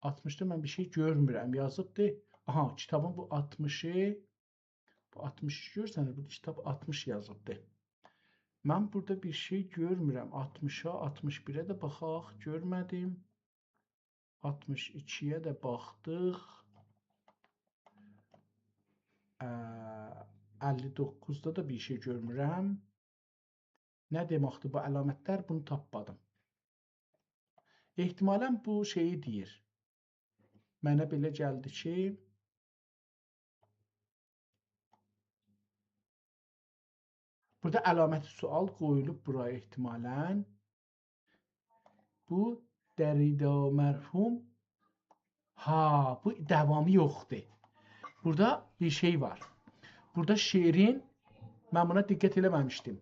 آلتمیشدا من بیر شئی گؤرمورم، یازیبدی. آها، کیتابین بو آلتمیشی، بو آلتمیشی گؤرسن، بو کیتاب آلتمیش یازیبدی. من بورادا بیر شئی گؤرمورم. آلتمیشا، آلتمیش بیره ده باخاق، گؤرمه‌دیم. آلتمیش ایکی‌یه ده باخدیق. اه، اللی دوققوزدا دا بیر شئی گؤرمورم. نه دئمکدیر بو علامتلر؟ بونو تاپمادیم. احتمالاً بو شئیی دئییر. منه بئله گلدی کی، بورادا علامت سؤال قویولوب بورا احتمالاً. بو دریدا مرحوم. ها، بو داوامی یوخدور. بورادا بیر شئی وار. بورادا شعرین، من بونا دقت ائله‌مه‌میشدیم.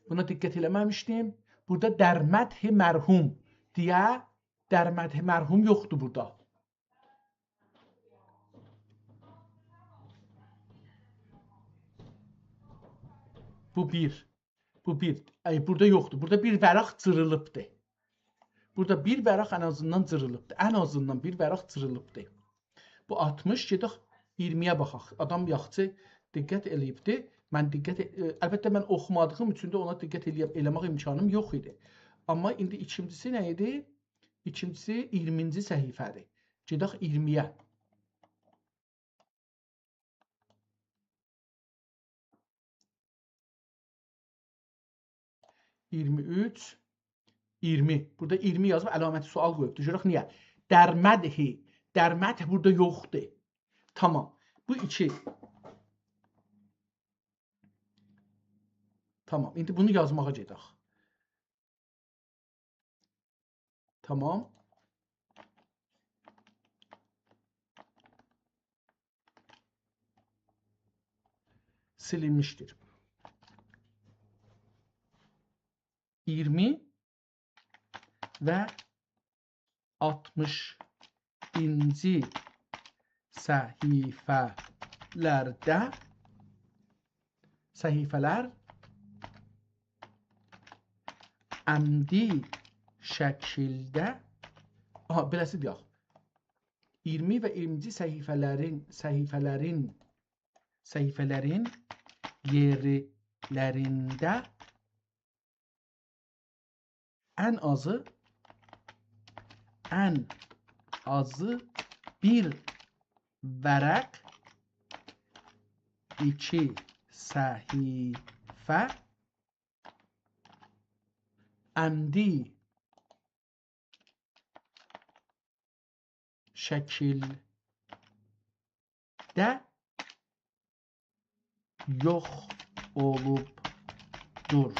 بونا دقت ائله‌مه‌میشدیم. بورادا در مدح مرحوم دئیه، در مدح مرحوم یوخدور بورادا. بو بیر. بو بیر. ای، بورادا یوخدور. بورادا بیر ورق جیریلیبدیر. بورادا بیر ورق ان آزیندان جیریلیبدیر. ان آزیندان بیر ورق جیریلیبدیر. بو آلتمیش، گئدک اییرمی‌یه باخاق. آدام یاخشی دقت ائله‌ییبدی. من دقت ائ-، البته، من اوخومادیغیم اوچون ده اونا دقت ائله‌یه-، ائله‌مک امکانیم یوخ ایدی. آمما ایندی ایکینجیسی نه ایدی؟ ایکینجیسی اییرمینجی صفحه‌دیر. گئدک اییرمی‌یه. اییرمی اوچ، اییرمی. بورادا اییرمی یازیب، علامت سؤال قویوبدور. گؤرک نییه؟ در مدح، در مدح بورادا یوخدور. تامام. بو ایکی. تامام. ایندی بونو یازماغا گئدک. تامام. سیلینمیشدیر. اییرمی و آلتمیشینجی صفحه‌لرده، صفحه‌لر عمدی شکیلده، آها، بئله‌سی دئیک. اییرمی و اییرمینجی صفحه‌لرین، صفحه‌لرین، صفحه‌لرین یئرلرینده ان آزی، ان آزی بیر ورق، ایکی صفحه عمدی شکیلده یوخ اولوبدور.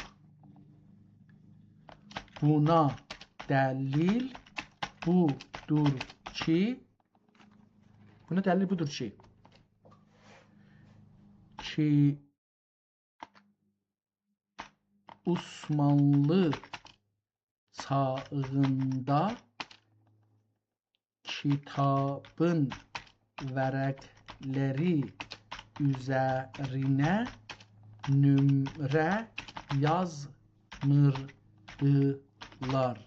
بونا دلیل بودور کی، بونا دلیل بودور کی، کی عثمانلی چاغیندا کیتابین ورقلری اوزرینه نمره یازمیردیلار.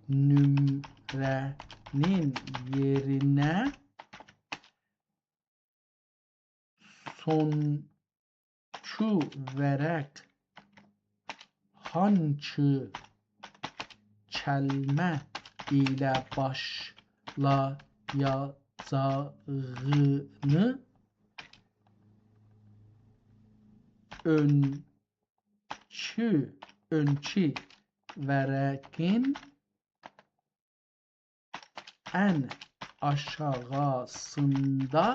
نمره‌نین یئرینه سونکو ورق هانکی کلمه ایله باشلایاجاغینی اؤنکو، اؤنکو ورقین ان آشاغیسیندا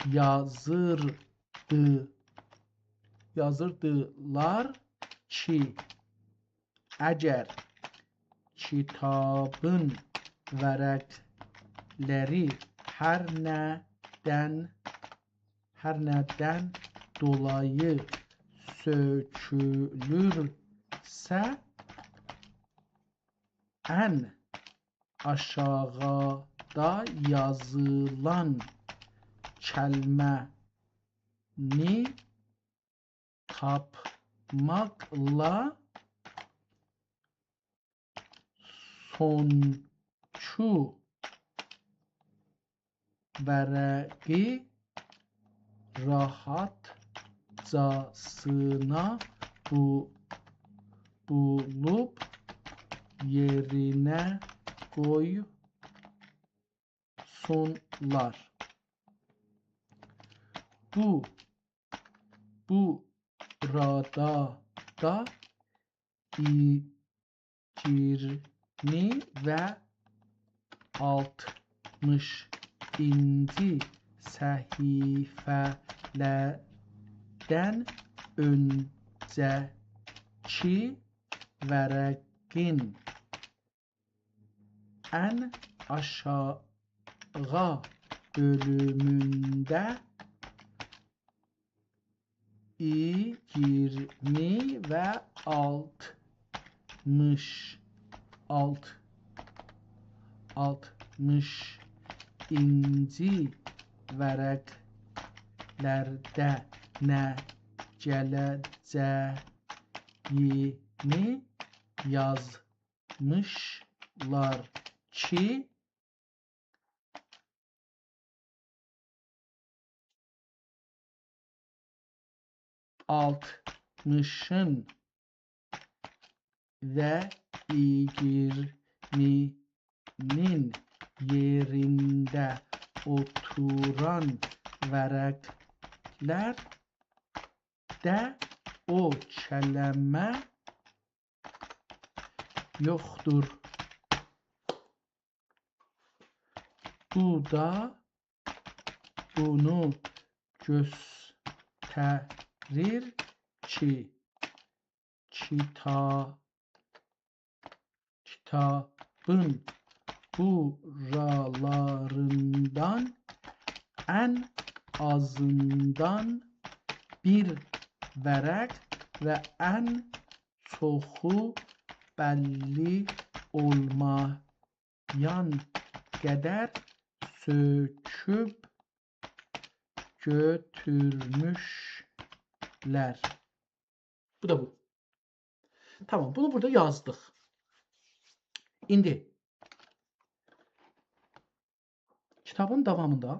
یازیردی، یازیردیلار کی، اگر کیتابین ورقلری هر ندن، هر ندن دولایی سؤکولورسه، ان آشاغیدا یازیلان کلمه‌نی تاپماقلا سونونجو ورقی راحتجاسینا بو-، بولوب یئرینه قویسونلار. بو، بورادا دا ای-، ایگیرمی و آلتمیشینجی صفحه‌لردن اؤنجه‌کی ورقین ان آشاغی بؤلومونده ایگیرمی و آلتمیش، آلت-، آلتمیشینجی ورقلرده نه گله‌جه‌یینی یازمیشلار کی، آلتمیشین و ایگیرمی‌نین یئرینده اوتوران ورقلرده او کلمه یوخدور. بو دا بونو گؤستریر کی، کیتا-، کیتابین بورالاریندان ان آزیندان بیر ورق و ان چوخو بللی اولمایان قدر سؤکوب گؤتورموشلر. بو دا بو. تامام، بونو بورادا یازدیق. ایندی کیتابین داوامیندا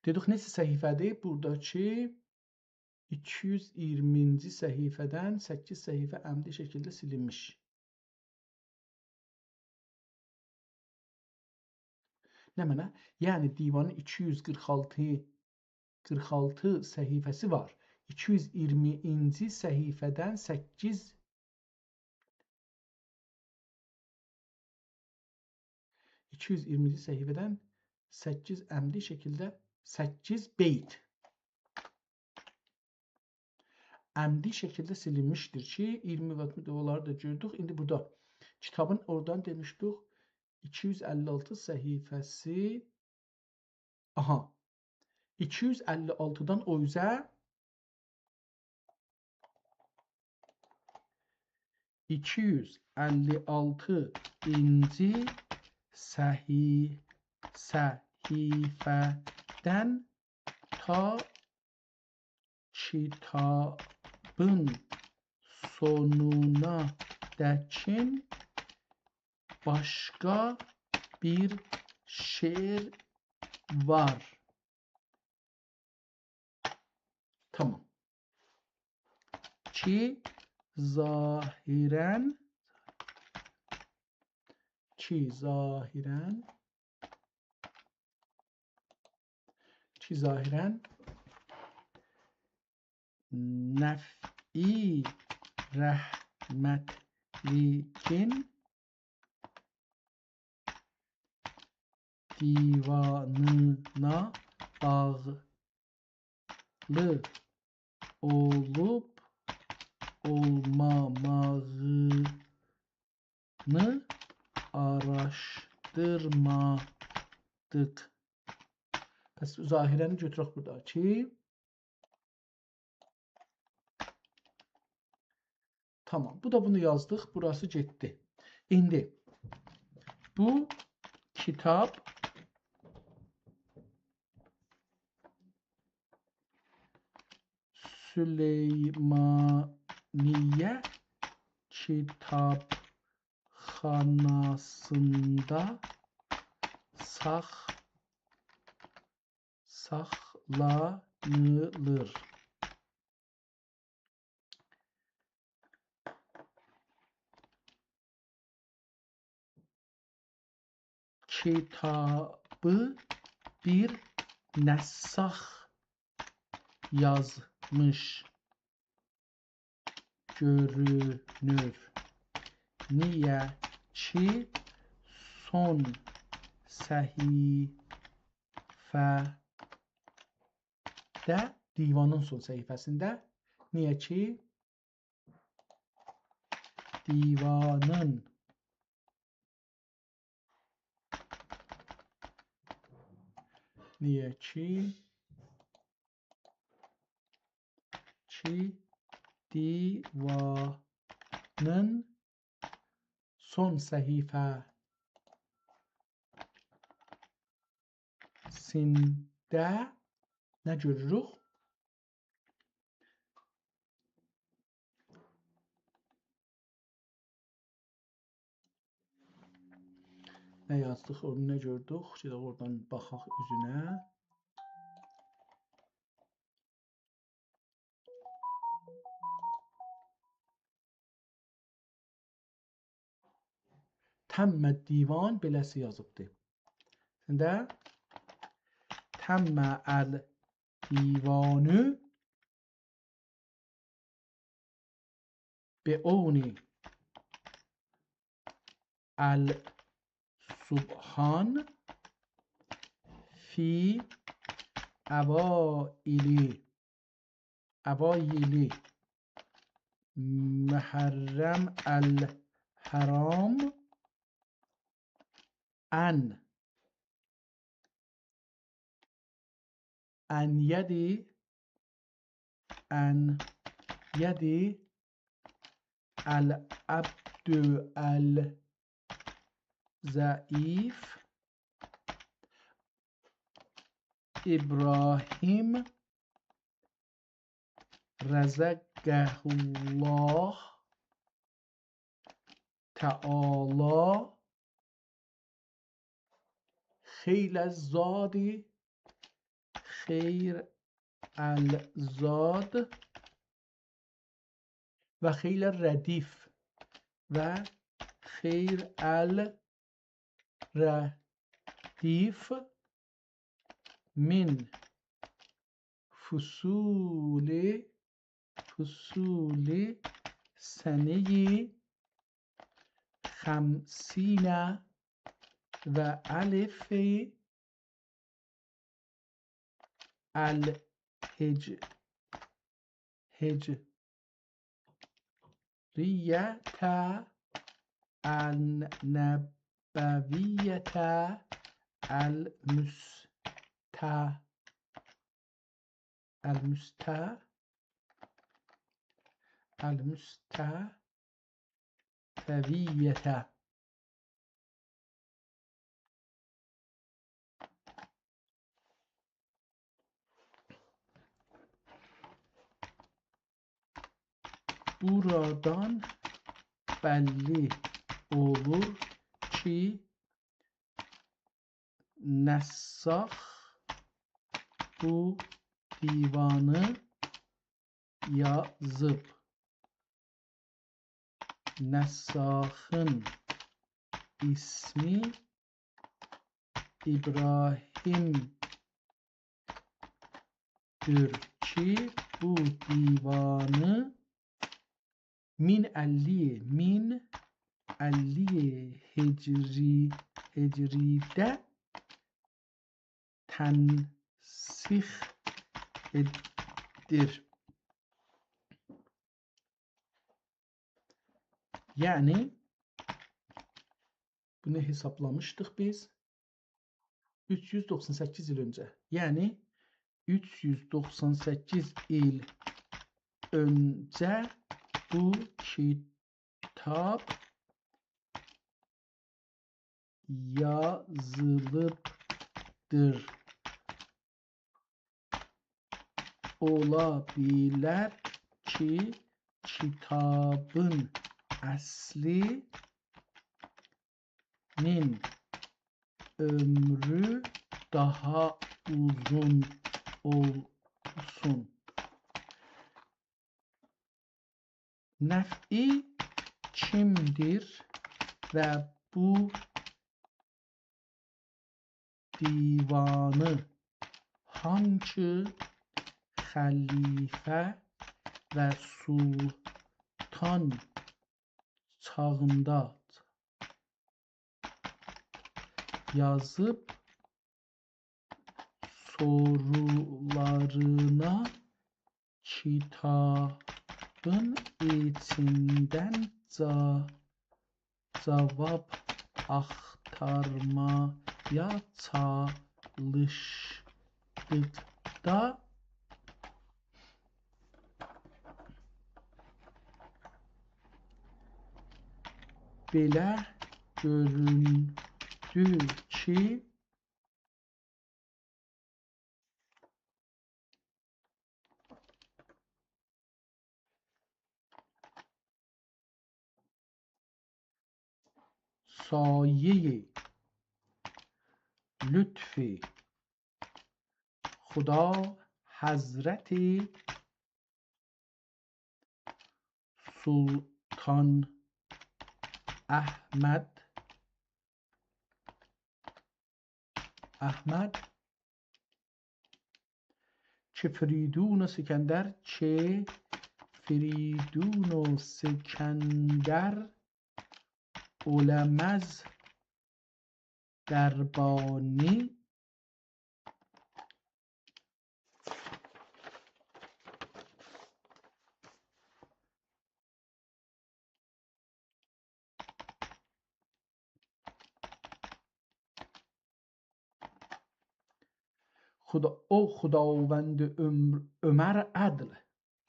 دئدیک، نئچه صفحه‌دیر؟ بوراداکی ایکی یوز اییرمینجی صفحه‌دن سککیز صفحه عمدی شکیلده سیلینمیش. نمنه؟ یعنی دیوانین ایکی یوز قیرخ آلتی، قیرخ آلتی صفحه‌سی وار. ایکی یوز اییرمینجی صفحه‌دن سککیز، ایکی یوز اییرمینجی صفحه‌دن سککیز عمدی شکیلده، سککیز بیت عمدی شکیلده سیلینمیشدیر کی، اییرمی و اوتوز اونلاری دا گؤردوک. ایندی بورادا کیتابین اورادان دئمیشدیک، ایکی یوز اللی آلتی صفحه‌سی، آها، ایکی یوز اللی آلتیدان او اوزه ایکی یوز اللی آلتینجی صفحه، صفحه‌دن تا کیتابین سونونا دکین باشقا بیر شعر وار. تامام. کی ظاهراً، کی ظاهراً، کی ظاهراً نفعی رحمتلیگین دیوانینا باغلی اولوب اولماماغینی آراشدیرمادیق. پس ظاهراً گؤتورک بورادا کی، تامام. بو دا بونو یازدیق. بوراسی گئتدی. ایندی بو کیتاب سلیمانیه کیتابخاناسیندا ساخ-، ساخلانیلیر. کیتابی بیر نساخ یازمیش گؤرونور. نییه کی، سون صحیفه‌ده، دیوانین سون صحیفه‌سینده، نییه کی، دیوانین، نییه کی، کی دیوانین سون صحیفه‌سینده نه گؤروروک؟ نه یازدیق، اونو نه گؤردوک؟ گئدک اورادان باخاق اوزونه. تم الدیوان، بئله‌سی یازیبدی. ایندی تم الدیوان بعون السبحان فی اوائل، اوائل محرم الحرام ان، ان ید، ان ید العبد الضعیف ابراهیم رزقه الله تعالی خیر الزاد، خیر الزاد و خیر الردیف، و خیر الردیف من فصول، فصول سنهٔ خمسین و الف الهج-، هجریة النبویة المست-، المست-، المصطفیة. بورادان بللی اولور کی، نساخ بو دیوانی یازیب. نساخین اسمی ابراهیم‌دیر کی، بو دیوانی من اللی، من اللی هجری، هجریده تنسیخ ائدیر. یعنی، بونو حسابلامیشدیق بیز. اوچ یوز دوخسان سککیز ایل اؤنجه. یعنی، اوچ یوز دوخسان سککیز ایل اؤنجه بو کیتاب، کیتاب، یازیلیبدیر. اولا بیلر کی، کیتابین اصلی‌نین عؤمرو داها اوزون اولسون. نفعی کیمدیر و بو دیوانی هانسی خلیفه و سلطان چاغیندا یازیب، سورولارینا کیتابین ایچیندن جا-، جاواب آختارمایا چالیشدیقدا، بئله گؤروندو کی، سایهٔ لطف خدا حضرت سلطان احمد، احمد کی فریدون سکندر، کی فریدون سکندر اولمز دربانی. خدا-، او خداوند عمر-، عمر عدل.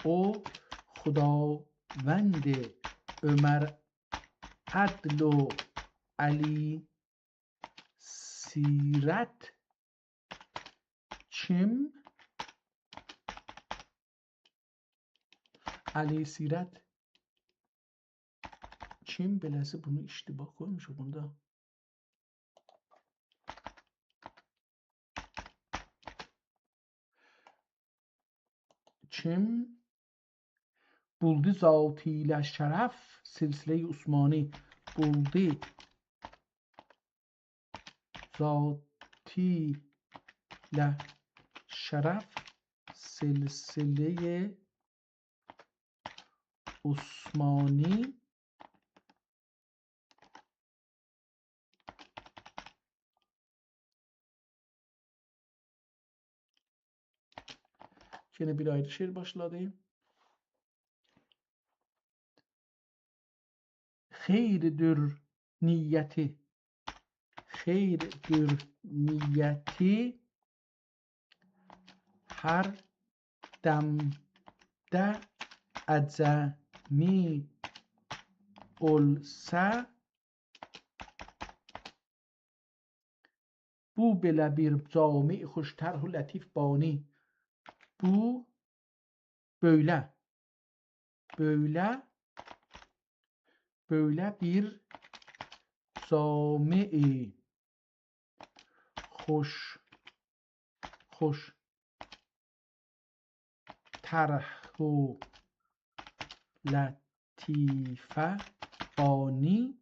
او خداوند عمر عدل و علی سیرت کیم؟ علی سیرت کیم؟ بئله‌سی بونو اشتباه قویموشوق بوندا. کیم؟ بولدو ذاتی ایله شرف سلسلهٔ عثمانی. بولدو ذاتی ایله شرف سلسلهٔ عثمانی. یئنه بیر آیری شعر باشلادی. خیردیر نیتی، خیردیر نیتی، هر دمده عجمی اولسا، بو بئله بیر جامع خوش طرح و لطیف بانی. بو بؤیله، بؤیله، بؤیله بیر جامع خوش، خوش طرح و لطیفه بانی.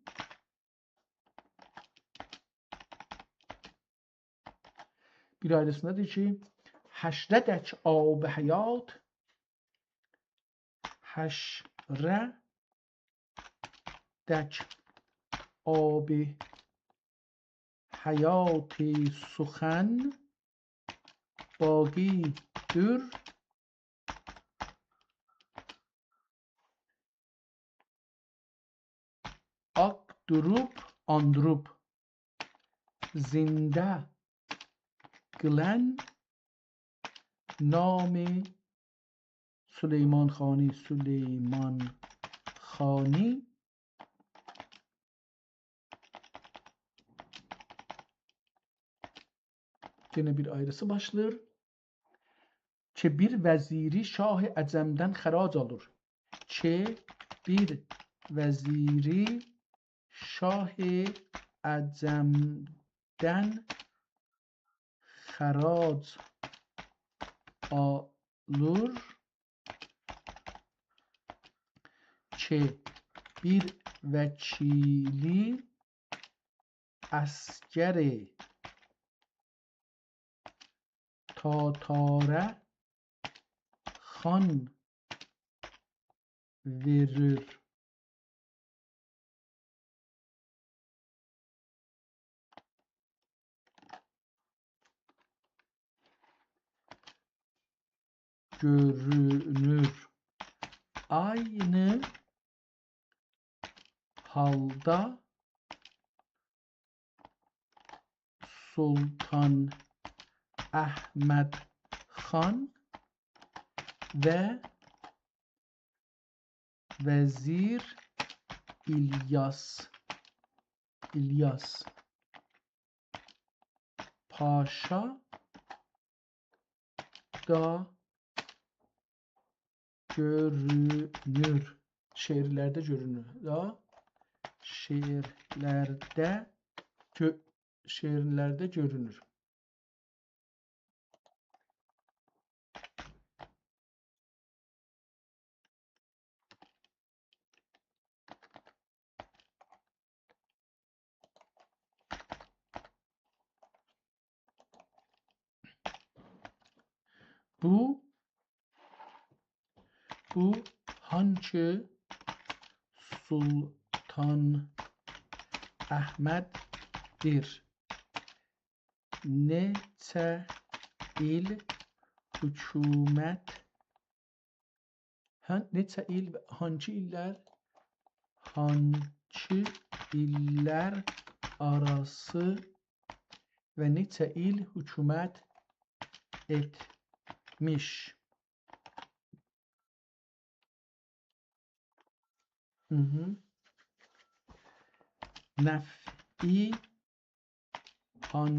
بیر آیریسیندا دئییر کی، حشره دک آب حیات، حشره دک آب حیات سخن باقی‌دور، آقدوروب، آندوروب، زنده قیلان نام سلیمان خانی، سلیمان خانی. یئنه بیر آیریسی باشلاییر. کی بیر وزیری شاه عجمدن خراج آلیر. کی بیر وزیری شاه عجمدن خراج آلیر. کی بیر وکیلی عسگر تاتاره خان وئریر. گؤرونور. عینی حالدا سلطان احمد خان و وزیر الیاس، الیاس پاشا دا گؤرونور. شعرلرده گؤرونور. دا شعرلرده گؤ-، شعرلرده گؤرونور. بو، بو هانکی سلطان احمددیر. نئچه ایل حکومت، هه، نئچه ایل، هانکی ایللر، هانکی ایللر آراسی و نئچه ایل حکومت ائتمیش. هی هی. نفعی، هان،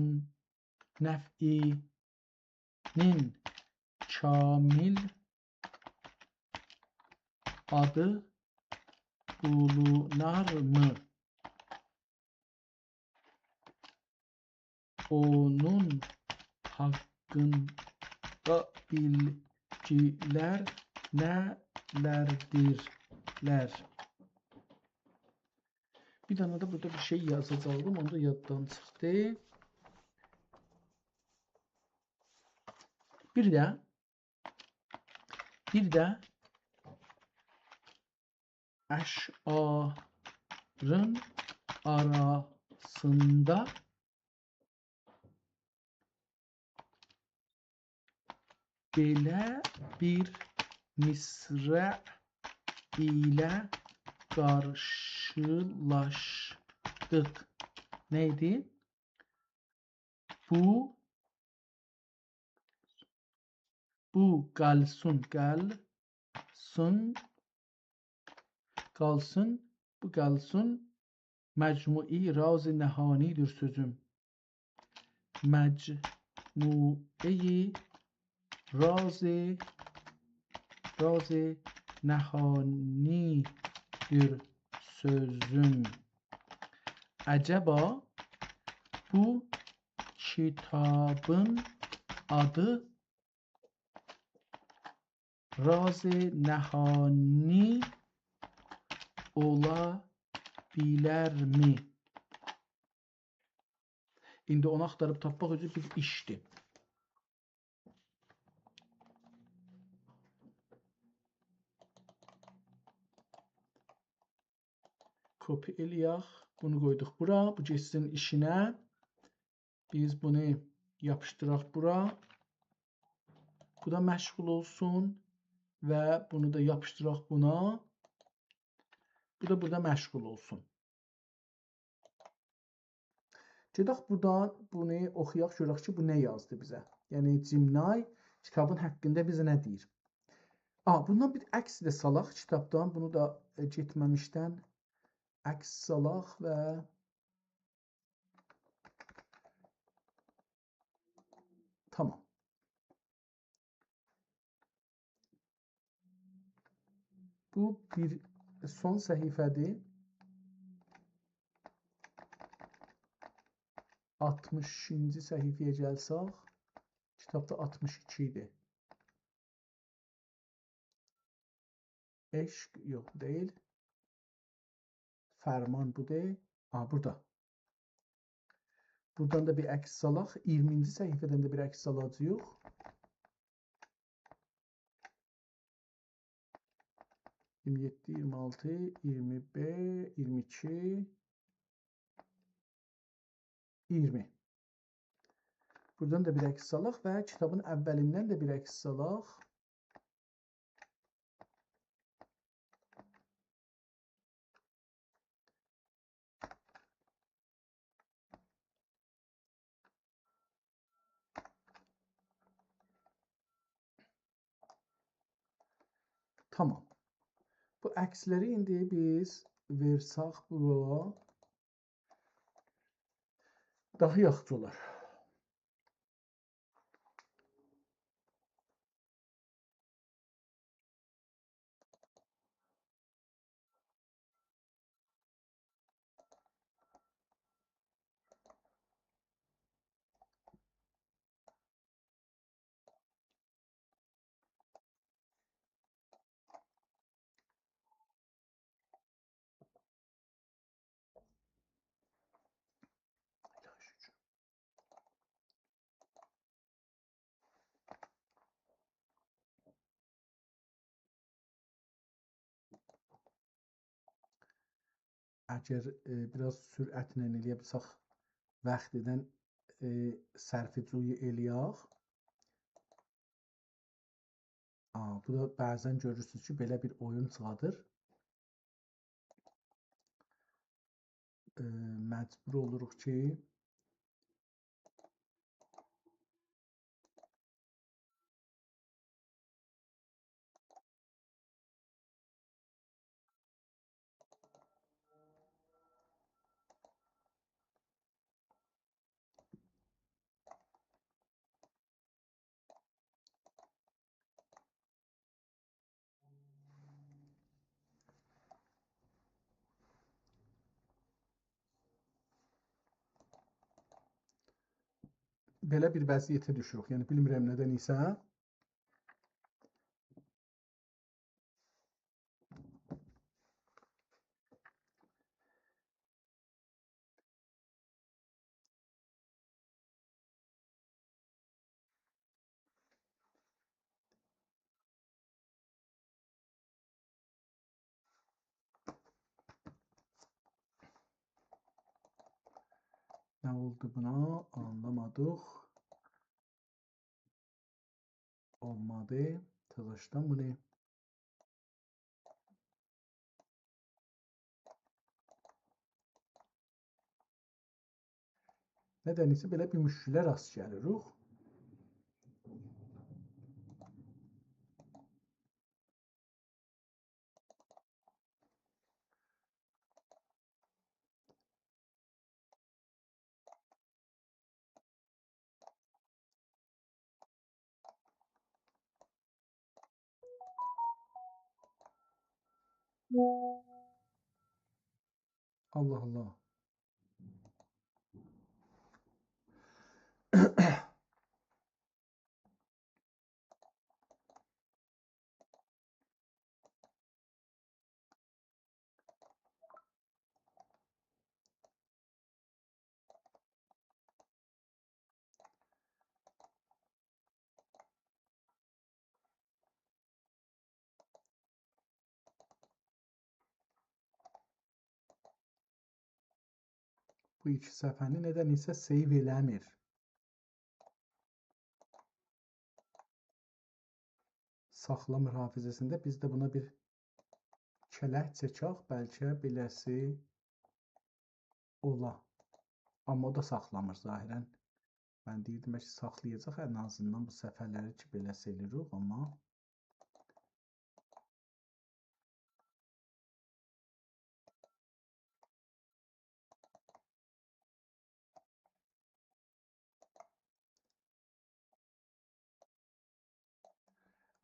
نفعی‌نین کامل آدی بولونارمی؟ اونون حاقیندا بیلگیلر نه‌لردیرلر؟ بیر دنه ده بورادا بیر شئی یازاجاقدیم، اونو دا یاددان چیخدی. بیر ده، بیر ده اشعارین آراسیندا بئله بیر مصرع ایله قارشیلاشدیق. نه ایدی؟ بو، بو قالسین، قالسین، قالسین، بو قالسین، مجموعه‌ی راز نهانی‌دیر سؤزوم. مجموعه‌ی راز، راز نهانی‌دیر سؤزوم. عجبا بو کیتابین آدی راز نهانی اولا بیلرمی؟ ایندی اونو آختاریب تاپماق اؤزو بیر ایشدیر. کپی ائله‌یک. بونو قویدوق بورا. بو گئتسین ایشینه. بیز بونو یاپیشدیراق بورا. بو دا مشغول اولسون و بونو دا یاپیشدیراق بونا. بو دا بورادا مشغول اولسون. گئدک بورادان بونو اوخویاق، گؤرک کی، بو نه یازدی بیزه. یعنی، جیمنای کیتابین حاقیندا بیزه نه دئییر؟ آ، بوندان بیر عکس ده سالاق کیتابدان. بونو دا، ائ، گئتمه‌میشدن عکس سالاق و تامام. بو بیر سون صفحه‌دیر. آلتمیشینجی صفحه‌یه گلسک، کیتابدا آلتمیش ایکی ایدی. عشق، یوخ، دئییل. فرمان بودور. آها، بورادا. بورادان دا بیر عکس سالاق. اییرمینجی صفحه‌دن ده بیر عکس سالاجاغیق. اییرمی یئددی، اییرمی آلتی، اییرمی بئش، اییرمی ایکی، اییرمی. بورادان دا بیر عکس سالاق و کیتابین اولیندن ده بیر عکس سالاق. تامام. بو عکسلری ایندی بیز وئرسک بورا، داها یاخشی اولار. اگر، ائ، بیر آز سرعتله ائلیه بیلسک، واختدان، ائ، صرفه‌جویی ائلیک. آ، بو دا بعضا گؤرورسونوز کی، بئله بیر اویون چیخادیر. ائ، مجبور اولوروق کی، بئله بیر وضعیته دوشوروک. یعنی، بیلمیرم ندن ایسه. نه اولدو بونا؟ آنلامادیق. اولمادی. تزه باشدان بونو. ندن ایسه بئله بیر مشکله راست گلیریک. الله الله. بو ایکی صفحه‌نی ندن ایسه save ائله‌میر. ساخلامیر حافظه‌سینده. بیز ده بونا بیر کلک چکک، بلکه بئله‌سی اولا. آمما او دا ساخلامیر ظاهراً. من دئییردیم، بلکه ساخلایاجاق ان آزیندان بو صفحه‌لری کی، بئله‌سی ائلیریک، آمما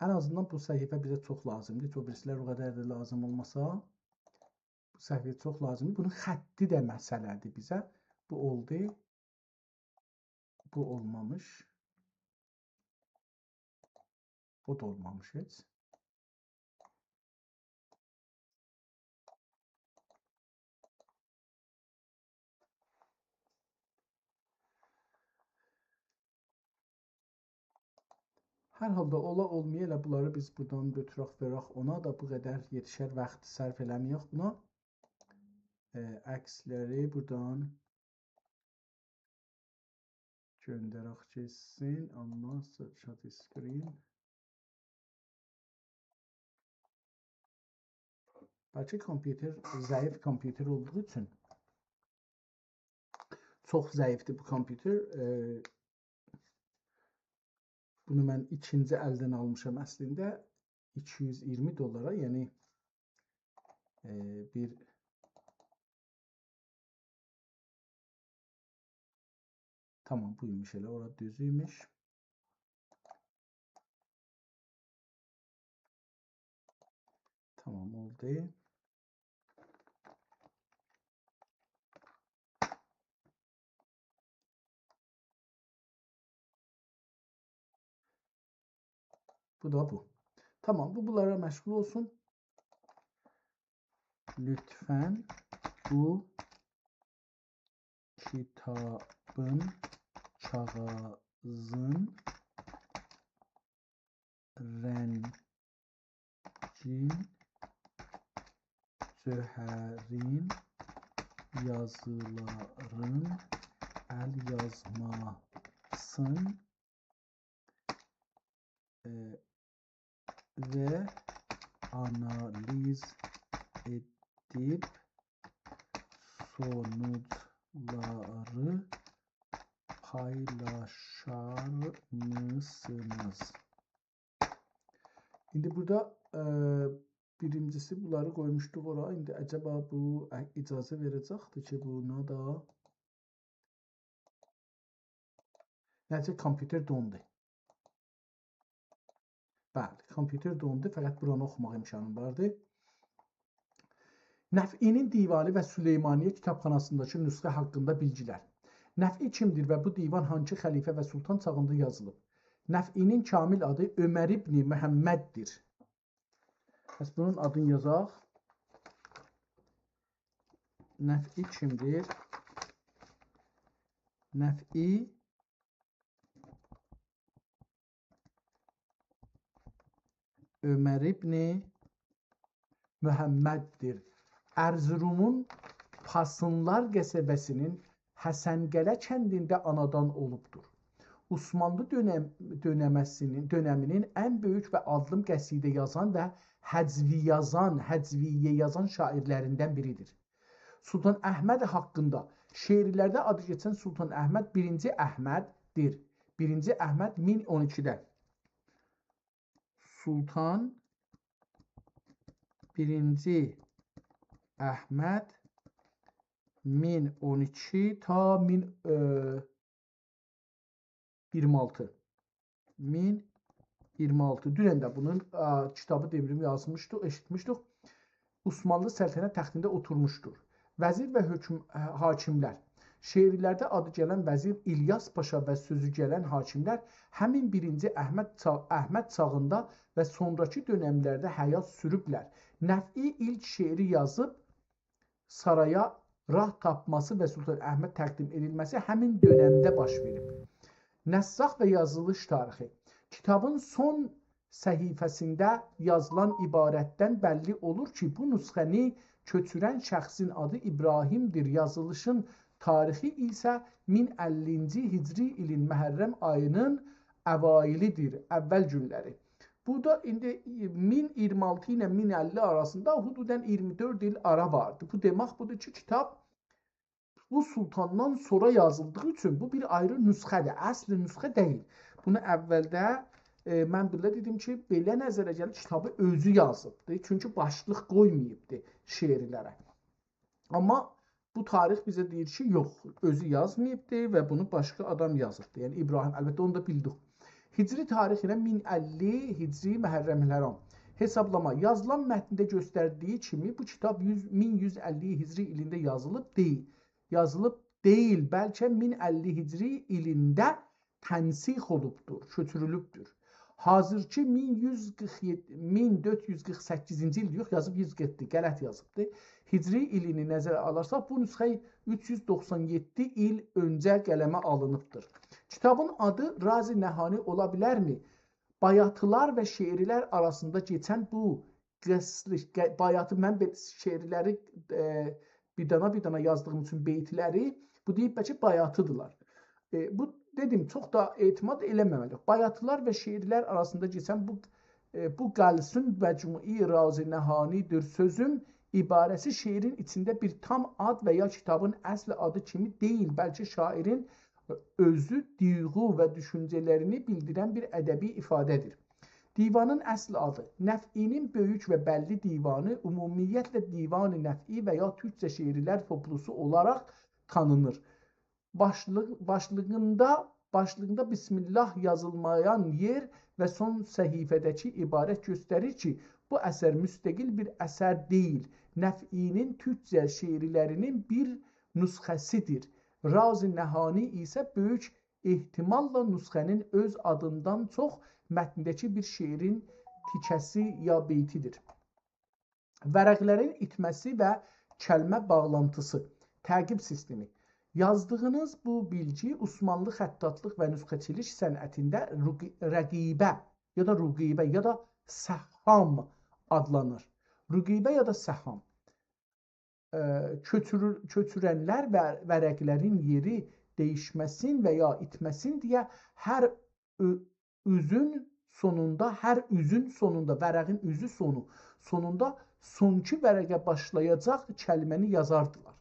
ان آزیندان بو صفحه بیزه چوخ لازیمدیر. او بیریسیلر او قدر ده لازیم اولماسا، بو صفحه چوخ لازیمدیر. بونون خطی ده مسئله‌دیر بیزه. بو اولدو. بو اولمامیش. بو دا اولمامیش هئچ. هر حالدا اولا اولمایا ائله بونلاری بیز بورادان گؤتورک، وئرک اونا دا، بو قدر یئتیشر واخت صرف ائله‌مه‌یک بونا. ائ، عکسلری بورادان گؤندرک گئتسین، آمما شات اسکرین. بلکه کامپیوتر، ضعیف کامپیوتر اولدوغو اوچون، چوخ ضعیفدیر بو کامپیوتر. ائ، بونو من ایکینجی الدن آلمیشام اصلینده ایکی یوز ایگیرمی دلارا، یعنی، ائ، بیر تامام، بویموش ائله، اورا دوز ایمیش. تامام، اولدو. بو دا بو. تامام، بو بونلارا مشغول اولسون. لطفاً بو کیتابین کاغیذین، رنگین، جوهرین، یازیلارین، ال یازماسین، ائ، و آنالیز ائدیب سونوجلاری پایلاشار مısınız؟ ایندی بورادا، ائ، بیرینجیسی بونلاری قویموشدوق اورا. ایندی عجبا بو، ائ، اجازه وئره‌جکدیر کی، بونا دا نئجه کامپیوتر دوندو. بلی، کامپیوتر دوندو، فقط بورانی اوخوماق امکانیم واردی. نفعی‌نین دیوانی و سلیمانیه کیتابخاناسینداکی نسخه حاقیندا بیلگیلر. نفعی کیمدیر و بو دیوان هانسی خلیفه و سلطان چاغیندا یازیلیب؟ نفعی‌نین کامل آدی عمر ابن محمددیر. پس بونون آدینی یازاق. نفعی کیمدیر؟ نفعی عمر ابن محمددیر. ارزرومون پاسینلار قصبه‌سی‌نین حسنقله کندینده آنادان اولوبدور. عثمانلی دؤنم-، دؤنمه‌سی‌نین، دؤنمی‌نین ان بؤیوک و آدلی قصیده یازان و هجوی یازان، هجویه یازان شاعیرلریندن بیریدیر. سلطان احمد حاقیندا شعرلرده آدی کئچن سلطان احمد بیرینجی احمددیر. بیرینجی احمد مین اون ایکیده. سلطان بیرینجی احمد مین اون ایکی تا مین، ائ، ایگیرمی آلتی. مین ایگیرمی آلتی. دونن ده بونون، ا، کیتابی دئمیرم، یازمیشدیق، ائشیتمیشدیک. عثمانلی سلطنت تختینده اوتورموشدور. وزیر و حکم-، حاکملر. شعرلرده آدی گلن وزیر الیاس پاشا و سؤزو گلن حاکملر همین بیرینجی احمد چا-، احمد چاغیندا و سونراکی دؤنملرده حیات سوروبلر. نفعی ایلک شعری یازیب، سارایا راه تاپماسی و سلطان احمد تقدیم ائدیلمه‌سی همین دؤنمده باش وئریب. نساخ و یازیلیش تاریخی. کیتابین سون صفحه‌سینده یازیلان عبارتدن بللی اولور کی، بو نسخه‌نی کؤچورن شخصین آدی ابراهیمدیر. یازیلیشین تاریخی ایسه مین اللینجی هجری ایلین محرم آیی‌نین اوایلیدیر، اول گونلری. بورادا ایندی مین ایگیرمی آلتی ایله مین اللی آراسیندا حدوداً ایگیرمی دؤرد ایل آرا واردی. بو دئمک بودور کی، کیتاب بو سلطاندان سونرا یازیلدیغی اوچون بو بیر آیری نسخه‌دیر. اصل نسخه دئییل. بونو اولده، ائ، من بئله دئدیم کی، بئله نظره گلیر، کیتابی اؤزو یازیبدی. چونکی باشلیق قویماییبدی شعرلره. آمما بو تاریخ بیزه دئییر کی، یوخ، اؤزو یازماییبدی و بونو باشقا آدام یازیبدی. یعنی ابراهیم، البته اونو دا بیلدیک. هجری تاریخ ایله مین اللی هجری محرم الحرام. حسابلاما. یازیلان متنده گؤستردیگی کیمی بو کیتاب یوز، مین یوز اللی هجری ایلینده یازیلیب دئییل. یازیلیب دئییل، بلکه مین اللی هجری ایلینده تنسیخ اولوبدور، کؤچورولوبدور. حاضرکی مین یوز قیرخ یئددی، مین دؤرد یوز قیرخ سککیزینجی ایل، یوخ، یازیب یوز قیرخدی، غلط یازیبدی. هجری ایلینی نظره آلارساق، بو نسخه اوچ یوز دوخسان یئددی ایل اؤنجه قلمه آلینیبدیر. کیتابین آدی راز نهانی اولا بیلرمی؟ بایاتیلار و شعرلر آراسیندا کئچن بو قصر، ق-، بایاتی، من بئله شعرلری، ائ، بیر دانا بیر دانا یازدیغیم اوچون بیتلری، بو دئییب بلکه بایاتیدیرلار. ائ، بو، دئدیم، چوخ دا اعتماد ائله‌مه‌مه‌لی‌ییک. بایاتیلار و شعرلر آراسیندا کئچن بو، ائ، بو قالسون مجموعی راز نهانی‌دیر سؤزوم عباره‌سی شعرین ایچینده بیر تام آد و یا کیتابین اصل آدی کیمی دئییل، بلکه شاعرین اؤزو دویغو و دوشونجه‌لرینی بیلدیرن بیر ادبی ایفاده‌دیر. دیوانین اصل آدی. نفعی‌نین بؤیوک و بللی دیوانی، عمومیتله دیوان نفعی و یا تورکجه شعرلر توپلوسو اولاراق تانینیر. باشلیق، باشلیغیندا، باشلیغیندا بسم‌الله یازیلمایان یئر و سون صفحه‌ده‌کی عبارت گؤستریر کی، بو اثر مستقل بیر اثر دئییل، نفعی‌نین تورکجه شعرلرینین بیر نسخه‌سی‌دیر. راز نهانی ایسه بؤیوک احتماللا نسخه‌نین اؤز آدیندان چوخ متنده‌کی بیر شعرین تیکه‌سی یا بیتی‌دیر. ورقلرین ایتمه‌سی و کلمه باغلانتیسی. تعقیب سیستمی. یازدیغینیز بو بیلگی عثمانلی خطاطلیق و نسخه‌چیلیک صنعتینده رقی-، رقیبه یا دا رقیبه یا دا سهام آدلانیر. رقیبه یا دا سهام. ائ، کؤچورور-، کؤچورنلر و ورقلرین یئری دییشمه‌سین و یا ایتمه‌سین دئیه هر اؤ-، اوزون سونوندا، هر اوزون سونوندا، ورقین اوزو سونو، سونوندا سونکی ورقه باشلایاجاق کلمه‌نی یازاردیلار.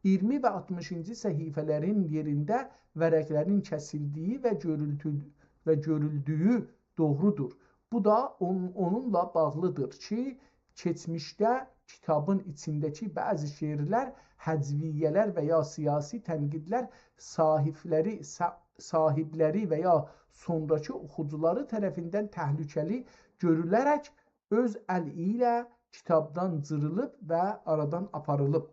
اییرمی و آلتمیشینجی صفحه‌لرین یئرینده ورقلرین کسیلدیگی و گؤرولتو-، و گؤرولدویو دوغرودور. بو دا اون-، اونونلا باغلیدیر کی، کئچمیشده کیتابین ایچینده‌کی بعضی شعرلر، حذفیه‌لر و یا سیاسی تنقیدلر صاحیبلری، صا-، صاحیبلری و یا سونراکی اوخوجولاری طرفیندن تهلکه‌لی گؤروله‌رک اؤز الی ایله کیتابدان جیریلیب و آرادان آپاریلیب.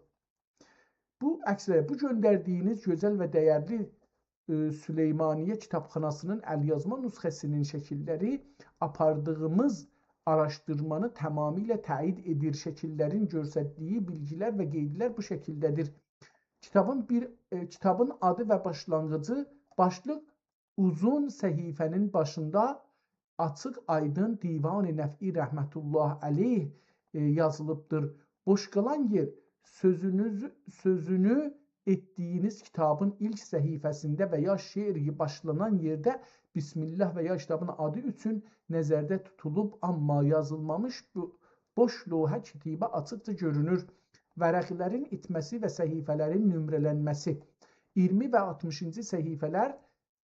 بو اکثر، بو گؤندردیگینیز گؤزل و دیرلی، ائ، سلیمانیه کیتابخاناسی‌نین ال‌یازما نسخه‌سی‌نین شکیللری آپاردیغیمیز آراشدیرمانی تمامیله تأیید ائدیر. شکیللرین گؤستردیگی بیلگیلر و قیدلر بو شکیلده‌دیر. کیتابین بیر، ائ، کیتابین آدی و باشلانغیجی، باشلیق اوزون صفحه‌نین باشیندا آچیق آیدین دیوان نفعی رحمت الله علیه، ائ، یازیلیبدیر. بوش قالان یئر سؤزونوز، سؤزونو ائتدیگینیز کیتابین ایلک صفحه‌سینده و یا شعر باشلانان یئرده بسم‌الله و یا کیتابین آدی اوچون نظرده توتولوب، آمما یازیلمامیش بو بوش لوحه کتیبه آچیقجا گؤرونور. ورقلرین ایتمه‌سی و صفحه‌لرین نمره‌لنمه‌سی. اییرمی و آلتمیشینجی صفحه‌لر،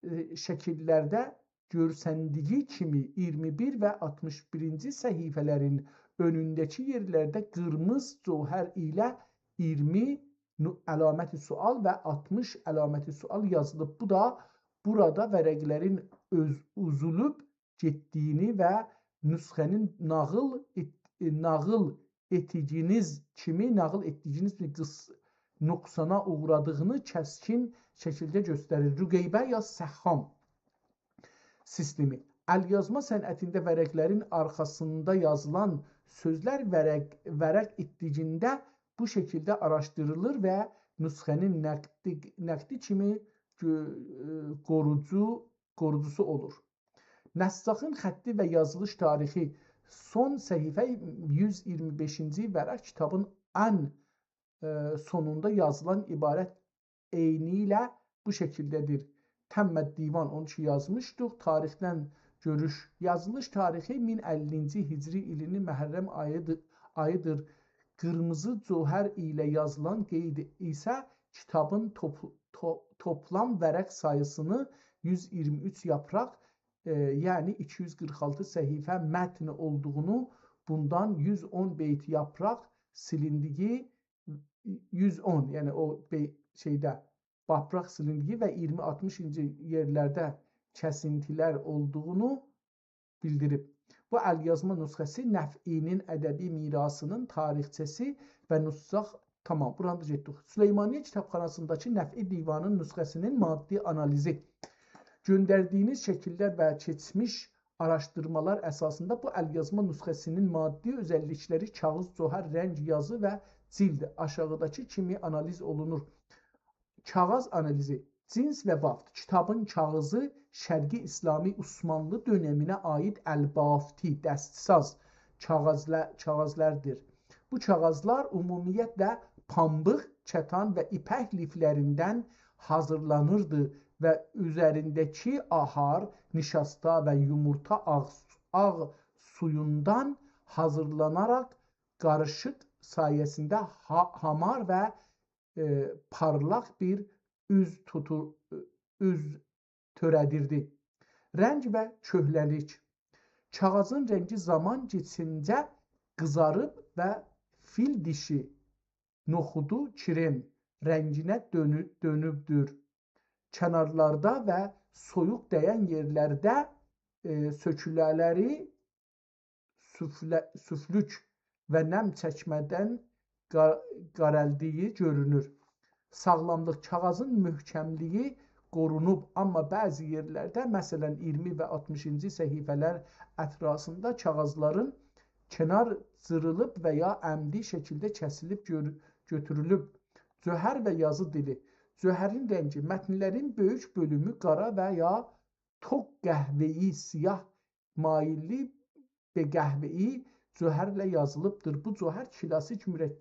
ائ، شکیللرده گؤرسندیگی کیمی اییرمی بیر و آلتمیش بیرینجی صفحه‌لرین اؤنونده‌کی یئرلرده قیرمیزی جوهر ایله اییرمی نو-، علامت سؤال و آلتمیش علامت سؤال یازیلیب. بو دا بورادا ورقلرین اؤز-، اوزولوب گئتدیگینی و نسخه‌نین ناغیل ائت-، ائ، ناغیل ائتدیگینیز کیمی، ناغیل ائتدیگینیز بیر قیس-، نقصانا اوغرادیغینی کسکین شکیلده گؤستریر. رقیبه یا سهام سیستمی. ال‌یازما صنعتینده ورقلرین آرخاسیندا یازیلان سؤزلر ورق، ورق ایتدیگینده بو شکیلده آراشدیریلیر و نسخه‌نین نقدی، نقدی کیمی گؤ-، ائ، قوروجو، قوروجوسو اولور. نساخین خطی و یازیلیش تاریخی. سون صفحه یوز اییرمی بئشینجی ورق کیتابین ان، ائ، سونوندا یازیلان عبارت عینی ایله بو شکیلده‌دیر. تمّ الدیوان، اونو کی یازمیشدیق. تاریخدن گؤروش. یازیلیش تاریخی مین الینجی هجری ایلینین محرم آییدی-، آییدیر. قیرمیزی جوهر ایله یازیلان قید ایسه کیتابین توپ-، تو-، توپلام ورق ساییسینی یوز اییرمی اوچ یاپراق، ائ، یعنی ایکی یوز قیرخ آلتی صفحه متن اولدوغونو، بوندان یوز اون بیت یاپراق سیلیندیگی، یوز اون، یعنی او بی-، شئیده، باپراق سیلیندیگی و اییرمی آلتمیشینجی یئرلرده کسینتی‌لر اولدوغونو بیلدیریب. بو ال‌یازما نسخه‌سی نفعی‌نین ادبی میراثی‌نین تاریخچه‌سی و نسخ، تامام، بورانی دا گئتدیک. سلیمانیه کیتابخاناسینداکی نفعی دیوانین نسخه‌سی‌نین مادی آنالیزی. گؤندردیگینیز شکیل‌لر و کئچمیش آراشدیرمالار اساسیندا بو ال‌یازما نسخه‌سی‌نین مادی اؤزللیک‌لری کاغیذ، جوهر، رنگ، یازی و جیلد آشاغیداکی کیمی آنالیز اولونور. کاغیذ آنالیزی. جنس و بافت. کیتابین کاغیذی شرقی اسلامی عثمانلی دؤنمینه عایید البافتی، دستساز کاغیذله-، کاغیذلردیر. بو کاغیذلار عمومیتله پامبیق، کتان و ایپک لیفلریندن حاضیرلانیردی و اوزرینده‌کی آهار، نیشاستا و یومورتا آغ، آغ سویوندان حاضیرلاناراق قاریشیق سایه‌سینده ها، هامار و ائ، پارلاق بیر اوز توتو، اوز تؤره‌دیردی. رنگ و کؤهله‌لیک. کاغیذین رنگی زامان کئچینجه قیزاریب و فیل دیشی، نوخودو، کرم رنگینه دؤنو، دؤنوبدور. کنارلاردا و سویوق دَیَن یئرلرده، ائ، سؤکوله‌لری سوفله، سوفلوک و نم چکمه‌دن قا، قارلدیگی گؤرونور. ساغلاملیق. کاغیذین محکملیگی قورونوب، آمما بعضی یئرلرده، مثلا، اییرمی و آلتمیشینجی صفحه‌لر اطرافیندا کاغیذلارین کنار جیریلیب و یا عمدی شکیلده کسیلیب گؤر، گؤتورولوب. جوهر و یازی دیلی. جوهرین رنگی. متن‌لرین بؤیوک بؤلومو قارا و یا توق قهوه‌ای، سیاه مایللی به قهوه‌ای جوهرله یازیلیبدیر. بو جوهر کلاسیک مرک،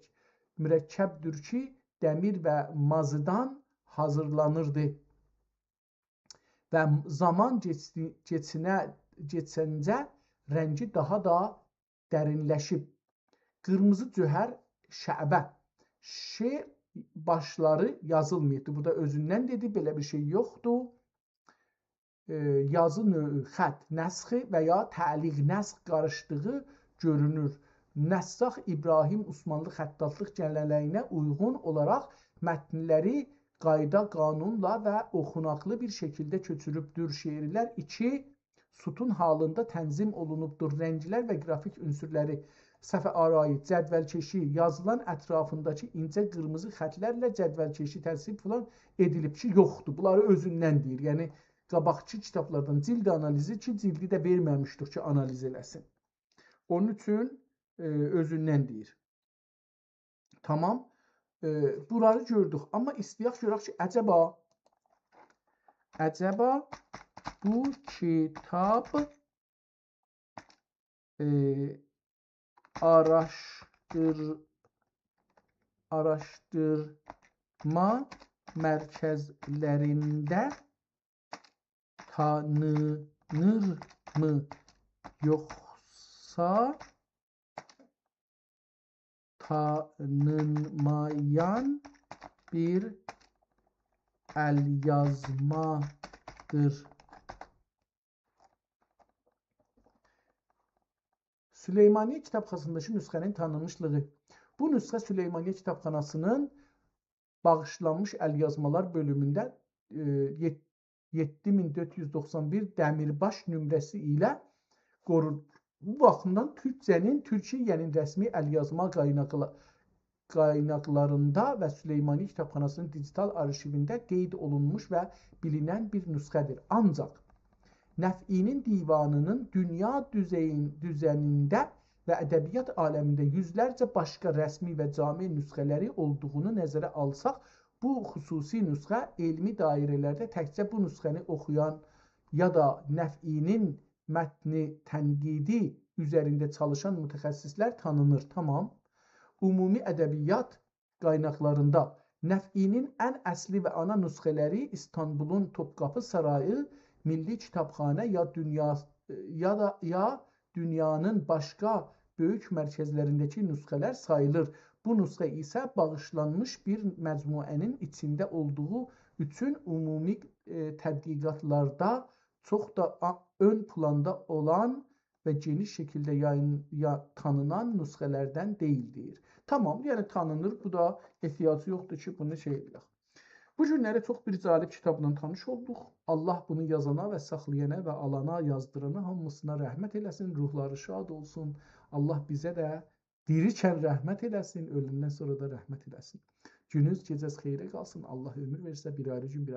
مرکبدیر کی، دمیر و مازیدان حاضیرلانیردی. و زامان کئچدی، کئچینه، کئچینجه رنگی داها دا درینلشیب. قیرمیزی جوهر، شعبه. شعر باشلاری یازیلماییبدی. بورادا اؤزوندن دئدی، بئله بیر شئی یوخدور. ائ، یازی نوعو، خط نسخی و یا تعلیق نسخ قاریشدیغی گؤرونور. نساخ ابراهیم عثمانلی خطاطلیق گله‌نه‌یینه اویغون اولاراق متن‌لری قایدا قانونلا و اوخوناقلی بیر شکیلده کؤچوروبدور. شعرلر ایکی ستون حالیندا تنظیم اولونوبدور. رنگ‌لر و گرافیک عنصرلری، صفحه‌آرایی، جدول‌کشی، یازیلان اطرافینداکی اینجه قیرمیزی خط‌لرله جدول‌کشی، ترتیب فلان ائدیلیب کی، یوخدور. بونلاری اؤزوندن دئییر. یعنی، قاباقکی کیتابلاردان جیلد آنالیزی کی، جیلدی ده وئرمه‌میشدیک کی، آنالیز ائله‌سین. اونون اوچون، ائ، اؤزوندن دئییر. تامام. ائ، بونلاری گؤردوک. آمما ایسته‌یک گؤرک کی، عجبا، عجبا بو کیتاب، ائ، آراشدیر، آراشدیرما مرکزلرینده تانینیرمی، یوخسا تانینمایان بیر ال‌یازمادیر؟ سلیمانیه کیتابخاناسینداکی نسخه‌نین تانینمیشلیغی. بو نسخه سلیمانیه کیتابخاناسی‌نین باغیشلانمیش ال‌یازمالار بؤلومونده، ائ، یئد، یئددی مین دؤرد یوز دوخسان بیر دمیرباش نومره‌سی ایله قورونور. بو باخیمدان تورکجه‌نین، تورکیه‌نین رسمی ال‌یازما قایناقلا، قایناقلاریندا و سلیمانیه کیتابخاناسی‌نین دیجیتال آرشیوینده قید اولونموش و بیلینن بیر نسخه‌دیر. آنجاق نفعی‌نین دیوانی‌نین دونیا دوزه‌یین، دوزنینده و ادبیات عالمینده یوزلرجه باشقا رسمی و جامع نسخه‌لری اولدوغونو نظره آلساق، بو خصوصی نسخه علمی دایره‌لرده تکجه بو نسخه‌نی اوخویان یا دا نفعی‌نین متنی تنقیدی اوزرینده چالیشان متخصص‌لر تانینیر. تامام. عمومی ادبیات قایناقلاریندا نفعی‌نین ان اصلی و آنا نسخه‌لری ایستانبولون توپقاپی سارایی، میللی کیتابخانا یا دونیا، یا دا، یا دونیانین باشقا بؤیوک مرکزلرینده‌کی نسخه‌لر ساییلیر. بو نسخه ایسه باغیشلانمیش بیر مجموعه‌نین ایچینده اولدوغو اوچون عمومی، ائ، تحقیقاتلاردا چوخ دا آ، اؤن پلاندا اولان و گئنیش شکیلده یایین، یا، تانینان نسخه‌لردن دئییل، دئییر. تامام، یعنی تانینیر، بو دا احتیاجی یوخدور کی، بونو شئی ائله‌یک. بو گونلری چوخ بیر جالب کیتابلا تانیش اولدوق. الله بونو یازانا و ساخلایانا و آلانا، یازدیرانا هامیسینا رحمت ائله‌سین، روحلاری شاد اولسون. الله بیزه ده دیری‌کن رحمت ائله‌سین، اؤلندن سونرا دا رحمت ائله‌سین. گونونوز، گئجه‌ز خئیره قالسین. الله عؤمور وئرسه، بیر آیری گون بیر